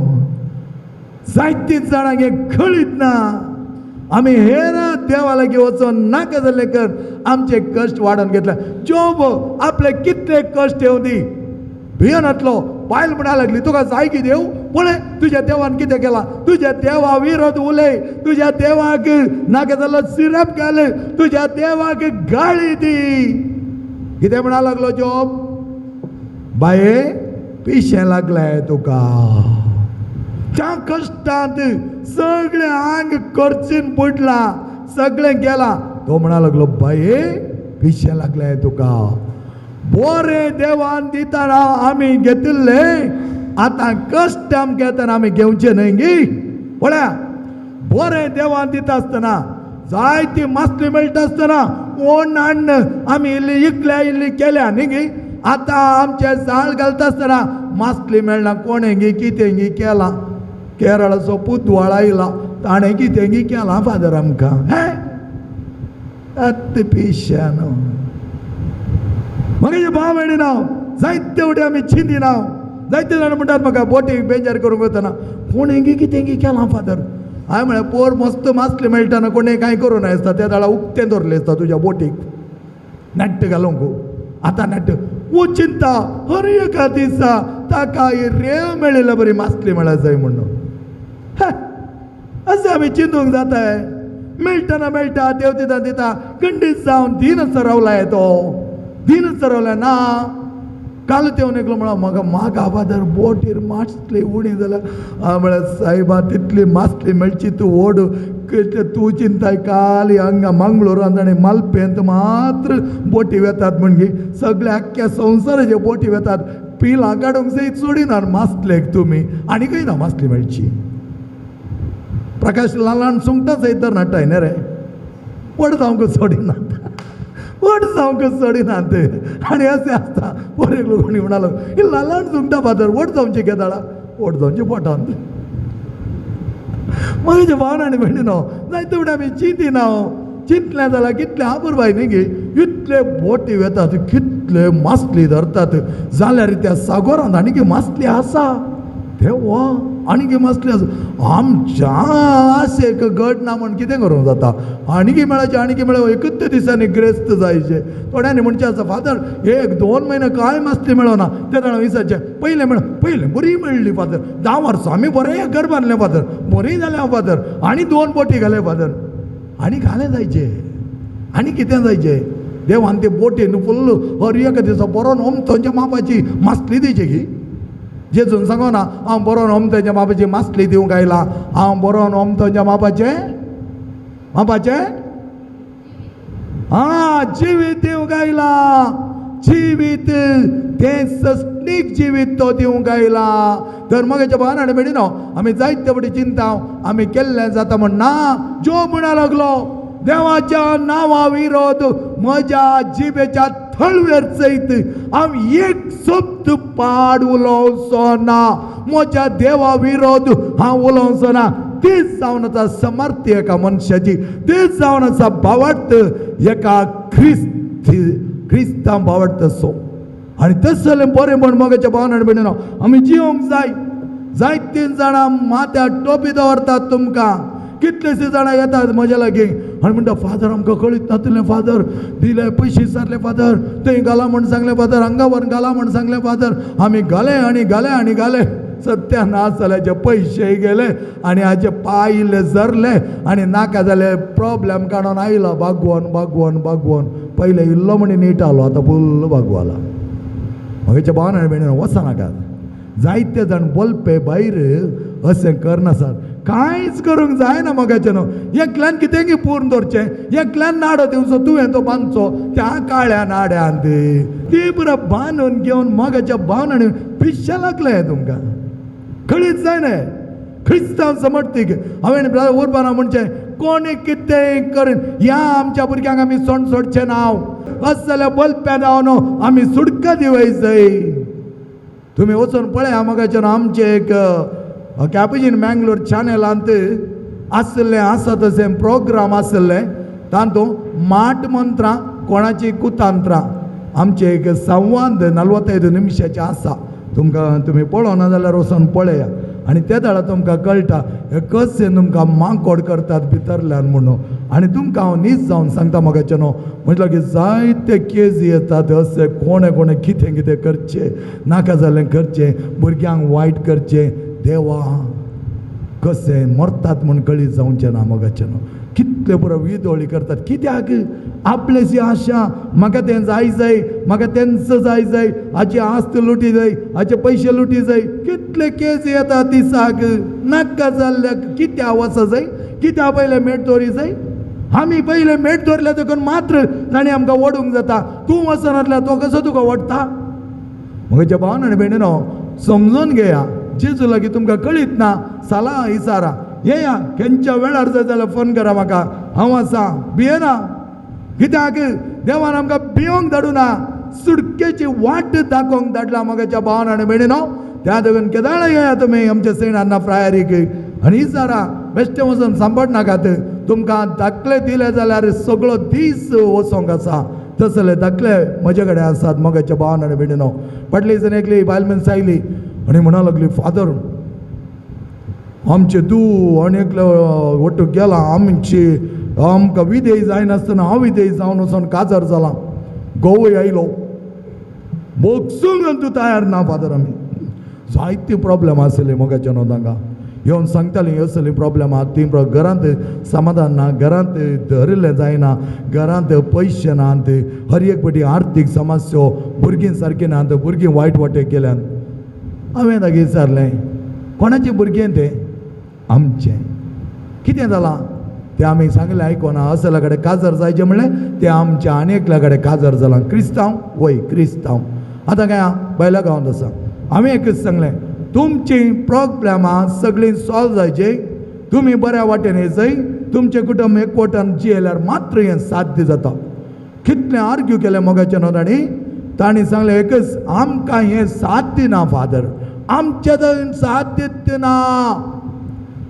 जायतीं जाणांक हें कळीत ना. आमी हेर देवा लागीं वचोन नाका जाल्लें कर, आमचे कश्ट वाडोवन घेतले. जोब आपले कितले कश्ट येवं दी, भियनातलो. बायल म्हणा लागली, तुका जाय की देव, पळय तुज्या देवान कितें केलां, तुज्या देवा विरोध उलय, तुज्या देवाक नाका जाल्यार सिरप घाल, तुज्या देवाक गाळी दी. कितें म्हणा लागलो जोब, बाये पिशें लागलें तुका, त्या कश्टांत सगळें आंग खर्चीन पडलां, सगळें गेलां. तो म्हणा लागलो, बाये पिशें लागलें तुका, बरें देवान दितना आमी घेतिल्लें, आतां कश्ट आमकां येतना आमी घेवचें न्हय गी. पळया बरें देवान दिता आसतना, जायती मासली मेळटा आसतना ओण हाडून आमी इल्ली इकल्या इल्ली केल्या न्ही गी. आतां आमचें जाळ घालता आसतना मासली मेळना, कोणें गी कितें गी केलां, केरळाचो पुतवाळ आयला ताणें कितें गी केलां फादर आमकां, हें आतां पिश्यान. म्हगे भाव भयणी नांव जायते फावटी आमी चिंतिना, जायते जाण म्हणटात म्हाका बोटीक बेजार करूंक वतना कोणें गी कितें गी केलां फादर. हांवें म्हळें, पोर मस्त मासली मेळटा ना, कोणें कांय करूं ना आसता, त्या दाळा उक्तें दवरलें आसता तुज्या बोटीक नट्ट घालूंक. आतां नट्ट वो चिंता हर एका दिसा ताका रेंव मेळिल्ले बरी मासली मेळा जाय म्हणून. अशें आमी चिंतूंक जाता. मेळटना मेळटा, देव दिता दिता, खंडीत जावन दीन रावलाय तो, दीन रावलाय ना. काल तेवन एकलो म्हणा म्हाका म्हाका फादर बोटीर मासली उणी जाल्यार. हांवें म्हळें, सायबा तितली मासली मेळची तूं ओड, तूं चिंताय काल हांगा मंगळुरांत आनी मालपेंत मात्र बोटी वेतात म्हणगी, सगळे आख्ख्या संवसाराचे बोटी वेतात, पिलां काडूंक सयत सोडिनात मासलेक तुमी, आनी खंय ना मासली मेळची. प्रकाश ल्हान ल्हान सुंगटां सयत तर नाटाय न्ही रे, व्हड जावंक सोडिनात, व्हड जावंक सोडिनात. आनी अशें आसता, पोर एकलो कोणी म्हणालो, ही ल्हान ल्हान सुंगटां फादर व्हड जावचीं केदाळा, व्हड जावचीं पोटांत. म्हजे भाव आनी भयणी न्हू जायते फावटी आमी चिंतिना, चिंतलें जाल्यार कितलें आपुरबाय न्ही गे, इतले बोटी वेतात, कितले मासली धरतात, जाल्यार त्या सागोरांत आनी मासली आसा, देवा आनी मासली आसा. आमच्या आशेक गट ना म्हण कितें करूंक जाता, आनी मेळाचें आनी मेळ्ळें एकूच दिसांनी ग्रेस्त जायचें. थोड्यांनी म्हणचें आसा, फादर 1-2 म्हयने कांय मासली मेळना, ते जाणां विचारचें, पयलें मेळ पयलें बरी मेळ्ळी फादर, 10 वर्सां आमी बरें घर बांदलें फादर, बरी जालें हांव फादर, आनी 2 बोटी घाले फादर, आनी घालें जायचें, आनी कितें जायचें. देवान ते बोटीन फुल्ल हर एका दिसा बरोवन अमथोंच्या मापाची मासली दिवची गी. जेजून सांगो ना, हांव बरोवन अमथोंच्या मापाची मासली दिवंक आयला, हांव बरोवन अमथोंच्या मापाचें मापाचें आं जिवीत दिवंक आयला, जिवीत तें सस्नीक जिवीत तो दिवंक आयला. तर मगेच्या भावान आनी भयणीनो आमी जायते फावटी चिंता आमी केल्लें जाता म्हण ना. जो म्हणा लागलो, देवाच्या नांवा विरोध म्हज्या जिबेच्या थळवेर सयत हांव एक शब्द पाड उलोवचो ना, म्हज्या देवा विरोध हांव उलोवचो ना. तीच जावन आसा समर्थ्य एका मनशाची, तीच जावन आसा भावार्थ एका क्रिस्तांव भावार्थ असो. आनी तशें जालें बरें म्हण मोगाच्या भावान आनी भयणीनो आमी जिवंक जाय. जायतीं जाणां माथ्यार टोपी दवरतात तुमकां, कितलेशे जाणां येतात म्हज्या लागीं आनी म्हणटा फादर आमकां कळीत नातिल्लें फादर, दिले पयशे विचारले फादर, थंय घाला म्हण सांगलें फादर, हांगा व्हरून घाला म्हण सांगलें फादर, आमी घाले आनी घाले आनी घाले, सत्यानाश जाल्याचे पयशेय गेले आनी हाचे पांय इल्ले झरले आनी नाका जाले प्रोब्लेम काडून आयलो बागवोन बागवोन बागवोन. पयले इल्लो म्हणी नीट आलो, आतां फुल्ल बागवाला. म्हगेच्या भावान आनी भयणीन वचनाकात. जायते जाण बोलपे भायर अशें करनासात, कांयच करूंक जायना मोगाचें न्हू. एकल्यान कितेंय पूर्ण दवरचें, एकल्यान नाडो दिवचो, तुवें तो बांदचो त्या काळ्या नाड्यांत ती पुरो बांदून घेवन मोगाच्या भावन आनी पिश्शें लागलें तुमकां कळीत जायना. क्रिस्तांव समर्थीक हांवें ब्रदर उरबाना म्हणचें कोणी कितेंय करून ह्या आमच्या भुरग्यांक आमी सोंड सोडचें ना, अशें जाल्यार बोलप्या जावन आमी सुटका दिवय जाय. तुमी वचून पळया मोगाचें आमचें एक कॅपुचीन मँगलोर चॅनलांत आशिल्लें आसा तशें प्रोग्राम आशिल्लें, तातूंत माट मंत्रां कोणाची कुतांत्रां आमचें एक संवाद 45 निमशाचें आसा. तुमकां तुमी पळोवना जाल्यार वचून पळया आनी ते वेळार तुमकां कळटा हे कशें तुमकां मांकोड करतात भितरल्यान म्हणून. आनी तुमकां हांव नीज जावन सांगता मोगाचें न्हू, म्हटल्यार की जायते केजी येतात अशें कोणें कोणें कितें कितें करचें, नाका जाल्लें करचें, भुरग्यांक वायट करचें. देवा कशें मरतात म्हूण कळीत जावचें ना मोगाचें न्हू. कितले पुरो विदोळी करतात कित्याक आपल्याची आशा, म्हाका तें जाय जाय, म्हाका तेंच जाय जाय, हाची आस्त लुटी जाय, हाचे पयशे लुटी जाय. कितले केज येता दिसाक नाका जाल्ल्याक. कित्या वचो जाय, कित्या पयले मेट दवरी जाय. आमी पयले मेट दवरल्या देखून मात्र ताणें आमकां ओडूंक जाता. तूं वचनासल्यार तो कसो तुका ओडटा? म्हज्या भावान आनी भयणीनो समजून घेया, जेजू लागीं तुमकां कळीत ना साला इसारा येया, खंयच्या वेळार जाय जाल्यार फोन करा म्हाका, हांव आसा, भियेना. कित्याक देवान आमकां भियोंक धाडूना, सुटकेची वाट दाखोवंक धाडला म्हज्या भावान आनी भयणीनो. त्या देखून केदाळ येया तुमी आमच्या सेंट अन्ना फ्रायरीक आनी इसारा बेश्टें वचून सांपडनाकात. तुमकां दाखले दिले जाल्यार सगळो दीस वचोंक आसा, तसले दाखले म्हजे कडेन आसात मोगाच्या भावान आनी भयणीनो. फाटले दिसान एकली बायल मनीस आयली आनी म्हणा लागली, फादर आमचे तूं आनी एकलो वट्टू गेला, आमची आमकां विदेय जायनासतना हांव विदेय जावन वचोन काजार जाला, गोवय आयलो, बोगसूंक तूं तयार ना फादर. आमी जायते प्रोब्लेम आसले मोगाच्या न्हू तांकां येवन सांगतालीं असली प्रोब्लेम आहा ती, घरांत समाधान ना, घरांत धरिल्लें जायना, घरांत पयशे नात, हर एक पटी आर्थीक समस्यो, भुरगीं सारकीं नात, भुरगीं वायट वाटेक गेल्यान. हांवें ताका विचारलें, कोणाचें भुरगें तें? आमचें. कितें जालां तें आमी सांगलें आयकोना, असल्या कडेन काजार जायचें म्हणलें तें आमच्या आनी एकल्या कडेन काजार जालां. क्रिस्तांव? वय क्रिस्तांव. आतां काय बायल्या गांवांत आसा. हांवें एकच सांगलें, तुमचीं प्रोब्लेमां सगळीं सॉल्व जायची, तुमी बऱ्या वाटेन येयजय, तुमचें कुटुंब एकवटान जियेल्यार मात्र हें साध्य जाता. कितलें आर्ग्यू केलें मोगाचें न्हू तांणी, तांणी सांगलें एकच, आमकां हें साध्य ना फादर, आमचें तर साध्य ना.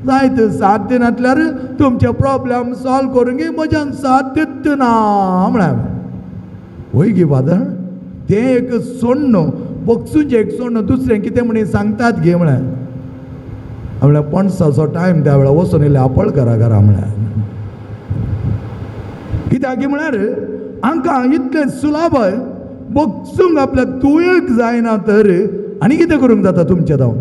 जायत साध्य नासल्यार तुमचे प्रोब्लेम सॉल्व करूंक म्हज्यान साध्य ना म्हळ्यार हांवें. वय गे फादर, तें एक सोण्ण बक्षूचें एक सोण्ण, दुसरें कितें म्हणी सांगतात गे म्हळ्यार. म्हळ्यार पणसाचो टायम त्या वेळार वचून येयले आपळ घरा घरा म्हळ्यार. कित्याक म्हळ्यार हांकां इतलें सुलाभ बक्षूंक आपल्या तुयेक जायना तर आनी कितें करूंक जाता तुमचें जावन.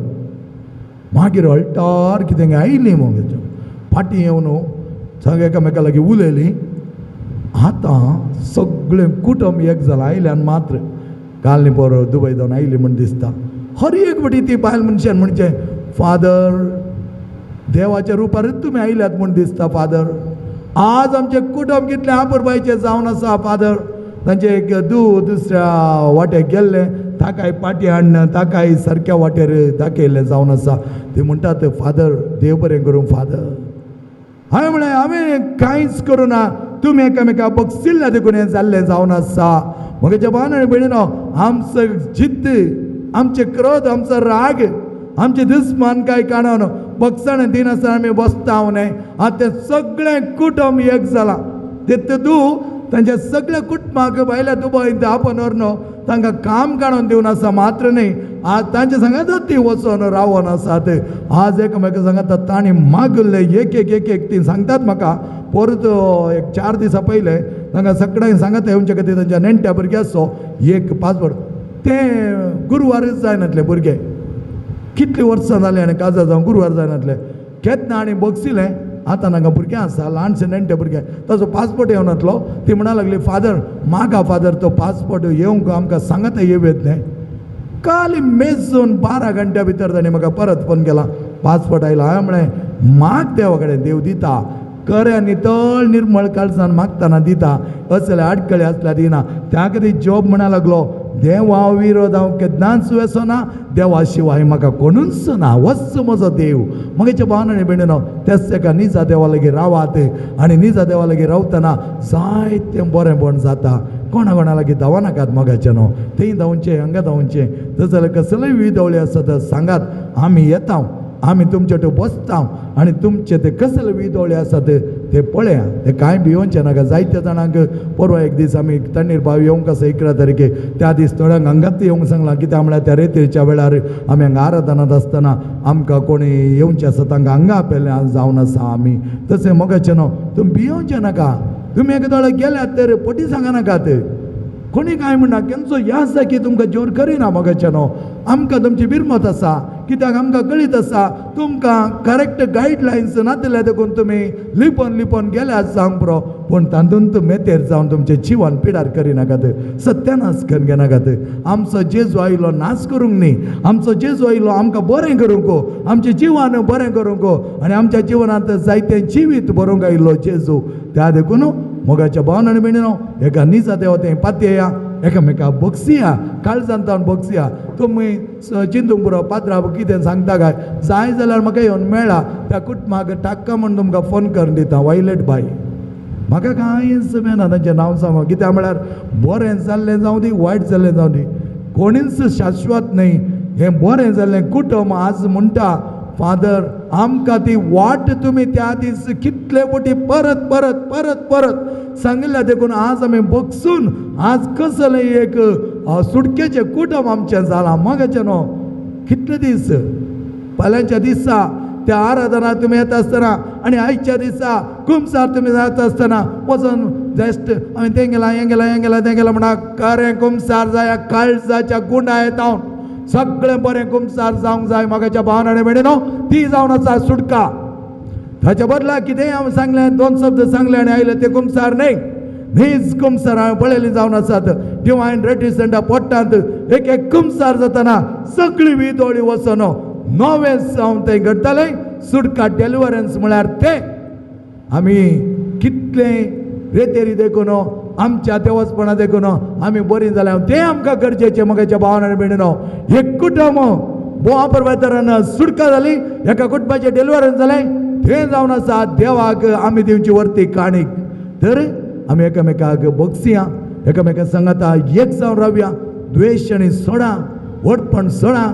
मागीर अल्टार कितें आयलीं मगो फाटीं येवन सगळें एकामेका लागीं उलयलीं. आतां सगळें कुटुंब एक जालां. आयल्यान मात्र काल न्ही पोर दुबय जावन आयली म्हण दिसता. हर एक फावटी ती बायल मनशान म्हणचें, फादर देवाच्या रुपारच तुमी आयल्यात म्हूण दिसता फादर, आज आमचें कुटुंब कितलें आपुरबायचें जावन आसा फादर. तांचें एक दू दुसऱ्या वाटेक गेल्लें, ताकाय पाटी हाडन ताकाय सारक्या वाटेर दाखयल्लें जावन आसा. ते म्हणटात फादर देव बरें करूं फादर. हांवें म्हणलें हांवें कांयच करूं ना, तुमी एकामेका बक्षिल्ल्या देखून हें जाल्लें जावन आसा. म्हज्या भावान आनी भयणीनो, आमचो जिद्द, आमचें क्रोध, आमचो राग, आमचे दुस्मान काय काणून बक्षाणे दिनासतना आमी बसता हांव न्हय. आतां तें सगळें कुटुंब एक जालां. तेतूं तांच्या सगळ्या कुटुंबाक भायल्या दुबयंत आपोवन व्हरून तांकां काम काडून दिवन आसा मात्र न्हय, आज तांच्या सांगात ती वचोन रावोन आसात. आज एकामेका सांगात तांणी मागिल्लें एक एक एक एक ती सांगतात म्हाका. परत एक 4 दिसां पयले तांकां सगळ्यांक सांगता येवचे खातीर तांच्या नेण्ट्या भुरग्याचो एक पासपोर्ट ते गुरवारच जायनातले भुरगे, कितलीं वर्सां जालीं आनी काजार जावन गुरवार जायनातले. केन्ना आनी बगसिलें आतां तांकां भुरगें आसा, ल्हानशें नेण्टे भुरगें, ताचो पासपोर्ट येवनातलो. ती म्हणा लागली फादर मागा फादर तो पासपोर्ट येवंक आमकां सांगता येवयत न्हय. काल मेजून 12 घंट्या भितर ताणें म्हाका परत फोन केला, पासपोर्ट आयला. हांवें म्हळें माग देवा कडेन, देव दिता, खरें नितळ निर्मळ काळजान मागतना दिता, असले आडकळे आसल्यार दिना. त्या खातीर जॉब म्हणा लागलो देवा विरोध हांव केन्नाच वेसना, देवा शिवाय म्हाका कोणूच ना, वच म्हजो देव. म्हगेच्या भावान आनी भयणीनो तेच एका निजा देवा लागीं रावात आनी निजा देवा लागीं रावतना जायतें बरेंपण जाता. कोणा कोणा लागीं धांवनाकात मोगाचें न्हू, थंय धांवचें हांगा धांवचें, तशें जाल्यार कसलेय विदवळे आसत सांगात, आमी येता, आमी तुमचे थंय बसता आनी तुमचे ते कसले विदोळे आसात ते पळया, ते कांय भियोवचें नाका. जायत्या जाणांक परवा एक दीस आमी तण्णीर भाव येवंक आसा 11 तारखेक, त्या दीस थोड्यांक हांगाच येवंक सांगलां. कित्याक म्हळ्यार त्या रेतीच्या वेळार आमी हांगा आराधनांत आसतना आमकां कोणी येवचें आसा तांकां हांगा आपयलें जावन आसा आमी. तशें मोगाचें न्हू, तुमी भियोवचें नाका. तुमी एक दोळे गेल्यात तर फटी सांगनाकात, कोणी कांय म्हणना, केन्ना याद जाय की तुमकां जोर करिना. मोगाचें न्हू, आमकां तुमची बिरमत आसा, कित्याक आमकां कळीत आसा तुमकां करेक्ट गायडलायन्स नातिल्ल्या देखून तुमी लिपोन लिपोन गेल्यात जावंक पुरो, पूण तातूंत मेतेर जावन तुमचें जिवन पिडार करिनाकात, सत्यानाश करून घेनाकात. आमचो जेजू आयलो नाश करूंक न्ही, आमचो जेजू आयलो आमकां बरें करूंक, आमचें जिवन बरें करूंक आनी आमच्या जिवनांत जायतें जिवीत बरोवंक आयिल्लो जेजू. त्या देखून मोगाच्या भावन आनी भयणीनो एका निजा देवा तें पातयेया, एकामेका बगसिया, काळजान जावन बगसिया. तुमी चिंतूंक पुरो पाद्रा कितें सांगता काय, जाय जाल्यार म्हाका येवन मेळा, त्या कुटुंबाक टाक्का म्हूण तुमकां फोन करून दिता. वायलेट बाय म्हाका कांयच मेळना तांचें नांव सांगूंक, कित्याक म्हळ्यार बरें जाल्लें जावं दी वायट जाल्लें जावं दी, कोणीच शाश्वत न्हय. हें बरें जाल्लें कुटुंब आज म्हणटा फादर आमकां ती वाट तुमी त्या दीस कितले फावटी परत परत परत परत सांगिल्ल्या देखून आज आमी बगसून आज कसलें एक सुटकेचें कुटुंब आमचें जालां. मोगाचें न्हू, कितले दीस फाल्यांच्या दिसा त्या आराधना तुमी येता आसतना आनी आयच्या दिसा कुमसार तुमी जाता आसतना वचून जस्ट हांवें तें गेलां हें गेलां हें गेलां तें गेलां म्हणा खरें कुमसार जाय, काळजाच्या गुंडा येता सगळें बरें कुमसार जावंक जाय. मोगाच्या भावान आनी भयणीनो ती जावन आसा सुटका. ताच्या बदला कितेंय हांवें सांगलें, 2 शब्द सांगले आनी आयले ते कुमसार न्हय, नीज कुमसार हांवें पळयली जावन आसात. डिवायन रेटिसंटा पोट्टांत एक एक कुमसार जातना सगळी विदोळी वचून नवें जावन थंय घडटालें. सुटका डेलिवरन्स म्हळ्यार तें आमी कितलें रेतेरी देखून आमच्या देवस्पणा देखून आमी बरीं जाल्या तें आमकां गरजेचें. मोगाच्या भावान आनी भयणीनो एक कुटुंब बोवा परवेतरान सुटका जाली, एका कुटुंबाचें डिलिवरन्स जालें, तें जावन आसा देवाक आमी दिवची वर्ती काणीक. तर आमी एकामेकाक बगसिया, एकामेका सांगाता एक जावन रावया, द्वेश आनी सोडा, व्हडपण सोडा,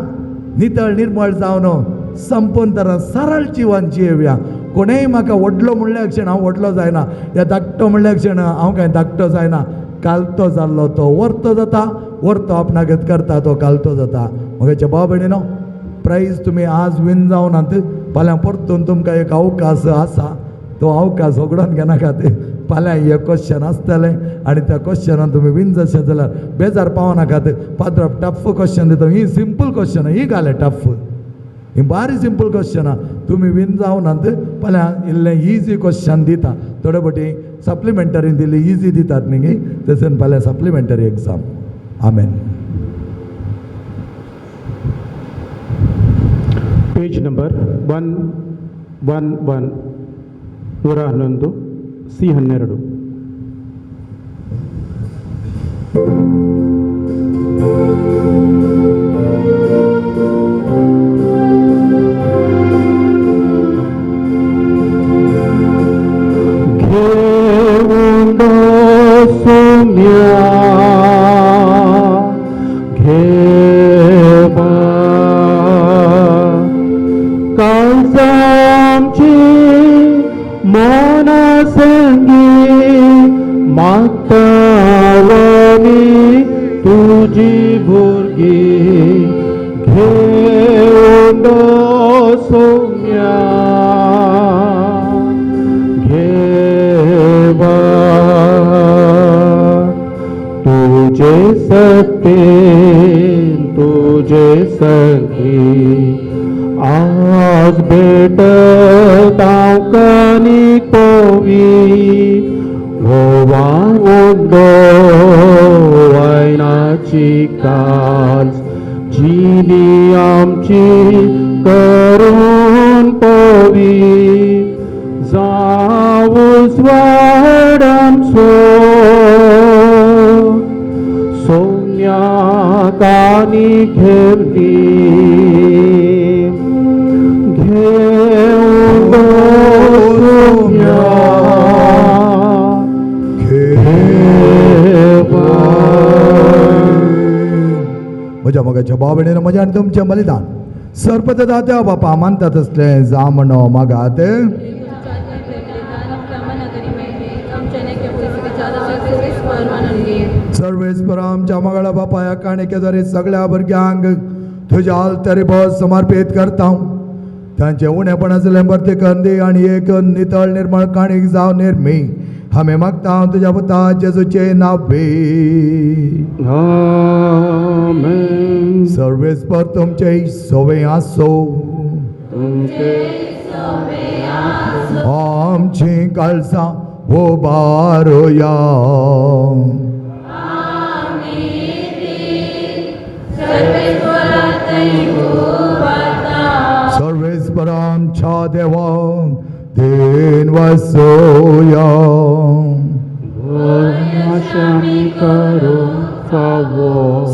नितळ निर्मळ जावन संपूर्ण तरान सरळ जिवन जियेवया. कोणेय म्हाका व्हडलो म्हणल्या क्षण हांव व्हडलो जायना, या धाकटो म्हणल्या क्षण हांव कांय धाकटो जायना. कालतो जाल्लो तो वर्तो जाता, वर्तो आपणागत करता तो कालतो जाता. म्हगेच्या भाव भयणीनो प्रायज तुमी आज विन जावनात, फाल्यां परतून तुमकां एक अवकाश आसा, तो अवकाश होगडोवन घेनाकात. फाल्यां एक क्वेश्चन आसतलें आनी त्या क्वेश्चनान तुमी विन जाशें जाल्यार बेजार पावनाकात. पाद्रा टफ क्वेश्चन दिता, ही सिंपल क्वेश्चन, ही घालें टफ, ही बारी सिंपल क्वेश्चनां, तुमी विन जावनात. फाल्यां इल्लें इजी क्वेश्चन दिता, थोडे फावटी सप्लिमेंटरी दिली इजी दितात न्ही, तशें फाल्यां supplementary exam. Amen. Page number 111 111 C12. घेऊन सोम्या घेवा काळजांतलो भुरगीं घेवन सोम्या घेवा तुझे सत्तेन तुझे संगी आज भेटत हांव कनी कोवी गोवा उड्डो वायनाची काज जिली आमची करून पोवी जावं स्वाड आमचो सोम्या कानी घेवनी घेवन सोम्या म्हज्या मोगाच्या भाव म्हज्या आनी तुमचें बलिदान सरपत दात्या बापा मानतात असलें जामणो मागात सर्वेस्पर आमच्या मगळा बापा ह्या काणिकेद्वारे सगळ्या भुरग्यांक तुज्या आलतरी बस समर्पीत करता. तांचे उणेपणाचें भरती कंदी आनी एक नितळ निर्मळ काणीक जावन निर्मी आमी मागता तुज्या पुता जेजूचे नावे. आमेन. सर्वेस्पर तुमचे सोवे आसो. तुमचे आमची काळसां उबारुया. सर्वेस्पर आमच्या देवा then वसोया.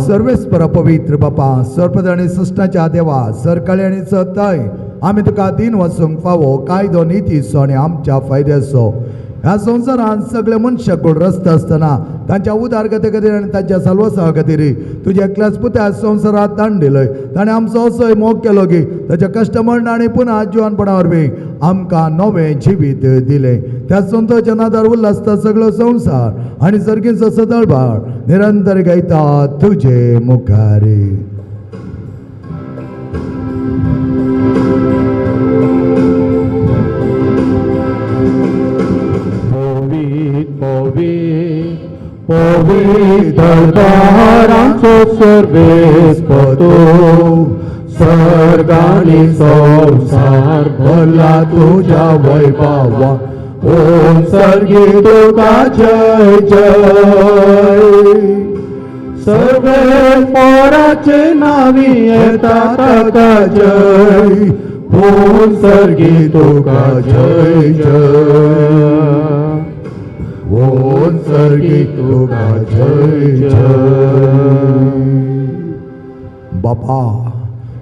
सर्वेस्पर पवित्र बापा सर्पद आनी सृश्टाच्या देवा सरकाळी आनी सताय आमी तुका दिन वचूंक फावो कायदो नितीचो आनी आमच्या फायद्याचो. ह्या संवसारांत सगळे मनशाक रस्ता आसतना तांच्या उदारगते खातीर आनी तांच्या साल्वासा खातीर तुज्या एकल्याच पुत्या संवसारांत दान दिलय. ताणें आमचो असोय मोग केलो की ताच्या कश्टमर आनी पुनः जिवनपणा वरवीं आमकां नवें जिवीत दिलें. त्या संतोच्या नादार उल्हासता सगळो संवसार आनी सर्गींचो सदळबाळ निरंतर गायता तुजे मुखारी. पवित्र सर्वेस्पर सर्गानी संसार भरला तुझ्या वैभवा ओम सर्गी तुका जय जय. सर्वेस्पराचे नावी येता ताका जय ओम सर्गी तुका जय जय. ओम सर्गी तुका जय जय. बापा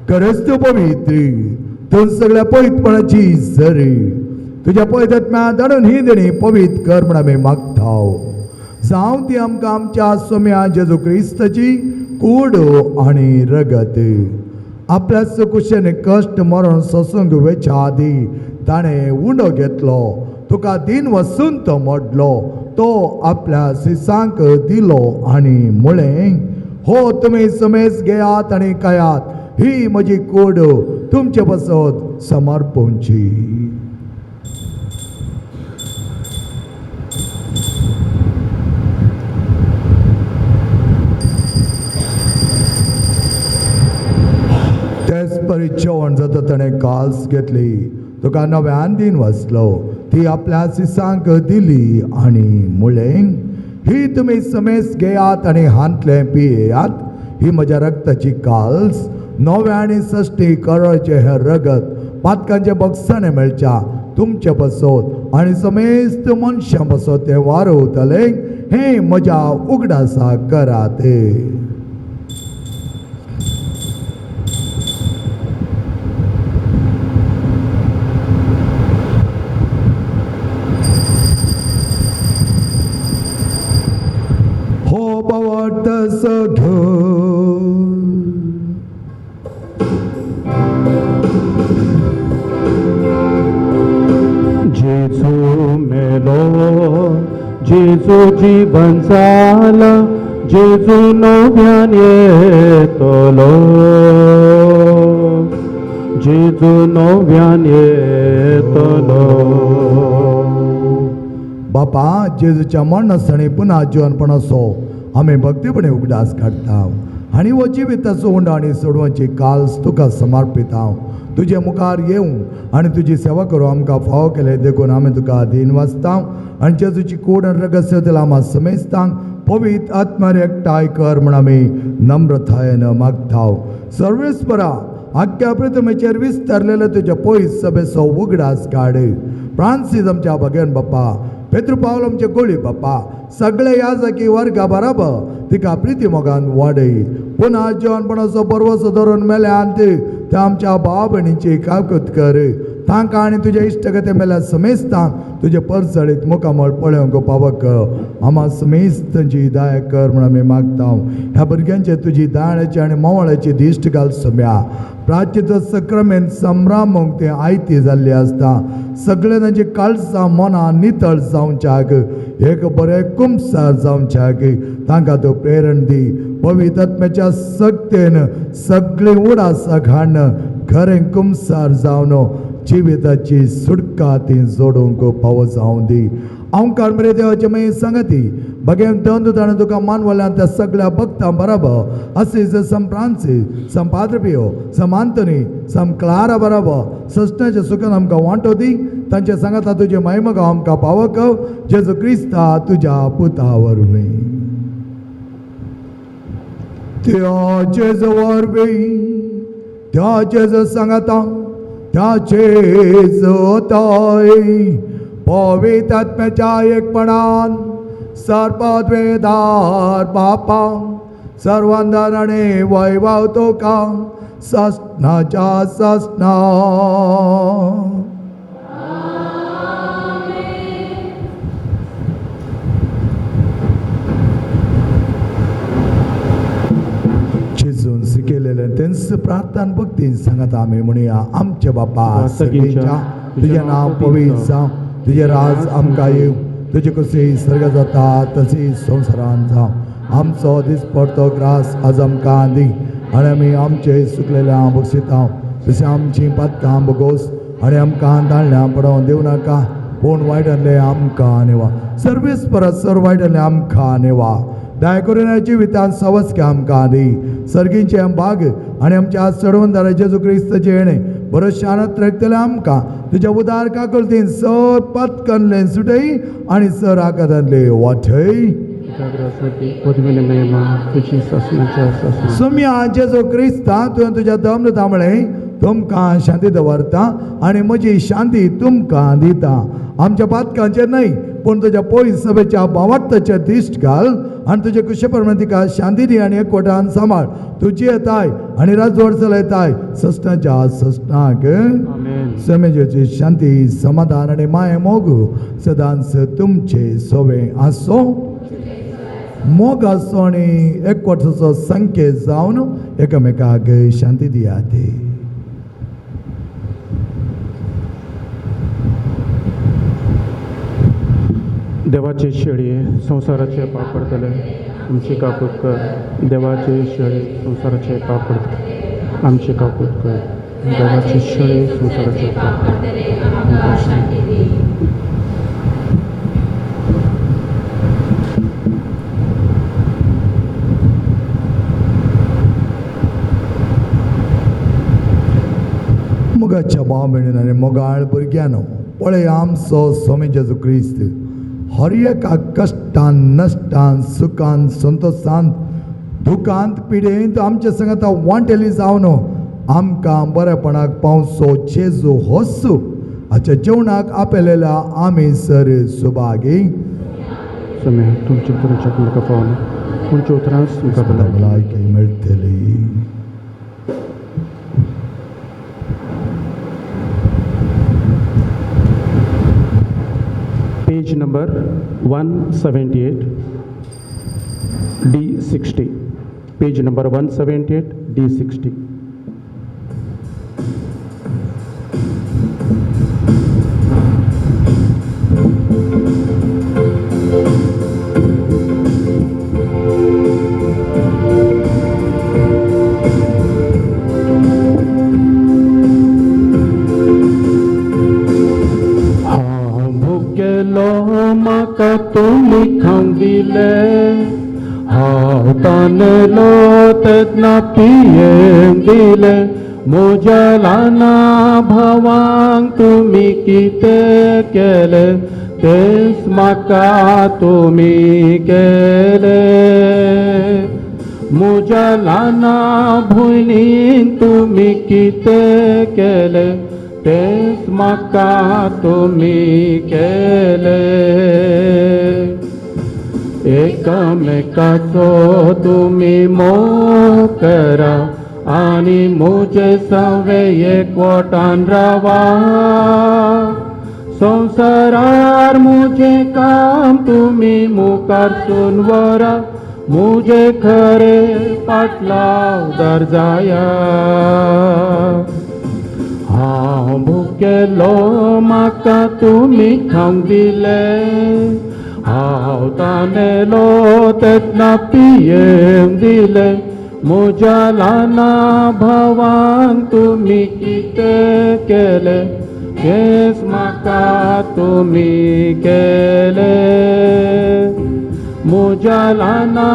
खरेंच तूं पवित्री तूं सगळ्या पवित्रपणाची सरी तुज्या पवित्रात्म्या धाडून ही देणी पवित्र कर म्हण आमी मागता. जावं ती आमकां आमच्या सोम्या जेजू क्रिस्ताची कूड आनी रगत. आपल्या कुशेन कश्ट मरण सोसूंक वेच्या आदी ताणें उंडो घेतलो तुका दिन वसून तो मोडलो तो आपल्या सिसांक दिलो आनी म्हळें हो तुमी समेज घेयात आनी खायात ही म्हजी कूड तुमचे पासत समर्पणची. तेच परी जेवण जाता ताणें काल्स घेतली तुका नव्यान दिन वाचलो ती आपल्या सिसांक दिली आनी म्हळें ही तुमी समेज घेयात आनी हांतलें पियेयात ही म्हज्या रक्ताची काल्स नव्या आनी सश्टी करोळचें हें रगत पातकांचें बक्षाणें मेळच्या तुमचे पासत आनी समेस्त मनशां पासत तें वारवतलें हें म्हज्या उगडासा करात. हो पवट सघ जेजू मेलो जेजू जीवन जाला जेजू नव्यान येतलो, जेजू नव्यान येतलो. बापा जेजूच्या मरणासणी पुन्हा जिवनपणाचो आमी भक्तीपणे उगडास काडटा आनी हो जिविताचो उंडो आनी सोडवची काल्स तुका समर्पिता. तुजे मुखार येवं आनी तुजी सेवा करूं आमकां फावो केलें देखून आमी तुका दीन वाचता आनी जेजूची कोड आनी रगत आमा समेस्तांक पवित्र आत्मार एकठांय कर म्हूण आमी नम्रतायेन मागता. सर्वेस्परा आख्ख्या प्रथमेचेर विस्तारलेले तुज्या पयस सभेचो उगडास काड. फ्रांसीस आमच्या भगेन बाप्पा, पेत्रू पावल आमचे गोळी बाप्पा, सगळे ह्या जागी वर्गा बराबर तिका प्रिती मोगान वाडय. पुन्हा जेवणपणाचो बरवसो धरून मेल्यान ते आमच्या भाव भयणींची काकूत कर. तांकां आनी तुज्या इश्टगते मेल्या समेस्तांक तुजे परजळीत मुखामळ पळोवंक पावक आमा समेस्तांची दया कर म्हूण आमी मागता. ह्या भुरग्यांचे तुजी दाळ्याची आनी मोवाळ्याची दिश्ट घाल सम्या. प्राचीत सक्रमेन संभ्रामूंक ते आयती जाल्ली आसता. सगळे तांची काळसां मनां नितळ जावच्याक एक बरें कुमसार जावच्याक तांकां तूं प्रेरण दी. पवित्र आत्म्याच्या सक्तेन सगळीं उडासां घाण खरें कुमसार जावन जिविताची सुटका ती जोडूंक पावो जावं दी. ओंकार मरे देवाचे मागीर सांगती बगेन दोन ताणें तुका मानवल्यान त्या सगळ्या भक्तां बराबर असीस सम फ्रांसीस सम पाद्रपियो सम आंतनी सम क्लारा बराबर सस्नाच्या सुखान आमकां वांटो दी. तांचे सांगाता तुजे मायमगांव आमकां पावक जेजू क्रिस्ता तुज्या पुता वरवीं. त्या जेजू वरवीं, त्या जेजू सांगाता, त्या जेजू ताय पवित्र आत्म्याच्या एकपणान सर्पद्वेदार बापा सर्वांदराणे वैभव तुका ससनाच्या ससना. जेजून शिकयलेलें तेंच प्रार्थना भक्तीन सांगता आमी म्हणया. आमचे बापा सगळींच्या तुजें नांव पवित्र जावं, तुजें राज आमकां येवं, तुजें कशें सर्ग जाता तशी संवसारान जावं. आमचो दिसपडतो ग्रास आज आमकां दी आनी आमी आमचे सुकलेल्या बक्षिता तशें आमची पातकां बोगोस आनी आमकां दाळण्यां पडोवन दिवं नाका, पूण वायटांतलें आमकां नेवा. सर्वीस परत सर वायटांतलें आमकां नेवा. दया करून जिवितांत सवस्के आमकां दी. सर्गींचे भाग आनी आमच्या चडवंदारा जेजू क्रिस्ताचें येणें बरो शारांत रकतलें आमकां तुज्या उदार काकुळतीन सर पत्कनलें सुटय आनी सर आकादांतलें वाटय. सुम्या जेजू क्रिस्ता तुवें तुज्या दम म्हळें तुमकां शांती दवरता आनी म्हजी शांती तुमकां दिता. आमच्या पातकांचेर न्हय पूण तुज्या पयस सभेच्या बावार्थाचेर दिश्ट घाल आनी तुजे कुशे प्रमाणे तिका शांती दी आनी एकवटान सांबाळ. तुजी येताय आनी राजवट चलयताय सस्नाच्या सस्नाक. समेजाची शांती समाधान आनी माये मोग सदांच तुमचे सोवे आसो. मोग आसो आनी एकवटाचो संकेत जावन एकामेकाक शांती दियात. देवाचे शेळये संवसाराचे पाप पडटले आमची काकूत कर. देवाचे शेळये संवसाराचे पाप पडटले आमची काकूत कर. देवाचे शेळये संवसाराचे पाप पडटले. मोगाच्या भाव भयणीन आनी मोगाळ भुरग्यानो, पळय आमचो स्वामी जेजू क्रिस्त हर एका कश्टान नश्टान सुखान संतोशान दुखांत पिडेंत आमच्या सांगाता वांटेली जावन आमकां बरेपणाक पावसो जेजू होसू हाच्या जेवणाक आपयलेल्या आमी सर सुभागी. तुमचे तुमच्या फावना तुमच्या उतरांच तुमकां भलायकी मेळटली. Page number 178 D60. Page number 178 D60. तुमी खावंक दिलें, हांव तानेलो तेन्ना पियेवंक दिलें. म्हज्या ल्हाना भावांक तुमी कितें केलें तेंच म्हाका तुमी केलें. म्हज्या ल्हाना भयणीक तुमी कितें केलें तेंच म्हाका तुमी केलें. एकामेकाचो तुमी मोग करा आनी म्हजे सवे एकवटान रावा. संवसारार म्हजें काम तुमी मुखार व्हरा, म्हजे खरें पाटलावदार जाया. हांव भुकेलो म्हाका तुमी खावंक दिलें, हांव तानेलो तेन्ना पियेवंक दिलें. म्हज्या ल्हाना भावांक तुमी कितें केलें तेंच म्हाका तुमी केलें. म्हज्या ल्हाना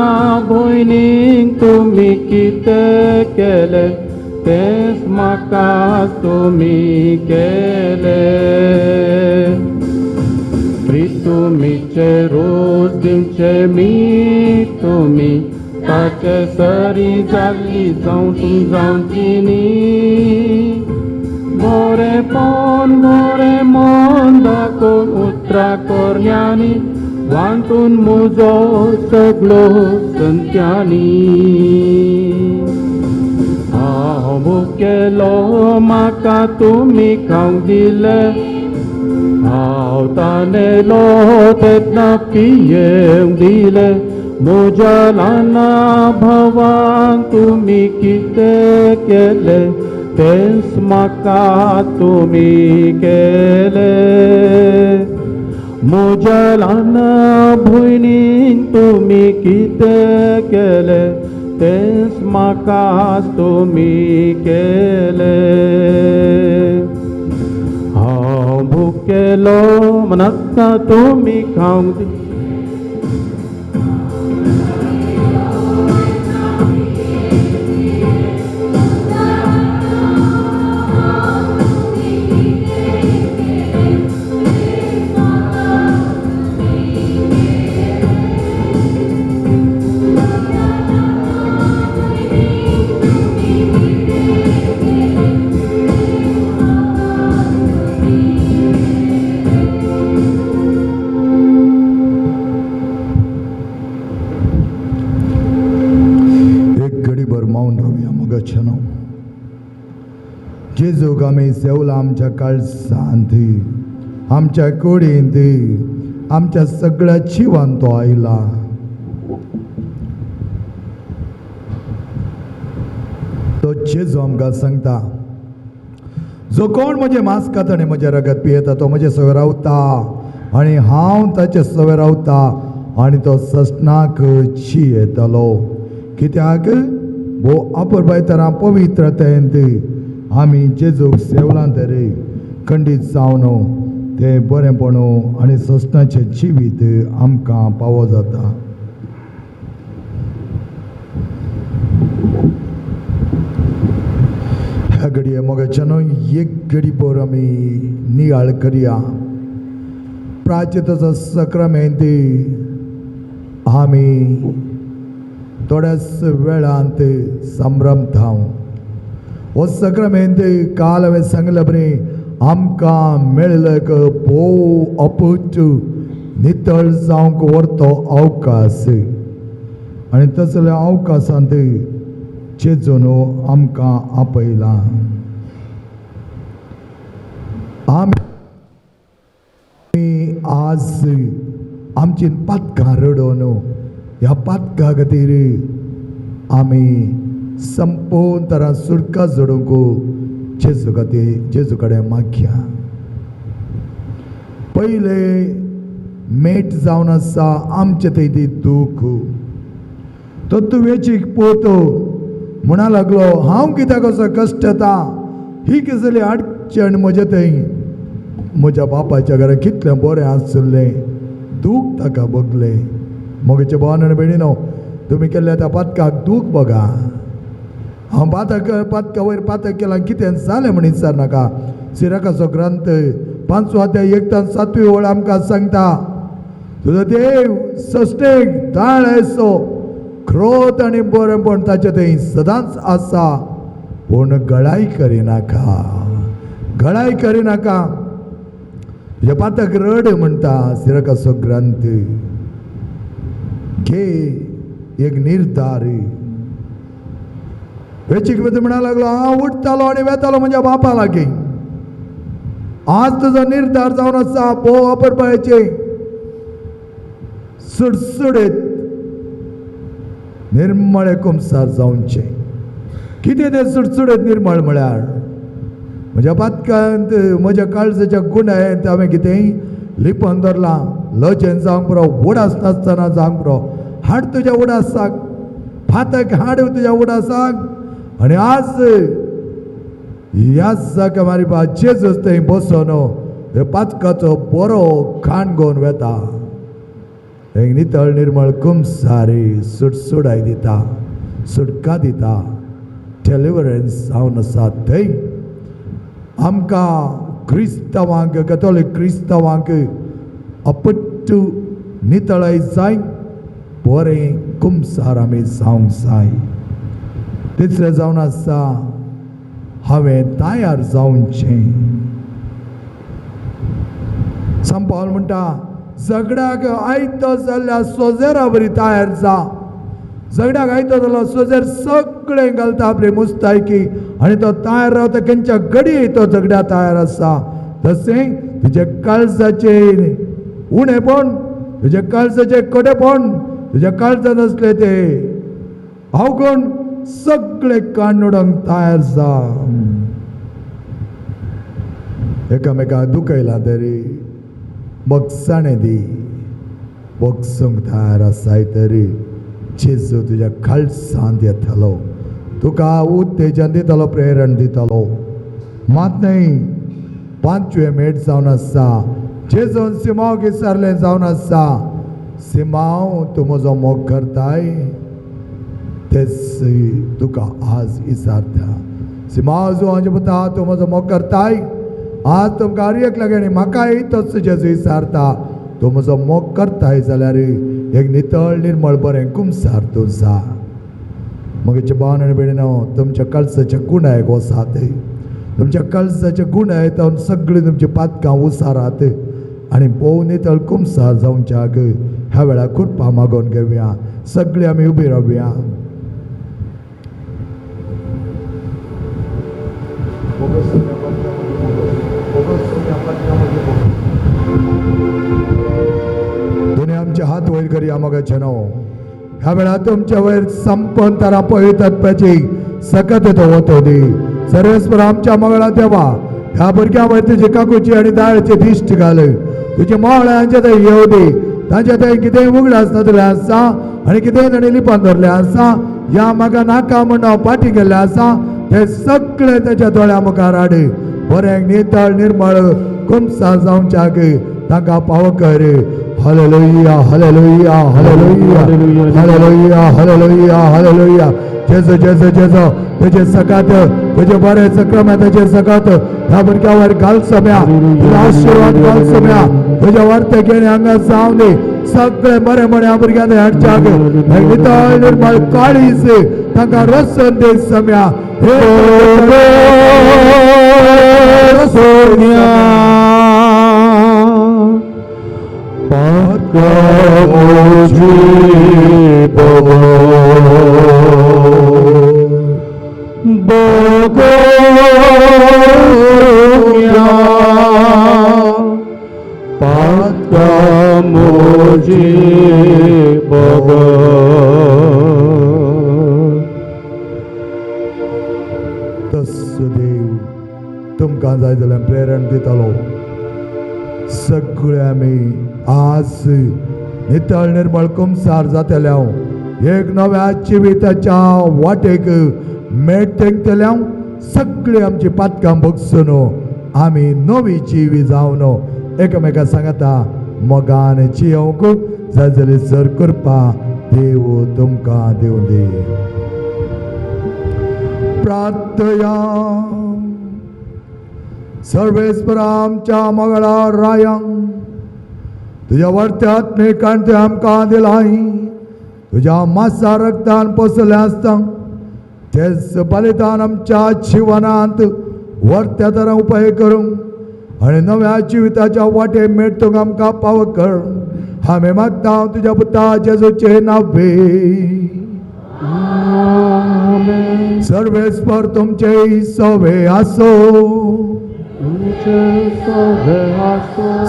भयणीक तुमी कितें केलें तेंच म्हाका तुमी केलें. प्रितुमीचे रोज दिवचे मीत तुमी ताचे सरी जाल्ली जावं तूं जावची न्ही. बरेंपण बरें मन दाखोवन उतरां कोरल्यांनी वांटून म्हजो सगळो संत्यांनी. हांव भुकेलो म्हाका तुमी खावंक दिलें, हांव तानेलो तेन्ना पियेवंक दिलें. म्हज्या ल्हाना भावांक तुमी कितें केलें तेंच म्हाका तुमी केलें. म्हज्या ल्हाना भयणीक तुमी कितें केलें तेंच म्हाका तुमी केलें. हांव भुकेलो म्हाका तुमी खावंक दिलें. जेजूक आमी सेवला आमच्या काळसांत, आमच्या कुडींत, आमच्या सगळ्या जिवान तो आयला. तो जेजू आमकां सांगता, जो कोण म्हजें मांस खाता आनी म्हजें रगत पियेता तो म्हजे सवे रावता आनी हांव ताचे सवे रावता आनी तो ससनाक जियेतलो. कित्याक भोव अपुरबाय तरां पवित्रतेंत आमी जेजूक सेवलां तरी खंडीत जावन तें बरेंपण आनी ससनाचें जिवीत आमकां पावो जाता. ह्या घडये मोगाच्यान एक घडी भर आमी नियाळ करया. प्राचिताचो सक्रामेंत आमी थोड्याच वेळांत संभ्रमता. हो सक्रामेंत काल हांवें सांगलें बरें आमकां मेळ्ळो एक भोव अपूट नितळ जावंक व्हरतो अवकाश आनी तसल्या अवकाशांत जेजून आमकां आपयला. आमी आज आमची पातकां रडोवन ह्या पातकां खातीर आमी संपूर्ण तरा सुटका जोडूंक जेजू खातीर जेजू कडेन मागया. पयले मेट जावन आसा आमचे थंय ती दूख. तो तुवेचीक पोत म्हणा लागलो, हांव कित्याक असो कश्ट येता, ही कसली अडचण म्हजे थंय. म्हज्या बापायच्या घरा कितलें बरें आसलें, दूख ताका भोगलें. मोगेचे भोवान आनी भयणीनो, तुमी केल्ल्या त्या पातकाक दूख बघा. हांव पातक पातका वयर पातक केलां कितें जालें म्हण विचार नाका. सिराकाचो ग्रंथ 5वो अध्याय 1 ते 7वी ओळ आमकां सांगता, तुजो देव सश्टेक दाळ आसो, क्रोध आनी बरेंपण ताचें थंय सदांच आसा, पूण गळाय करिनाका, गळाय करिनाका. तुज्या पातक रड म्हणटा सिरकाचो ग्रंथ. घे एक निर्धार. वेचीक भितर म्हणा लागलो, हांव उठतालो आनी वेतालो म्हज्या बापा लागीं. आज तुजो निर्धार जावन आसा भोव वापरपाचें सुडसुडीत निर्मळे कुमसार जावचें. कितें तें सुडसुडीत निर्मळ म्हळ्यार म्हज्या पातकांत म्हज्या काळजाच्या गुणांत हांवें कितेंय लिपोवन दवरलां. लजेन जावंक पुरो, उडास नासतना जावंक पुरो. हाड तुज्या उडासाक, फातक हाड तुज्या उडासाक. आनी आज ह्याच जाग्यार मारी जेजस थंय बसोन हे पातकाचो बरो खाण घेवन वेता. एक नितळ निर्मळ कुमसारी सुटसुडाय दिता, सुटका दिता, डेलिवरन्स जावन आसा थंय. आमकां क्रिस्तांवांक, कथोलीक क्रिस्तांवांक अपट्टू नितळाय जाय, बरें कुमसार आमी जावंक जाय. तिसरें जावन आसा हांवें तयार जावचें. संपावल म्हणटा, झगड्याक आयतो जाल्यार सोजेरा बरी तयार जा. झगड्याक आयतो जाल्यार सोजेर सगळें घालता आपली मुस्तायकी आनी तो तयार रावता. खंयच्या घडये तो झगड्या तयार आसा. तशें तुज्या काळजाचें उणेपण, तुज्या काळजाचें कडेपण, तुज्या काळजान आसलें ते अवगुण सगळे काडून उडोवंक तयार जा. एकामेकाक दुखयलां तरी बगसाणें दी, बगसूंक तयार आसाय तरी जेजू तुज्या काळजांत येतलो, तुका उत्तेजन दितलो, प्रेरण दितलो. मात न्हय, 5वें मेट जावन आसा जेजून सिमांव विचारलें जावन आसा, सिमांव तूं म्हजो मोग करताय? तेच तुका आज विचारता. सिमांव जुवांचे पुता, तूं म्हजो मोग करताय? आज तुमकां हर एक लागीं आनी म्हाकाय तोच जेजू विचारता, तूं म्हजो मोग करताय जाल्यार एक नितळ निर्मळ बरें कुमसार तूं जा. मगेचे भावन आनी भयणीनो, तुमच्या काळजाच्या गुणायक वसात, तुमच्या काळजाच्या गुणायत सगळीं तुमची पातकां उसारात आनी भोव नितळ कुमसार जावच्याक ह्या वेळार कृपा मागोवन घेवया. सगळीं आमी उबी रावया. दोन्ही आमचे हात वयर करया. मगाचे न्हू ह्या वेळार तुमच्या वयर संपन तारा पवित्र सकत येतो वतो दी. सर्वेस्पर आमच्या मंगळा देवा, ह्या भुरग्यां वयर तुजी काकूची आनी दाळची दिश्ट घाल. तुजे मोळ हांचे थंय येवं दी. तांच्या थंय कितेंय उगडास नासलें आसा आनी कितेंय ताणें लिपान दवरलें आसा, ह्या म्हाका नाका म्हण हांव फाटीं गेल्लें आसा, ते सगळे ताच्या दोळ्या मुखार हाड. बरें नितळ निर्मळ कुमसार जावच्याक तांकां पावो कर. Hallelujah, hallelujah, hallelujah, hallelujah, hallelujah, hallelujah. जेजू जेजू जेजू, तुजे सकात, तुजे बरे सक्रम तुजे सकात ह्या भुरग्यावर घाल सम्या, तुझा आशीर्वाद घाल सम्या. तुज्या वार्ते घेणे हांगा जावं दी. सगळे बरे बरे ह्या भुरग्यांनी हाडच्याक नितळ निर्मळ काळीज तांकां रसन दे सम्या. हे देव तुमकां जाय जाल्यार प्रेरण दितलो. सगळे आमी आज नितळ निर्मळ कुमसार जातले हांव, एक नव्या जिविताच्या वाटेक मेट तेंकतले हांव. सगळी आमची पातकां भोगसून आमी नवी जिवी जावन एकामेका सांगता मोगान जियोंक जाय जाल्यार सर करपा देव तुमकां दिवं दी. प्रार्थया. सर्वेस्परा आमच्या मंगळा रायांक तुज्या वर्त्या आत्मिकान तुवें आमकां दिलाय. तुज्या मासा रक्तान पोसलें आसता तेच बलिदान आमच्या जिवनांत वर्त्या तरा उपाय करूंक आनी नव्या जिविताच्या वाटे मेळटूंक आमकां पाव कर. आमी मागता तुज्या पुता जेजूचे नावे. सर्वेस्पर तुमचे सवे आसो.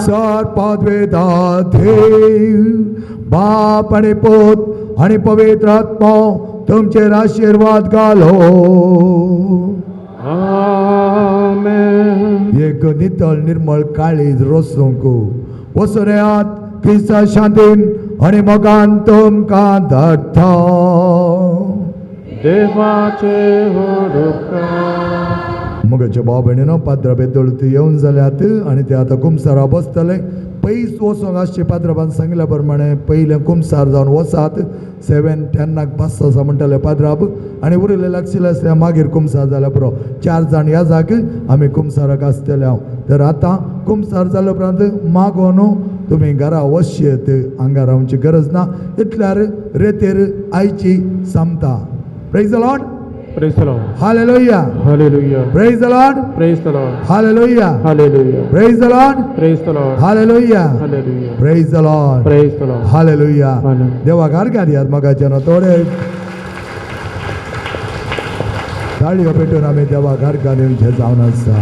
सर पदवेदा देव बाप आनी पूत आनी पवित्र आत्मो तुमचेर आशिर्वाद घालो. एक नितळ निर्मळ काळीज रोसूंक वचून येयात. क्रिस्ता शांतीन आनी मोगान तुमकां धाडटा. देवाचे होडुपकार. मगाचे भाव भयणीनो, पाद्रा बेदोळ येवन जाल्यात आनी ते आतां कुमसारा बसतले. पयस वचोंक आसचे पाद्राबान सांगिल्ल्या प्रमाणे पयलें कुमसार जावन वचात. 7:10 बस आसा म्हणटाले पाद्राब आनी उरिल्ले लागशिल्ले आसले मागीर कुमसार जाल्यार पुरो. 4 जाण ह्या जाग आमी कुमसाराक आसतले हांव. तर आतां कुमसार जाल्या उपरांत मागो न्हू तुमी घरा वचशेत, हांगा रावची गरज ना. इतल्यार रेतेर आयची समता. Praise the Lord. Praise the Lord. Hallelujah. Hallelujah. Praise the Lord. Praise the Lord. Hallelujah. Hallelujah. Praise the Lord. Praise the Lord. Hallelujah. Hallelujah. Praise the Lord. Praise the Lord. Hallelujah. Hallelujah. देवाक आर्गां दियात मोगाच्यान. थोडे ताळयो पेटून आमी देवाक आर्गां दिवचे जावन आसा.